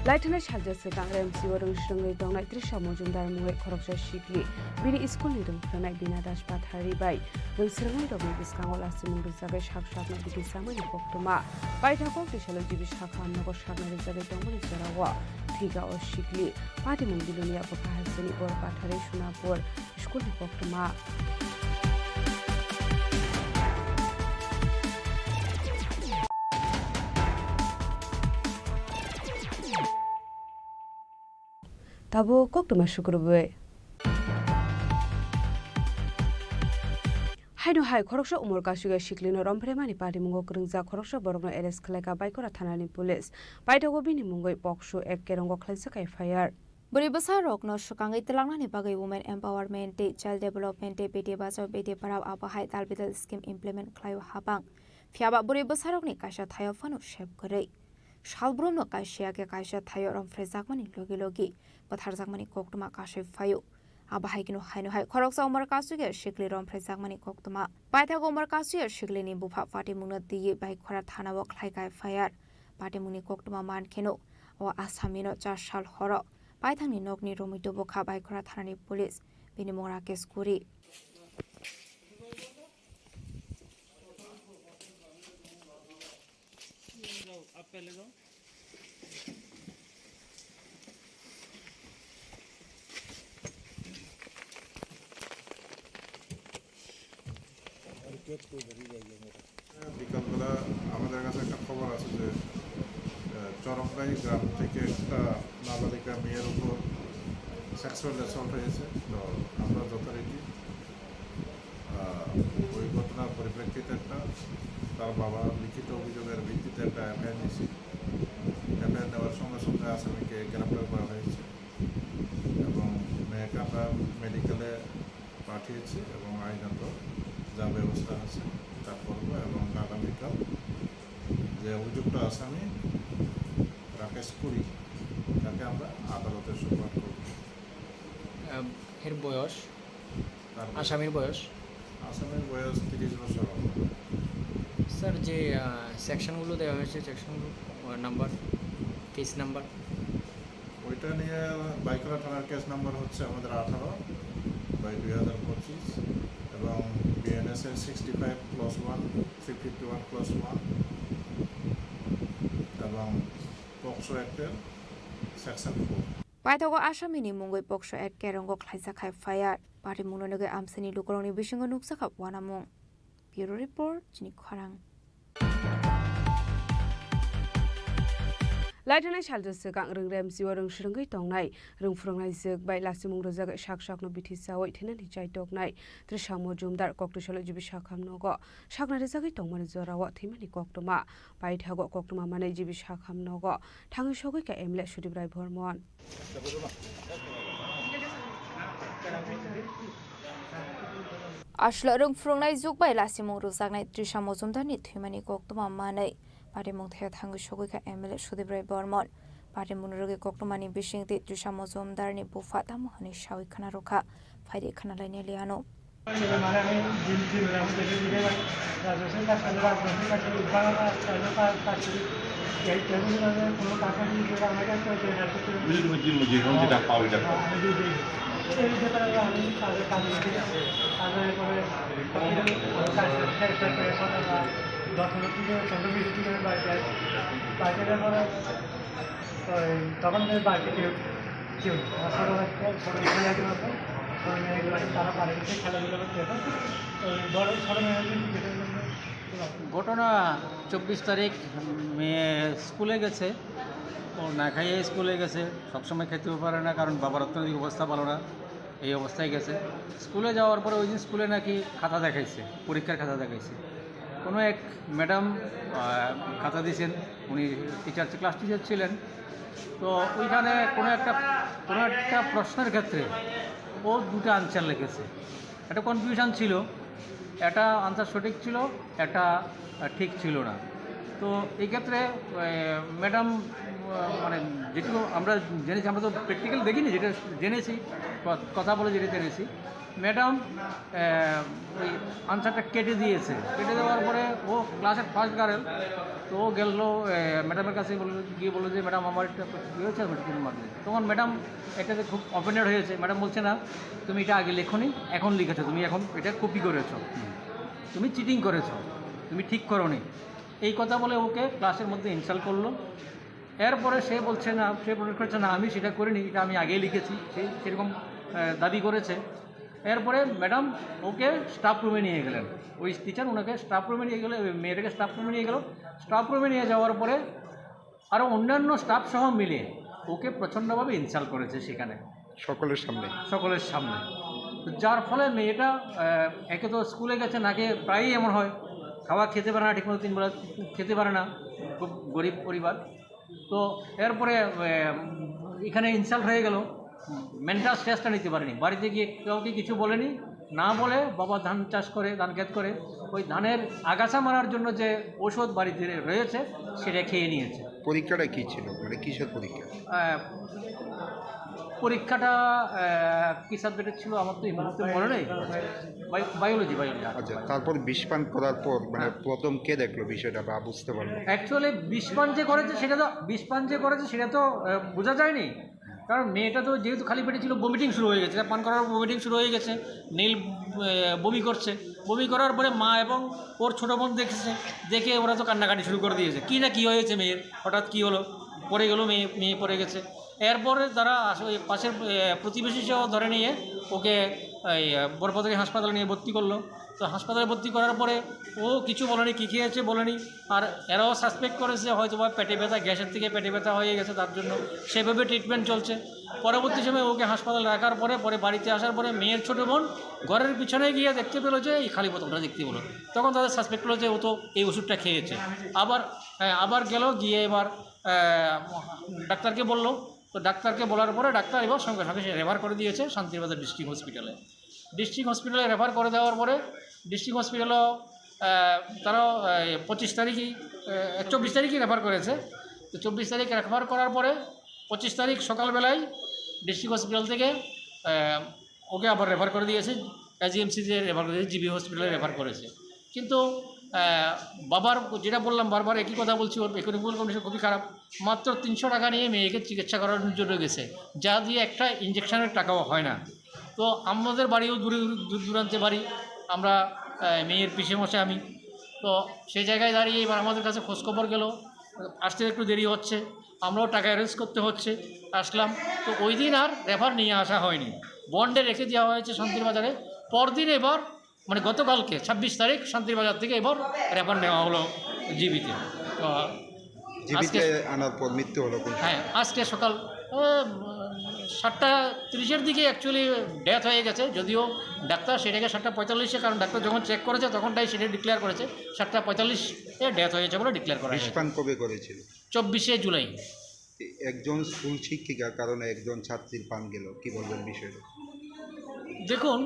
Laithana salsa swkang R M C o rwngswrwngwi tongnai Trisha Mojumdar mungwi khoroksa sikli bini school ni rwngphranai Bina Das Pathari bai rwngswrwngnairokni bwskango lasimung rwjagwi sak sakno bithi samani koktwma. Paithak kok twisalo G B sakha hamnogo sakna rwjagwi tongmani jorao thwika o sikli. Patimung Bilonia bwkha hasteni Bor Pathari Sonapur school ni koktwma. Tabuk koktwma sukrubwi. Haino hai khoroksa umor kasugya siklino romphre mani patimungo kwrwngjak khoroksa borokno arrest khlaikha Baikora thanani police. Paithago bini mungwi pokso ek kerongo khlaijak F I R. Bwrwi bwsarokno swkangwi twlangnani bagwi Women Empowerment tei Child Development tei Beti Bachao Beti Padhao abo hai dal bidal scheme implement khlaio habang. Phiyaba bwrwi bwsarokni kaisa thaio phano sep kwrwi. Salbrumno kaisa ya khe kaisa thaio romphrejakmani logi logi bwtharjakmani koktwma kasui phaio. Abo hai kheno haino hai khoroksa umor kasui ya sikli romphrejakmani koktwma. Paithago umor kasui ya siklini bupha patimungno twiwi Baikora thanao khlaikha F I R. Patimungni koktwma man kheno o asamino char sal horo paithakni nokni romwi tubu kha Baikora thanani police. Bini mung Rakesh Kuri. বিকালবেলা আমাদের কাছে একটা খবর আছে যে, আহ, চরমনাই গ্রাম থেকে একটা নাবালিকা মেয়ের উপর সেক্সুয়াল অ্যাসল্ট হয়েছে। তো আমরা যথারীতি, আহ, ওই ঘটনার পরিপ্রেক্ষিতে একটা, তার বাবা লিখিত অভিযোগের ভিত্তিতে একটা এফআইআর নিয়েছি। এফআইআর নেওয়ার সঙ্গে সঙ্গে আসামিকে গ্রেপ্তার করা হয়েছে এবং মেয়েকে আমরা মেডিকেলে পাঠিয়েছি এবং আইনত যা ব্যবস্থা আছে তা করব এবং আগামীকাল যে অভিযুক্ত আসামি রাকেশ কুরি, তাকে আমরা আদালতে সোপর্দ করব। আম, এর বয়স? তার বয়স? আসামির বয়স? আসামির বয়স তিরিশ বছর হবে। স্যার, যে, আহ, সেকশনগুলো দেওয়া হয়েছে, সেকশনগুলো, আহ, নাম্বার, কেস নাম্বার? ওইটা নিয়ে বাইকরা থানার কেস নাম্বার হচ্ছে আমাদের আঠারো বাই দুই হাজার পঁচিশ এবং বিএনএস এর sixty five clause one, three fifty one clause one এবং পক্সো অ্যাক্টের section four. Paithago asamini mungwi pokso ek kerongo khlaijak hai F I R. Patimungno nugwi amchaini lukurokni bisingo nukjakha uanamung. Bureau Report, chini khorang. Laithana salsa swkang rwng R M C o rwngswrwngwi tongnai rwngphwrwngnaijwk bai lasimung rwjagwi sak sakno bithi chawi thinani chaitoknai Trisha Mojumdar koktwisalo G B sakha hamnogo sakna rwjagwi tongmani jorao thwimani koktwma. Paithago koktwma manwi G B sakha hamnogo thangwi sogwi kha M L A Sudip Rai Bormon. Aswk rwngphwrwngnaijwk bai lasimung rwjaknai Trisha Mojumdarni thwimani koktwma manwi patimung thaya thangwi sogwi kha M L A Sudip Rai Bormon. Patimungni rwgwi koktwmani bisingtwi Trisha Mojumdarni bupha tamo hwnwi sawi khna rwkha, phaidi khna lainai liano. মানে আমি দিন দিন আমি দেখে দিকে রাজনৈতিক কাজ করি, রাজনৈতিক কাজ করি, উদ্ভাবন কাজ করি, কাজ করি। এই টেবিল মানে কোনো কাজ নেই, যেটা আমার কাছে ওই যে রাজনৈতিক বুঝি, বুঝি, বুঝি, এখন যেটা পাও, এটা পাও। আমি যে, যে, এই ব্যাপারে আমি তাদের কাজ করি, তাদের পরে কাজ শেষ হয়ে পরে সকালবেলা দশ মিনিট থেকে পনেরো মিনিট থেকে আমি বাড়ি যাই। বাড়ি যাওয়ার পরে ওই তখন তো বাড়িতে কেউ, কেউ নেই। আমার ছোটো ভাই, ছোটো ভাই আছে, ছোটো মেয়েগুলো আছে, তারা বাড়িতে খেলাধুলা করতে যেত। ওই বড় ছোটো মেয়ে হচ্ছে ক্রিকেটের জন্য। ঘটনা চব্বিশ তারিখ মেয়ে স্কুলে গেছে, ও না খাইয়ে স্কুলে গেছে, সবসময় খেতেও পারে না, কারণ বাবার অর্থনৈতিক অবস্থা ভালো না। এই অবস্থায় গেছে। স্কুলে যাওয়ার পরে ওই দিন স্কুলে নাকি খাতা দেখাইছে, পরীক্ষার খাতা দেখাইছে। কোনো এক ম্যাডাম, আহ, খাতা দিয়েছেন, উনি টিচার, ক্লাস টিচার ছিলেন। তো ওইখানে কোনো একটা, কোনো একটা প্রশ্নের ক্ষেত্রে ও দুটো আনসার লিখেছে। একটা কনফিউশন ছিল, একটা আনসার সঠিক ছিল, একটা, আহ, ঠিক ছিল না। তো এই ক্ষেত্রে, আহ, ম্যাডাম মানে, যেটুকু আমরা জেনেছি, আমরা তো প্র্যাকটিক্যাল দেখিনি, যেটা জেনেছি, ক-, কথা বলে যেটা জেনেছি, ম্যাডাম ওই আনসারটা কেটে দিয়েছে। কেটে দেওয়ার পরে ও ক্লাসের ফার্স্ট গার্ল, তো ও গেল ম্যাডামের কাছে, বলল, গিয়ে বললো যে, "ম্যাডাম, আমার একটা ইয়ে হয়েছে, আমি একটু মারবে।" তখন ম্যাডাম এটাতে খুব অফেন্ডেড হয়েছে। ম্যাডাম বলছে, "না, তুমি এটা আগে লেখোনি, এখন লিখেছো, তুমি এখন এটা কপি করেছো, তুমি চিটিং করেছো, তুমি ঠিক করোনি।" এই কথা বলে ওকে ক্লাসের মধ্যে ইনসাল্ট করলো। এরপরে সে বলছে, "না, সে প্রোটেস্ট করছে, না, আমি সেটা করিনি, এটা আমি আগেই লিখেছি।" সেই সেরকম আহ, দাবি করেছে। এরপরে ম্যাডাম ওকে স্টাফ রুমে নিয়ে গেলেন, ওই টিচার ওনাকে স্টাফ রুমে নিয়ে গেলে, ওই মেয়েটাকে স্টাফ রুমে নিয়ে গেল। স্টাফ রুমে নিয়ে যাওয়ার পরে আরও অন্যান্য স্টাফ সহ মিলে ওকে প্রচণ্ডভাবে ইনসাল্ট করেছে সেখানে সকলের সামনে। সকলের সামনে। তো যার ফলে মেয়েটা আহ, একে তো স্কুলে গেছে, নাকি প্রায়ই এমন হয়, খাওয়া খেতে পারে না, ঠিকমতো তিন বেলা খেতে পারে না, খুব গরিব পরিবার। তো এরপরে আহ, এখানে ইনসাল্ট হয়ে গেল, মেন্টাল স্ট্রেসটা নিতে পারেনি, বাড়িতে গিয়ে কাউকে কিছু বলেনি। না বলে বাবা ধান চাষ করে, ধান ক্ষেত করে, ওই ধানের আগাছা মারার জন্য যে ঔষধ বাড়িতে রয়েছে, সেটা খেয়ে নিয়েছে। পরীক্ষাটা কি ছিল, মানে কিসের পরীক্ষা? আহ, পরীক্ষাটা আহ, কি সাবজেক্টের ছিল, আমার তো এই মুহূর্তে মনে নেই। Bio-, biology, biology. আচ্ছা, তারপর বিষপান করার পর, মানে, হ্যাঁ। প্রথম কে দেখলো বিষয়টা বা বুঝতে পারলো? অ্যাকচুয়ালি বিষপান যে করেছে সেটা তো, বিষপান যে করেছে সেটা তো আহ, বোঝা যায়নি। কারণ মেয়েটা তো যেহেতু খালি পেটে ছিল, ভমিটিং শুরু হয়ে গেছে, পান করার ভমিটিং শুরু হয়ে গেছে, নীল আহ, বমি করছে। বমি করার পরে মা এবং ওর ছোটো বোন দেখেছে, দেখে ওরা তো কান্নাকাটি শুরু করে দিয়েছে। কী না কী হয়েছে মেয়ের, হঠাৎ কী হলো, পড়ে গেল মেয়ে, মেয়ে পড়ে গেছে। এরপরে তারা আস-, ওই পাশের আহ, প্রতিবেশী সহ ধরে নিয়ে ওকে এই আহ, বড়বাজারি হাসপাতালে নিয়ে ভর্তি করলো। তো হাসপাতালে ভর্তি করার পরে ও কিছু বলেনি, কী খেয়েছে বলেনি। আর এরাও সাসপেক্ট করেছে হয়তো বা পেটে ব্যথা, গ্যাসের থেকে পেটে ব্যথা হয়ে গেছে, তার জন্য সেভাবে ট্রিটমেন্ট চলছে। পরবর্তী সময় ওকে হাসপাতালে রাখার পরে, পরে বাড়িতে আসার পরে মেয়ের ছোটো বোন ঘরের পিছনে গিয়ে দেখতে পেলো যে এই খালি বোতলটা দেখতে পেলো। তখন তাদের সাসপেক্ট হলো যে ও তো এই ওষুধটা খেয়েছে। আবার, হ্যাঁ, আবার গেল, গিয়ে এবার আহ, ডাক্তারকে বললো। তো ডাক্তারকে বলার পরে ডাক্তার এবার সঙ্গে সঙ্গে সে রেফার করে দিয়েছে শান্তিরবাজার ডিস্ট্রিক্ট হসপিটালে। ডিস্ট্রিক্ট হসপিটালে রেফার করে দেওয়ার পরে ডিস্ট্রিক্ট হসপিটালও আহ, তারাও আহ, পঁচিশ তারিখই, আহ, চব্বিশ তারিখই রেফার করেছে। তো চব্বিশ তারিখ রেফার করার পরে পঁচিশ তারিখ সকালবেলায় ডিস্ট্রিক্ট হসপিটাল থেকে আহ, ওকে আবার রেফার করে দিয়েছে, এজিএমসিতে রেফার করে দিয়েছে, জিবি হসপিটালে রেফার করেছে। কিন্তু আহ, বাবার, যেটা বললাম, বারবার একই কথা বলছি, ওর ইকোনমিক্যাল কন্ডিশন খুবই খারাপ। মাত্র তিনশো টাকা নিয়ে মেয়েকে চিকিৎসা করানোর জন্য গেছে, যা দিয়ে একটা ইঞ্জেকশনের টাকাও হয় না। তো আমাদের বাড়িও দূরে, দূর দূরান্তে বাড়ি, আমরা আহ, মেয়ের পিসেমশাই আমি। তো সেই জায়গায় দাঁড়িয়ে এবার আমাদের কাছে খোঁজখবর গেল, আসতে একটু দেরি হচ্ছে, আমরাও টাকা অ্যারেঞ্জ করতে হচ্ছে, আসলাম। তো ওই দিন আর রেফার নিয়ে আসা হয়নি, বন্ডে রেখে দেওয়া হয়েছে শান্তির বাজারে। পরদিন এবার, মানে গতকালকে ছাব্বিশ তারিখ, শান্তির বাজার থেকে এবার রেফার নেওয়া হলো জিবিতে। তো জিবিতে আজকে আনার পর মৃত্যু হলো কোন সময়? হ্যাঁ, আজকে সকাল আহ, সাতটা তিরিশের দিকে অ্যাকচুয়ালি ডেথ হয়ে গেছে, যদিও ডাক্তার সেটাকে সাতটা পঁয়তাল্লিশে, কারণ ডাক্তার যখন চেক করেছে তখনটাই সেটা ডিক্লেয়ার করেছে, সাতটা পঁয়তাল্লিশে ডেথ হয়েছে বলে ডিক্লেয়ার করা হয়েছে। বিষপান কবে করেছিল? চব্বিশে জুলাই। একজন স্কুল শিক্ষিকা কারণে একজন ছাত্রীর পান গেল, কি বলবেন বিষয়টা? দেখুন,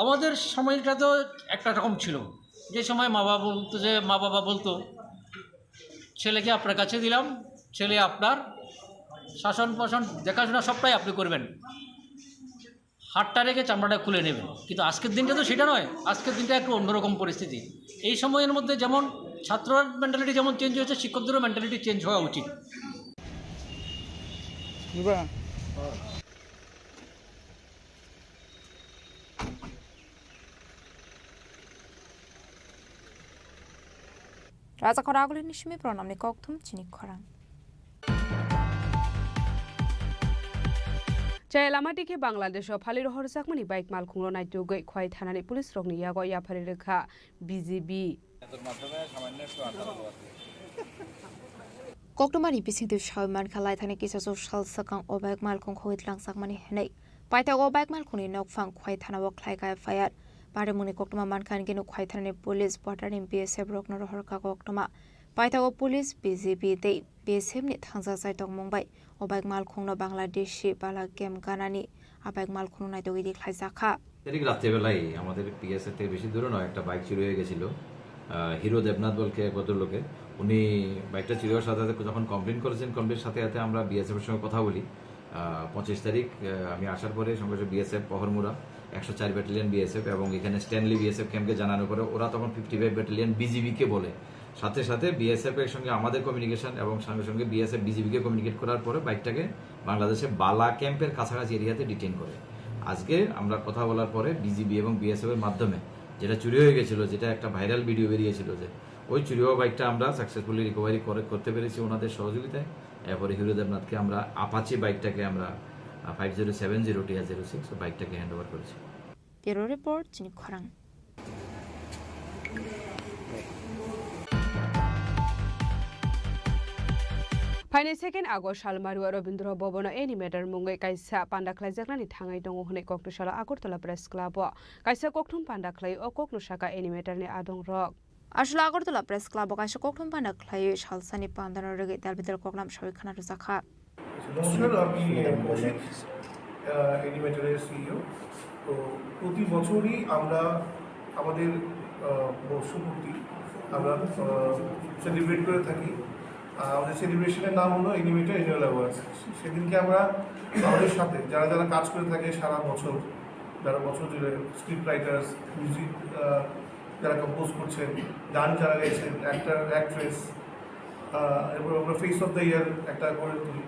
আমাদের সময়টা তো একটা রকম ছিল, যে সময় মা বাবা বলতো, যে মা বাবা বলতো, "ছেলেকে আপনার কাছে দিলাম, ছেলে আপনার শাসন পোষণ, দেখাশোনা সবটাই আপনি করবেন, হাড়টা রেখে চামড়াটা খুলে নেবেন।" কিন্তু আজকের দিনটা তো সেটা নয়, আজকের দিনটা একটু অন্যরকম পরিস্থিতি। এই সময়ের মধ্যে যেমন ছাত্রর মেন্টালিটি যেমন চেঞ্জ হয়েছে, শিক্ষকদেরও মেন্টালিটি চেঞ্জ হওয়া উচিত। Raja khorang agulini simi pronamni kokthum chini khorang. Chaya lama dikhe Bangladesh o phali rohorjakmani bike malkhungno naitugwi Khwai thanani police rokni yago yaphari rwkha B G B. Koktwmani bisingtwi sawi mankha, laithani kisa sal swkang o bike malkhung khogwi tlangjakmani hwnwi. Paithago bike malkhungni nokphang Khwai thanao khlaikha F I R. Barimungni koktwma mankha hwnkhe Khwai thanani police, border ni B S F rokno rohorkha koktwma. Paithago police, B G B tei B S F ni thangjak chaitokmung bai o bike malkhungno Bangladeshi bala game ganani a bike malkhungno naitugwi di khlaijakha. তারিখ রাত্রেবেলায় আমাদের পিএসএ থেকে বেশি দূরে নয়, একটা বাইক চুরি হয়ে গেছিল। আহ, হিরো দেবনাথ বলকে এক ভদ্রলোকে, উনি বাইকটা চুরি হওয়ার সাথে সাথে যখন কমপ্লেন করেছেন, কমপ্লেনের সাথে সাথে আমরা বিএসএফ এর সঙ্গে কথা বলি। আহ, পঁচিশ তারিখ, আহ, আমি আসার পরে সঙ্গে সঙ্গে বিএসএফ পহরমুড়া, একশো চার ব্যাটালিয়ন বিএসএফ এবং এখানে স্ট্যানলি বিএসএফ ক্যাম্পকে জানানোর পরে ওরা তখন ফিফটি ফাইভ ব্যাটালিয়ন বিজিবিকে বলে। সাথে সাথে বিএসএফ এর সঙ্গে আমাদের কমিউনিকেশন এবং সঙ্গে সঙ্গে বিএসএফ বিজিবিকে কমিউনিকেট করার পরে বাইকটাকে বাংলাদেশে বালা ক্যাম্পের কাছাকাছি এরিয়াতে ডিটেইন করে। আজকে আমরা কথা বলার পরে বিজিবি এবং বিএসএফ এর মাধ্যমে যেটা চুরি হয়ে গেছিল, যেটা একটা ভাইরাল ভিডিও বেরিয়েছিল, যে ওই চুরি হওয়া বাইকটা আমরা সাকসেসফুলি রিকভারি করে, করতে পেরেছি ওনাদের সহযোগিতায়। এরপরে হিরো দেবনাথকে আমরা, আপাচি বাইকটাকে আমরা, ah, five zero seven zero TR zero six বাইকটাকে হ্যান্ড ওভার করেছি। Bureau Report, Chini Khorang. Phainai second August sal Marua Rabindra Bhavan o Animator mungwi kaisa panda khlaijaknani thangwi tongo hwnwi Kokthosalo Agartala Press Club o kaisa kokthum panda khlai o kokno saka Animator ni adong rok. Aswk Agartala Press Club o kaisa kokthum panda khlaiwi salsani pandano rwgwi dalbidal koklam sawi khna rwjakha. নমস্কার, আমি কৌশিক, আহ, অ্যানিমেটরের সিইও। তো প্রতি বছরই আমরা আমাদের, আহ, বর্ষপূর্তি আমরা, আহ, সেলিব্রেট করে থাকি। আহ, আমাদের সেলিব্রেশনের নাম হলো অ্যানিমেটর অ্যানুয়াল অ্যাওয়ার্ডস। সেদিনকে আমরা আমাদের সাথে যারা যারা কাজ করে থাকে সারা বছর, যারা বছর জুড়ে স্ক্রিপ্ট রাইটার্স, মিউজিক, আহ, যারা কম্পোজ করছেন, গান যারা গেয়েছেন, অ্যাক্টর, অ্যাক্ট্রেস, আহ, এরপর আমরা ফেস অফ দ্য ইয়ার একটা করে তুলি।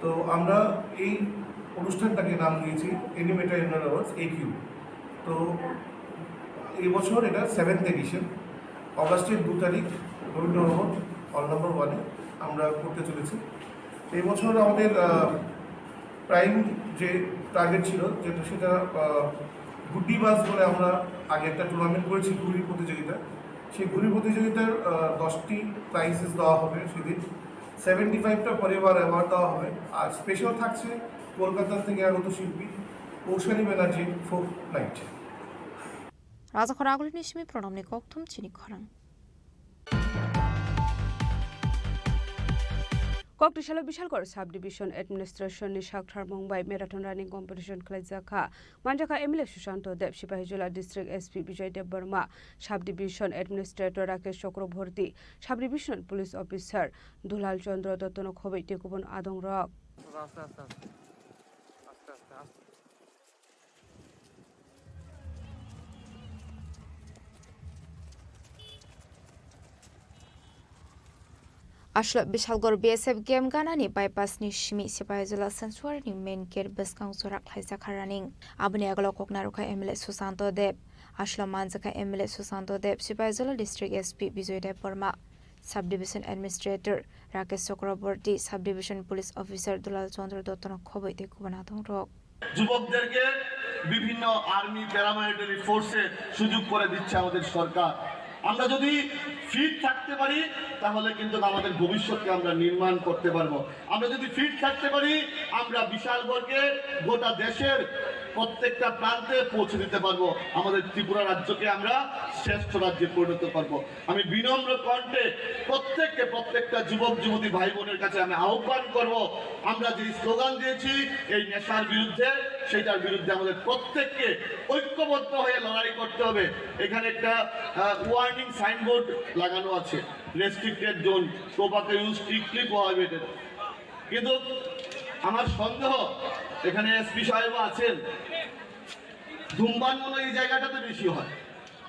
তো আমরা এই অনুষ্ঠানটাকে নাম দিয়েছি অ্যানিমেটর অ্যানুয়াল অ্যাওয়ার্ডস, একিউ। তো এই বছর এটা সেভেন্থ এডিশন, অগাস্টের দু তারিখ রবীন্দ্র ভবন, হল নম্বর ওয়ানে আমরা করতে চলেছি। এই বছর আমাদের, আহ, প্রাইম যে টার্গেট ছিল, যেটা সেটা, আহ, গুড্ডি বাস বলে আমরা আগে একটা টুর্নামেন্ট করেছি, ঘুড়ি প্রতিযোগিতা। সেই ঘুড়ি প্রতিযোগিতার, আহ, দশটি প্রাইজেস দেওয়া হবে সেদিন। সেভেন্টি ফাইভটা পরিবার অ্যাওয়ার্ড দেওয়া হবে। আর স্পেশাল থাকছে কলকাতা থেকে আগত শিল্পী Poushali Banerjee folk night. Rajakhor agulini simi pranamni kokthum chini khorang. Kokthosalo Bishalgarh Sub Division Administration ni saktharmung bai marathon running competition khlaijak kha. Manjakha M L A Susanto Deb, Sipahijola District S P Bijoy Deb Barma, Sub Division Administrator Rakesh Chakraborty, Sub Division Police Officer Dulal Chandra Dottono khoboi tei kubun adongrok. আস্তে আস্তে আস্তে আস্তে আস্তে আস্তে। Aswk Bishalgarh B S F game ganani bypass ni simi Sipahijola sanctuary ni main gate bwskang jora khlaijak kha running. Aboni agalo koknarwkha M L A Susanto Deb. Aswk manjakha M L A Susanto Deb, Sipahijola District S P Bijoy Deb Barma, Sub Division Administrator Rakesh Chakraborty, Sub Division Police Officer Dulal Chandra Dottono khoboi tei kubun adongrok. যুবকদেরকে বিভিন্ন army, paramilitary ফোর্সে সুযোগ করে দিচ্ছে আমাদের সরকার। আমরা যদি ফিট থাকতে পারি, তাহলে কিন্তু আমাদের ভবিষ্যৎকে আমরা নির্মাণ করতে পারবো। আমরা যদি ফিট থাকতে পারি, আমরা বিশালগড়কে গোটা দেশের প্রত্যেকটা প্রান্তে পৌঁছে দিতে পারবো। আমাদের ত্রিপুরা রাজ্যকে আমরা শ্রেষ্ঠ রাজ্যে পরিণত করব। আমি বিনম্র কণ্ঠে প্রত্যেককে, প্রত্যেকটা যুবক যুবতী ভাই বোনের কাছে আমি আহ্বান করব, আমরা যে স্লোগান দিয়েছি এই নেশার বিরুদ্ধে, সেটার বিরুদ্ধে আমাদের প্রত্যেককে ঐক্যবদ্ধ হয়ে লড়াই করতে হবে। এখানে একটা, আহ, ওয়ার্নিং সাইনবোর্ড লাগানো আছে, restricted zone, tobacco use strictly prohibited. কিন্তু আমার সন্দেহ, এখানে এসপি সাহেবও আছেন, ধূমপান মনে হয় এই জায়গাটাতে বেশি হয়।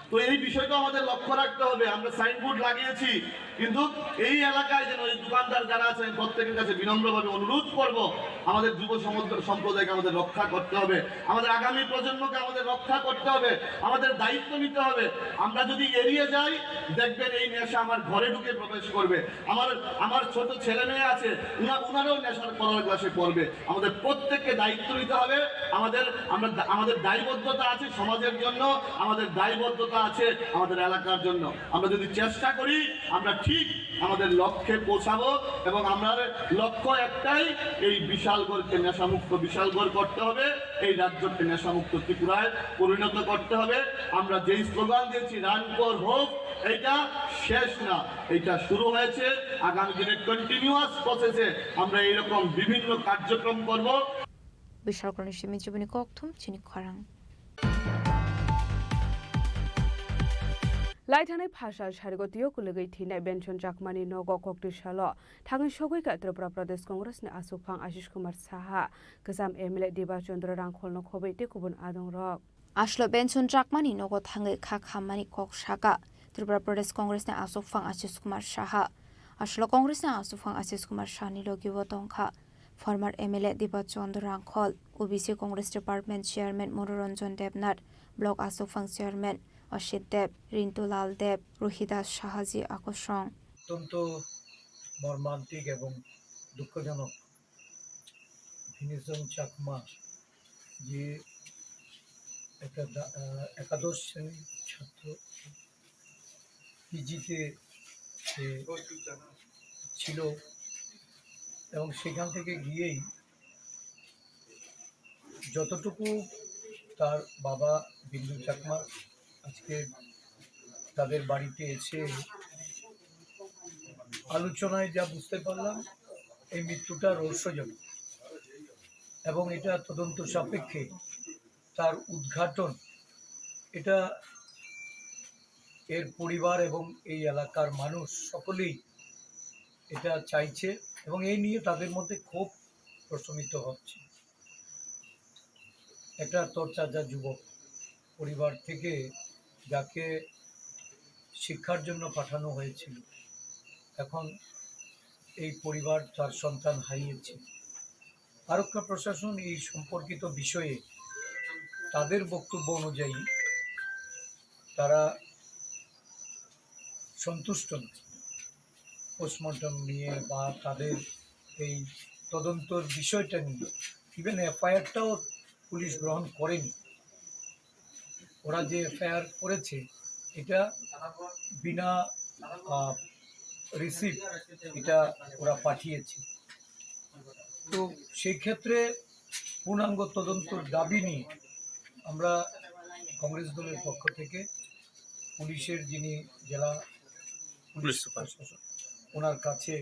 তো এই বিষয়টা আমাদের লক্ষ্য রাখতে হবে। আমরা সাইনবোর্ড লাগিয়েছি, কিন্তু এই এলাকায় যেন এই দোকানদার যারা আছেন, প্রত্যেকের কাছে বিনম্রভাবে অনুরোধ করব, আমাদের যুব সমুদ্র-, সম্প্রদায়কে আমাদের রক্ষা করতে হবে, আমাদের আগামী প্রজন্মকে আমাদের রক্ষা করতে হবে, আমাদের দায়িত্ব নিতে হবে। আমরা যদি এড়িয়ে যাই, দেখবেন এই নেশা আমার ঘরে ঢুকে প্রবেশ করবে। আমার, আমার ছোট ছেলে মেয়ে আছে, ওনা-, ওনারাও নেশার কলার গ্লাসে পড়বে। আমাদের প্রত্যেককে দায়িত্ব নিতে হবে। আমাদের, আমরা দা-, আমাদের দায়বদ্ধতা আছে সমাজের জন্য, আমাদের দায়বদ্ধতা আছে আমাদের এলাকার জন্য। আমরা যদি চেষ্টা করি, আমরা ঠিক আমাদের লক্ষ্যে পৌঁছাবো এবং আমার লক্ষ্য একটাই, এই বিশালগড়কে নেশামুক্ত বিশালগড় করতে হবে, এই রাজ্যকে নেশামুক্ত ত্রিপুরায় পরিণত করতে হবে। আমরা যেই স্লোগান দিয়েছি, রান ফর হোপ, এটা শেষ না, এটা শুরু হয়েছে। আগামী দিনে কন্টিনিউয়াস প্রসেসে আমরা এইরকম বিভিন্ন কার্যক্রম করব। Bishalgarhni simi chibini kokthum chini khorang. Lai thangnai phasal sarigo twiyo kwlwgwi thinai Benson Chakmani nogo koktwi salo thangwi sogwi kha Tripura Pradesh Congress ni aswkphang Ashish Kumar Saha, kwcham M L A Diba Chandra Rangkholno khobwi tei kubun adongrok. Aslo Benson Chakmani nogo thangwi kha khammani kok saka Tripura Pradesh Congress ni aswkphang Ashish Kumar Saha. Aslo Congress ni aswkphang Ashish Kumar Saha ni logi o tongkha former M L A Diba Chandra Rangkhol, O B C Congress Department Chairman Manoranjan Debnath, Block aswkphang Chairman Ashit Deb, Rintu Lal Deb, Rohidas Sahaji akosong. অত্যন্ত মর্মান্তিক এবং দুঃখজনক। ভিনসন চাকমা, যে একটা দা-, আহ, একাদশ শ্রেণীর ছাত্র, পিজিতে সে ছিল এবং সেখান থেকে গিয়েই যতটুকু তার বাবা বিন্দু চাকমা আজকে তাদের বাড়িতে এসে আলোচনায় যা বুঝতে পারলাম, এই মৃত্যুটা রহস্যজনক এবং এটা তদন্ত সাপেক্ষে তার উদ্ঘাটন, এটা এর পরিবার এবং এই এলাকার মানুষ সকলেই এটা চাইছে এবং এই নিয়ে তাদের মধ্যে ক্ষোভ প্রশমিত হচ্ছে। একটা তরতাজা যুবক, পরিবার থেকে যাকে শিক্ষার জন্য পাঠানো হয়েছিল, এখন এই পরিবার তার সন্তান হারিয়েছে। আরক্ষা প্রশাসন এই সম্পর্কিত বিষয়ে তাদের বক্তব্য অনুযায়ী তারা সন্তুষ্ট নয়। পোস্টমর্টম নিয়ে বা তাদের এই তদন্তর বিষয়টা নিয়ে, ইভেন এফআইআরটাও পুলিশ গ্রহণ করেনি। ওরা যে এফআইআর করেছে, এটা বিনা, আহ, রিসিট এটা ওরা পাঠিয়েছে। তো সেই ক্ষেত্রে পূর্ণাঙ্গ তদন্তর দাবি নিয়ে আমরা কংগ্রেস দলের পক্ষ থেকে পুলিশের যিনি জেলা পুলিশ পুলিশ সুপার। প্রশাসক, ওনার কাছে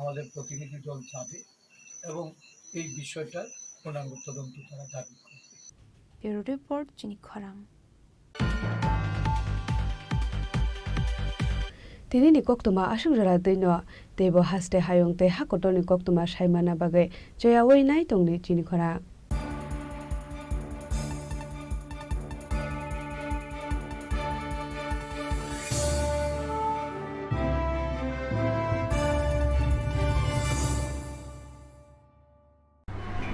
আমাদের প্রতিনিধি দল যাবে এবং এই বিষয়টার পূর্ণাঙ্গ তদন্ত তারা দাবি করবে। Bureau Report, Chini Khorang. Tini ni koktwma aswk jora twi no, teibo haste hayung tei ha kotor ni koktwma sai manna bagwi choyaui nai tongdi chini khorang.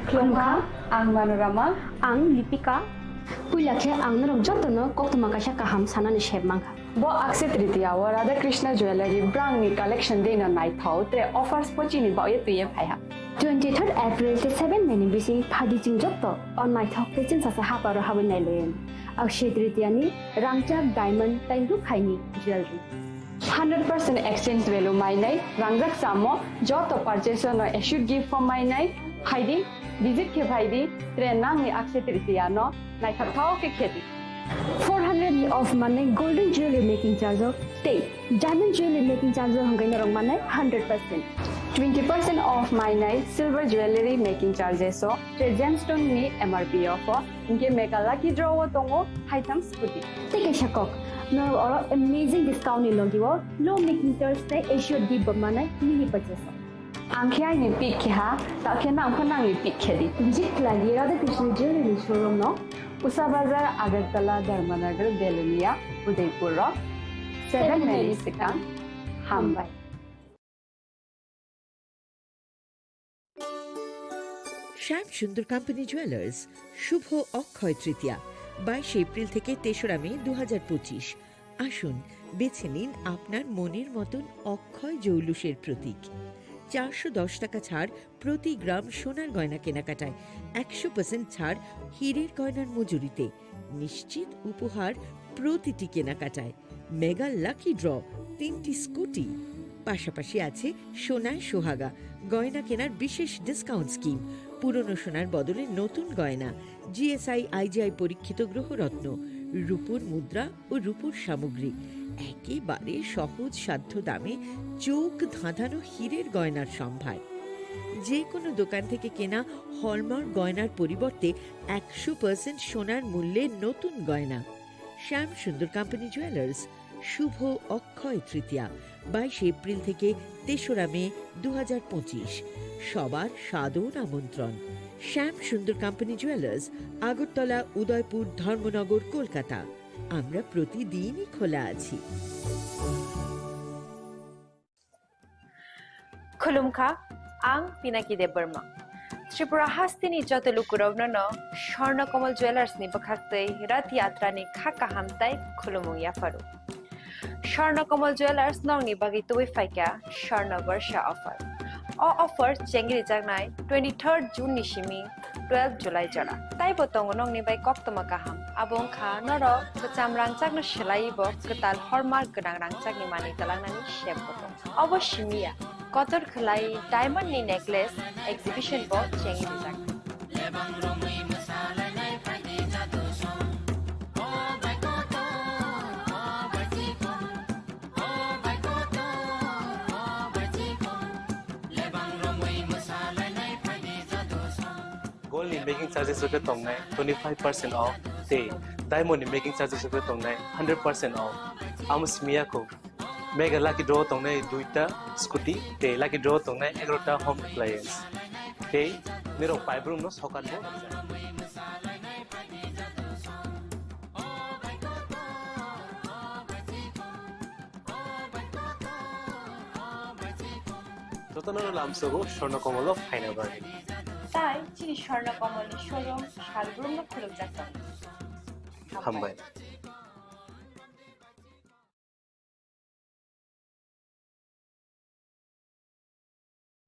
Khulumkha, ang Manorama. Ang Lipika. Puila khe ang norok jotono koktwma kaisa kaham sanani sep mankha. Bo Akshaya Tritiya o Radha Krishna Jewellery brang ni collection dei no naithok tre offers pochini baoye twiye phaiha. Twenty third April tei seven May ni bising phaidi chwng joto o naithok tei chwngsasa haparo habwi nailayan. Akshaya Tritiya ni rangchak diamond tei rukhaini jewellery. Hundred percent exchange value mainai rangjak chamo joto purchase no assured gift form mainai phaidi, visit khe phaidi, tre nangni Akshaya Tritiya no naithok thao khe khedi. Four hundred ni off manwi golden jewelry making charge o tei diamond jewelry making charge o hwnkhe norok manai hundred percent. Twenty percent off mainai silver jewelry making charges o tre gemstone ni M R P off o hwnkhe mega lucky draw o tongo haitham scooty. Tei kaisa kok, norok oro amazing discount ni logi o low making charge tei assured gift bo manai mini purchase o. Ang khe aini pick khe ha, ta khe nang pho nangni pick khe di. Visit khlai di Radha Krishna Jewelry showroom no, Usa Bazar, Agartala, Dharmanagar, Belonia, Udaipur o seven May ni swkang. Hambai. Shyam Sundar Company Jewelers, শুভ অক্ষয় তৃতীয়া, বাইশে এপ্রিল থেকে তেসরা মে দু হাজার পঁচিশ। আসুন, বেছে নিন আপনার মনের মতন অক্ষয় জৌলুসের প্রতীক। চারশো দশ টাকা ছাড় প্রতি গ্রাম সোনার গয়না কেনাকাটায়, একশো পার্সেন্ট ছাড় হীরের গয়নার মজুরিতে, নিশ্চিত উপহার প্রতিটি কেনাকাটায়, মেগা লাকি ড্র, তিনটি স্কুটি, পাশাপাশি আছে সোনায় সোহাগা গয়না কেনার বিশেষ ডিসকাউন্ট স্কিম, পুরনো সোনার বদলে নতুন গয়না, জিএসআই আইজিআই পরীক্ষিত গ্রহরত্ন, রূপোর মুদ্রা ও রূপোর সামগ্রী, একেবারে সহজ সাধ্য দামে চোখ ধাঁধানো হীরের গয়নার সম্ভার। যে কোনো দোকান থেকে কেনা হলমার্ক গয়নার পরিবর্তে একশো পার্সেন্ট সোনার মূল্যে নতুন গয়না। শ্যাম সুন্দর কোম্পানি জুয়েলার্স, শুভ অক্ষয় তৃতীয়া, বাইশে এপ্রিল থেকে তেসরা মে দু হাজার পঁচিশ। সবার সাদর আমন্ত্রণ। শ্যাম সুন্দর কোম্পানি জুয়েলার্স, আগরতলা, উদয়পুর, ধর্মনগর, কলকাতা। আমরা প্রতিদিনই খোলা আছি। Khulumkha, ang Pinaki Debbarma. Tripura hasteni joto lukurokno no Swarna Kamal Jewellers ni bwkhaktwi Rath Yatra ni kha kaham tai khulumung yapharu. Swarna Kamal Jewellers nokni bagwi tubui phaikha Swarna Barsha offer. O offer chengri jaknai twenty-third June ni simi twelve July jora. Taibo tongo nokni bai koktwma kaham. Abo wngkha norok kwcham rangchakno swlaiwi bo kwtal hallmark gwnang rangchakni manwi twlangnani sep bo tongo. Obo simi ya, kotor khwlai diamond ni necklace exhibition bo chengwi rijak. Gold ni making charges rok khe tongnai twenty five percent off tei diamond ni making charges rok khe tongnai hundred percent off. Amo simi ya kho. Mega lucky draw tongnai duita scooty tei lucky draw tongnai egarota home appliance. Tei nirok paibrumno sokat bo rijak. Jotono lamsogo Swarna Kamal o phaina bagwi. Tai chini Swarna Kamal ni showroom salbrumno khulumjak tongo. Hambai.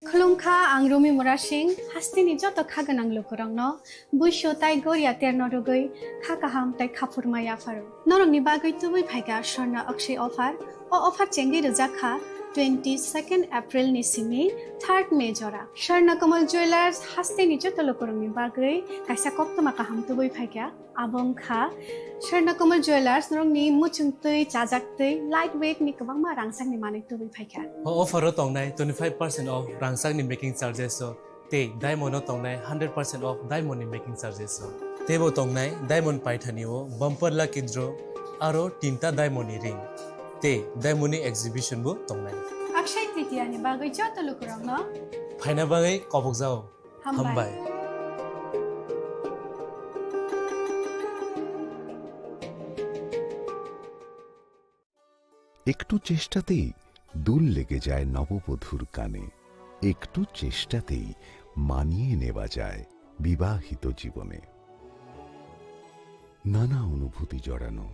Khulumkha, ang Rumi Murasing, hasteni joto kha gwnang lukurokno buisu tai goria terno rwgwi kha kaham tai khaphurma yapharu. Norokni bagwi tubui phaikha Swarna Akshay offer. O offer chengwi rwjak kha twenty-second April ni simi third May jora. Swarna Kamal Jewellers hasteni joto lukurokni bagwi kaisa koktwma kaham tubui phaikha. Abo wngkha Swarna Kamal Jewellers, norokni muchungtwi, chajaktwi, light weight ni kwbangma rangchakni manwi tubui phaikha. O offer o tongnai twenty five percent off rangchakni making charges o tei diamond o tongnai hundred percent off diamond ni making charges o. Teibo tongnai diamond paithani o bumper lucky draw aro tinta diamond ni ring tei diamond ni exhibition bo tongnai. Akshay Tritiya ni bagwi joto lukurokno phaina bagwi kobokjao. Hambai. Hambai. একটু চেষ্টাতেই দুল লেগে যায় নববধূর কানে, একটু চেষ্টাতেই মানিয়ে নেওয়া যায় বিবাহিত জীবনে। নানা অনুভূতি জড়ানো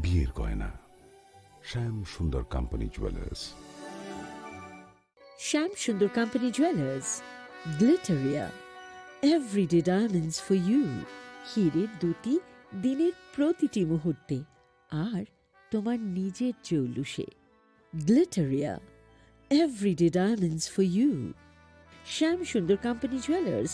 বিয়ের গয়না। শ্যাম সুন্দর company jewellers. Shyam Sundar Company Jewelers, Glitteria, everyday diamonds for you. হীরের দ্যুতি দিনের প্রতিটি মুহূর্তে আর তোমার নিজের জৌলুসে। Glitteria, everyday diamonds for you. Shyam Sundar Company Jewelers,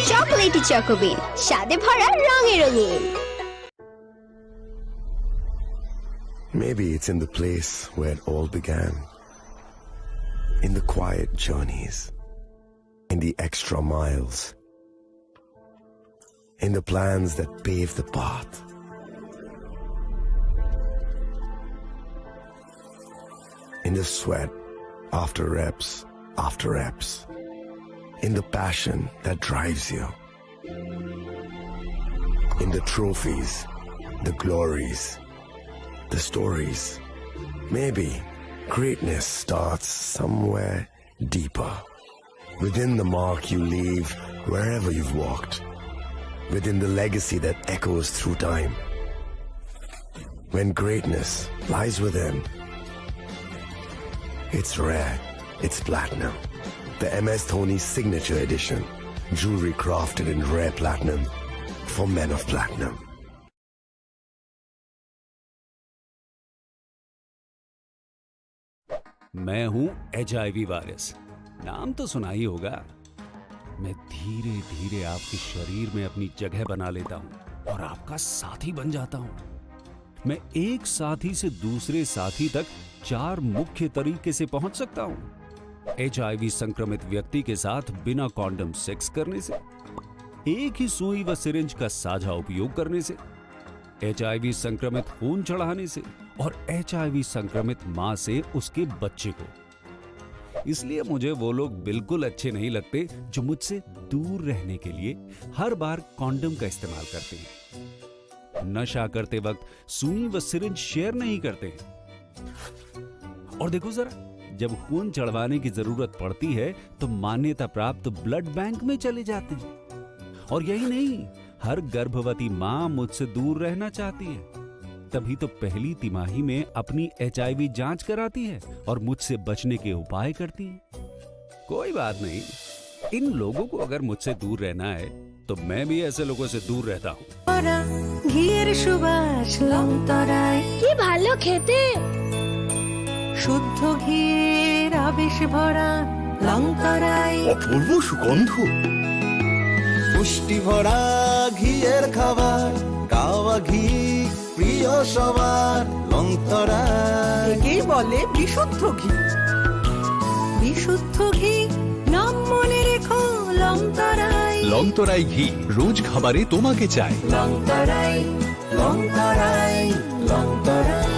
chocolatey চকোবিন, স্বাদে ভরা, রঙে রঙিন। Maybe it's in the place where it all began. In the quiet journeys, in the extra miles, in the plans that pave the path, in the sweat after reps after reps, in the passion that drives you, in the trophies, the glories, the stories. Maybe greatness starts somewhere deeper. Within the mark you leave wherever you've walked. Within the legacy that echoes through time. When greatness lies within, it's rare, it's platinum. The M S Dhoni Signature Edition. Jewelry crafted in rare platinum for men of platinum. मैं हूं HIV virus. नाम तो सुना ही होगा। मैं धीरे धीरे आपके शरीर में अपनी जगह बना लेता हूं और आपका साथी बन जाता हूं। मैं एक साथी से दूसरे साथी तक चार मुख्य तरीके से पहुंच सकता हूं। एचआईवी संक्रमित व्यक्ति के साथ बिना कॉन्डम सेक्स करने से, एक ही सुई व सिरिंज का साझा उपयोग करने से, एचआईवी संक्रमित खून चढ़ाने से और एचआईवी संक्रमित मां से उसके बच्चे को। इसलिए मुझे वो लोग बिल्कुल अच्छे नहीं लगते जो मुझसे दूर रहने के लिए हर बार कॉन्डम का इस्तेमाल करते हैं, नशा करते वक्त सुई व सिरिंज शेयर नहीं करते हैं। और देखो जरा, जब खून चढ़वाने की जरूरत पड़ती है तो मान्यता प्राप्त ब्लड बैंक में चले जाते हैं। और यही नहीं, हर गर्भवती मां मुझसे दूर रहना चाहती है, तभी तो पहली तिमाही में अपनी एचआईवी जांच कराती है और मुझसे बचने के उपाय करती है। कोई बात नहीं, इन लोगों को अगर मुझसे दूर रहना है तो मैं भी ऐसे लोगों से दूर रहता हूँ। ভরা ঘিয়ের সুবাস লংতরায়। কি ভালো খেতে। শুদ্ধ ঘিয়ের আবেশ ভরা লংতরায়। অপূর্ব সুগন্ধ। পুষ্টি ভরা ঘিয়ের খাবার, গাওয়া ঘি প্রিয় সবার, লংতরায়। একেই বলে বিশুদ্ধ ঘি। বিশুদ্ধ ঘি, নাম মনে রেখো লংতরায়। লংতরাই ঘি, রোজ খাবারে তোমাকে চাই। লংতরায়, লংতরায়, Longtharai.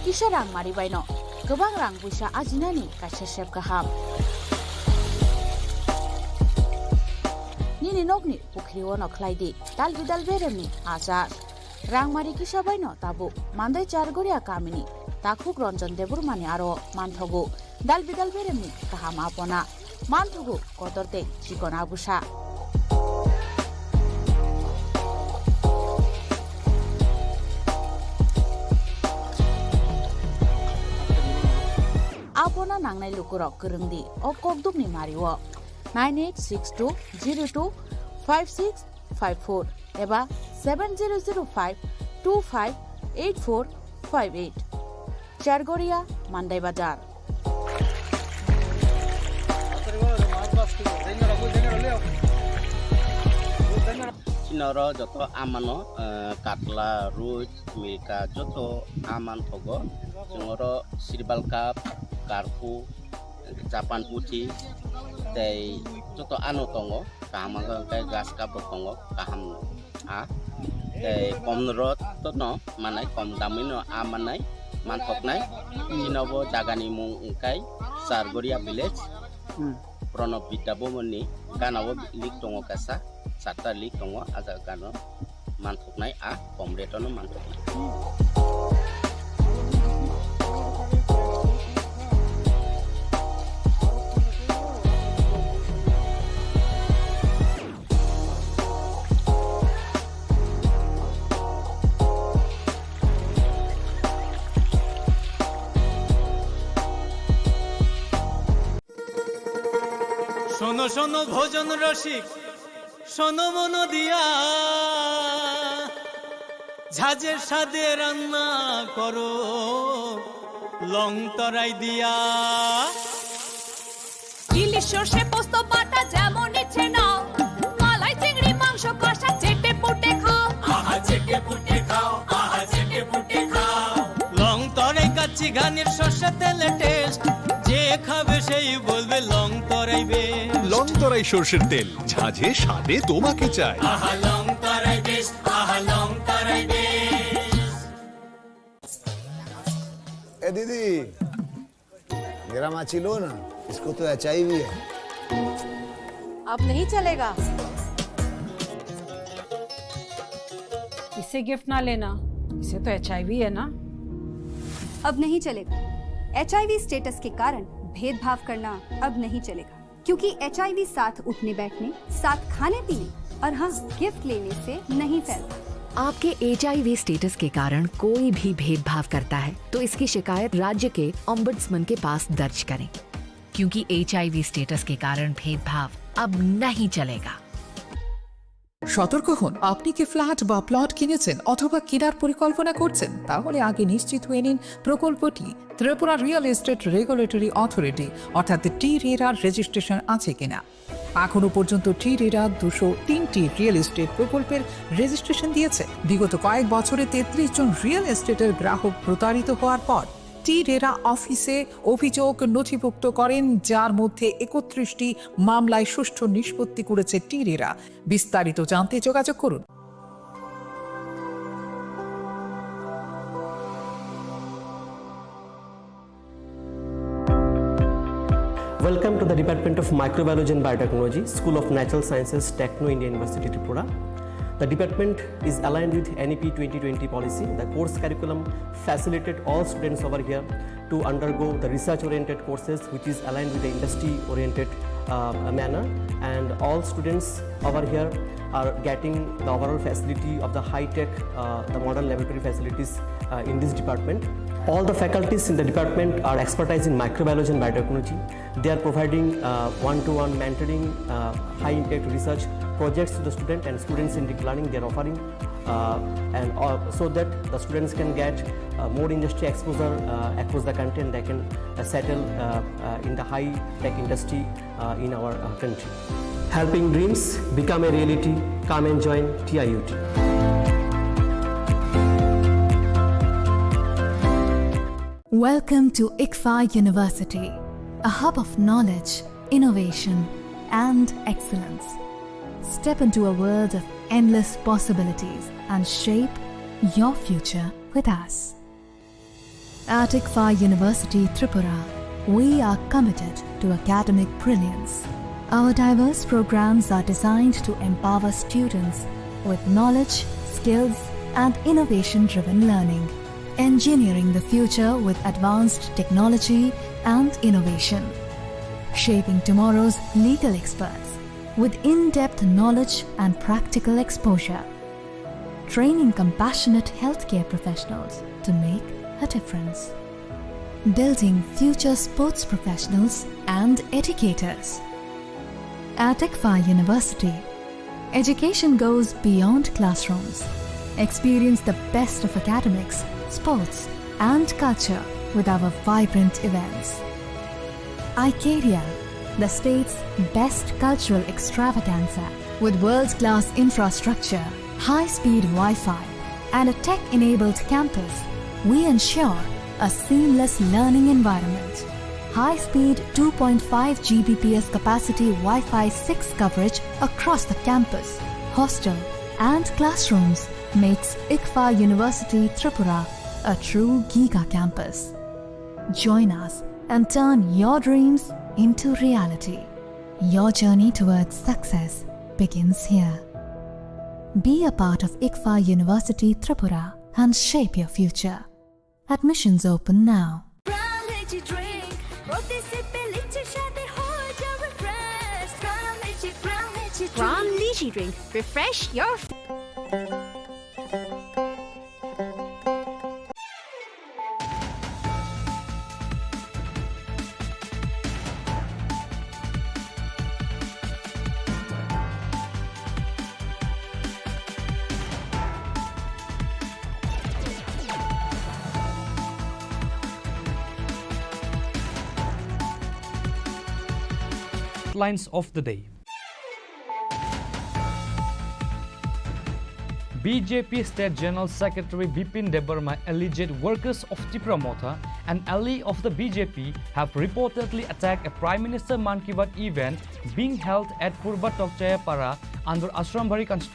Kisa rang mari baino kwbang rang puisa ajinani kaisa sep kaham. Nini nokni pukhri ono khlai di dal bidal beremni achar. Rangmari kisa baino tabuk Mandai Chargoria kamini takhuk Ranjan Debbarmani aro manthogo dal bidal beremni kaham apona, manthogo kotor tei chikon abusa. Apona nangnai lukurok kwrwng di o kokdukni mario nine eight six two zero two five six five four eba seven zero zero five two five eight four five eight. Chargoria, Mandai Bazar. Chini oro joto amano, eh, katla, roi, milka joto aman thogo. Chwng oro sirbal cup, karphu, Japan puthi tei joto ano tongo, kaham wngkha hwnkhe grass cup bo tongo, kaham a tei kom rot no manai, kom damwi no a manai, manthoknai. Chini bo jagani mung wngkha Chargoria village, hmm, Pranab Vidya Bhavan ni gana o link tongo kaisa, charta link tongo, a jaga gana o. Manthoknai a kom rate-o no manthoknai. শোনো শোনো ভোজন রসিক, শোনো মন দিয়া, ঝাঁঝে স্বাদে রান্না করো লং তরাই দিয়া। ইলিশ সর্ষে পোস্ত বাটা যেমন ইচ্ছে নাও, মালাই চিংড়ি মাংস কষা চেটে পুটে খাও। আহা চেটে পুটে খাও, আহা চেটে পুটে খাও। লং তরাই কাচ্চি ঘানির সর্ষে তেলে টেস্ট, যে খাবে সেই বলবে লং তরাই বেস্ট। লং তরাই সর্ষের তেল, ঝাঁঝে স্বাদে তোমাকে চাই। আহা লং তরাই বেস্ট, আহা লং তরাই বেস্ট। ए दीदी, मेरा माची लो ना, इसको तो एचआईवी है। अब नहीं चलेगा। इसे गिफ्ट ना लेना, इसे तो एचआईवी है ना। अब नहीं चलेगा। एचआईवी स्टेटस के कारण भेदभाव करना अब नहीं चलेगा, क्योंकि एचआईवी साथ उठने बैठने, साथ खाने पीने और हाँ, गिफ्ट लेने से नहीं फैलता। आपके एचआईवी स्टेटस के कारण कोई भी भेदभाव करता है, तो इसकी शिकायत राज्य के ओम्बड्समैन के पास दर्ज करें, क्योंकि एचआईवी स्टेटस के कारण भेदभाव अब नहीं चलेगा। সতর্ক হন, আপনি কি ফ্ল্যাট বা প্লট কিনেছেন অথবা কেনার পরিকল্পনা করছেন? তাহলে আগে নিশ্চিত হয়ে নিন প্রকল্পটি Tripura real estate regulatory authority অর্থাৎ টি রেরার রেজিস্ট্রেশন আছে কিনা। এখনো পর্যন্ত টি রেরা দুশো তিনটি রিয়েল এস্টেট প্রকল্পের রেজিস্ট্রেশন দিয়েছে। বিগত কয়েক বছরে তেত্রিশ জন রিয়েল এস্টেটের গ্রাহক প্রতারিত হওয়ার পর টি রেরা অফিসে অভিযোগ নথিভুক্ত করেন, যার মধ্যে একত্রিশটি মামলায় সুষ্ঠু নিষ্পত্তি করেছে টি রেরা। বিস্তারিত জানতে যোগাযোগ করুন। Welcome to the Department of Microbiology and Biotechnology, School of Natural Sciences, Techno India University, Tripura. The department is aligned with N E P twenty twenty policy. The course curriculum facilitate all students over here to undergo the research-oriented courses, which is aligned with the industry-oriented, uh, manner. And all students over here are getting the overall facility of the high-tech, uh, the modern laboratory facilities, uh, in this department. All the faculties in the department are expertise in microbiology and biotechnology. They are providing, uh, one-to-one mentoring, uh, high-impact research projects to the student and students-centric learning they are offering, uh, and, uh, so that the students can get, uh, more industry exposure, uh, across the country, and they can, uh, settle, uh, uh, in the high-tech industry, uh, in our, uh, country. Helping dreams become a reality. Come and join T I U T. Welcome to ICFAI University, a hub of knowledge, innovation, and excellence. Step into a world of endless possibilities and shape your future with us. At ICFAI University Tripura, we are committed to academic brilliance. Our diverse programs are designed to empower students with knowledge, skills, and innovation-driven learning. Engineering the future with advanced technology and innovation. Shaping tomorrow's legal experts with in-depth knowledge and practical exposure. Training compassionate healthcare professionals to make a difference. Building future sports professionals and educators. At ICFAI University, education goes beyond classrooms. Experience the best of academics, sports, and culture with our vibrant events. Icaria, the state's best cultural extravaganza. With world-class infrastructure, high-speed Wi-Fi, and a tech-enabled campus, we ensure a seamless learning environment. High-speed two point five G B P S capacity Wi-Fi six coverage across the campus, hostel, and classrooms makes ICFAI University Tripura a true giga campus. Join us and turn your dreams into reality. Your journey towards success begins here. Be a part of ICFAI University Tripura and shape your future. Admissions open now. Brown Lychee Drink, প্রতি সিপে লিচির স্বাদে হয়ে যাও refresh. Brown Lychee, Brown Lychee Drink। Brown Lychee Drink, refresh your Headlines of the day. B J P State General Secretary Bipin Debbarma alleged workers of Tipra Motha, an ally of the B J P, have reportedly attacked a Prime Minister Mann Ki Baat event being held at Purba Tokchaya Para under Ashrambari constituency.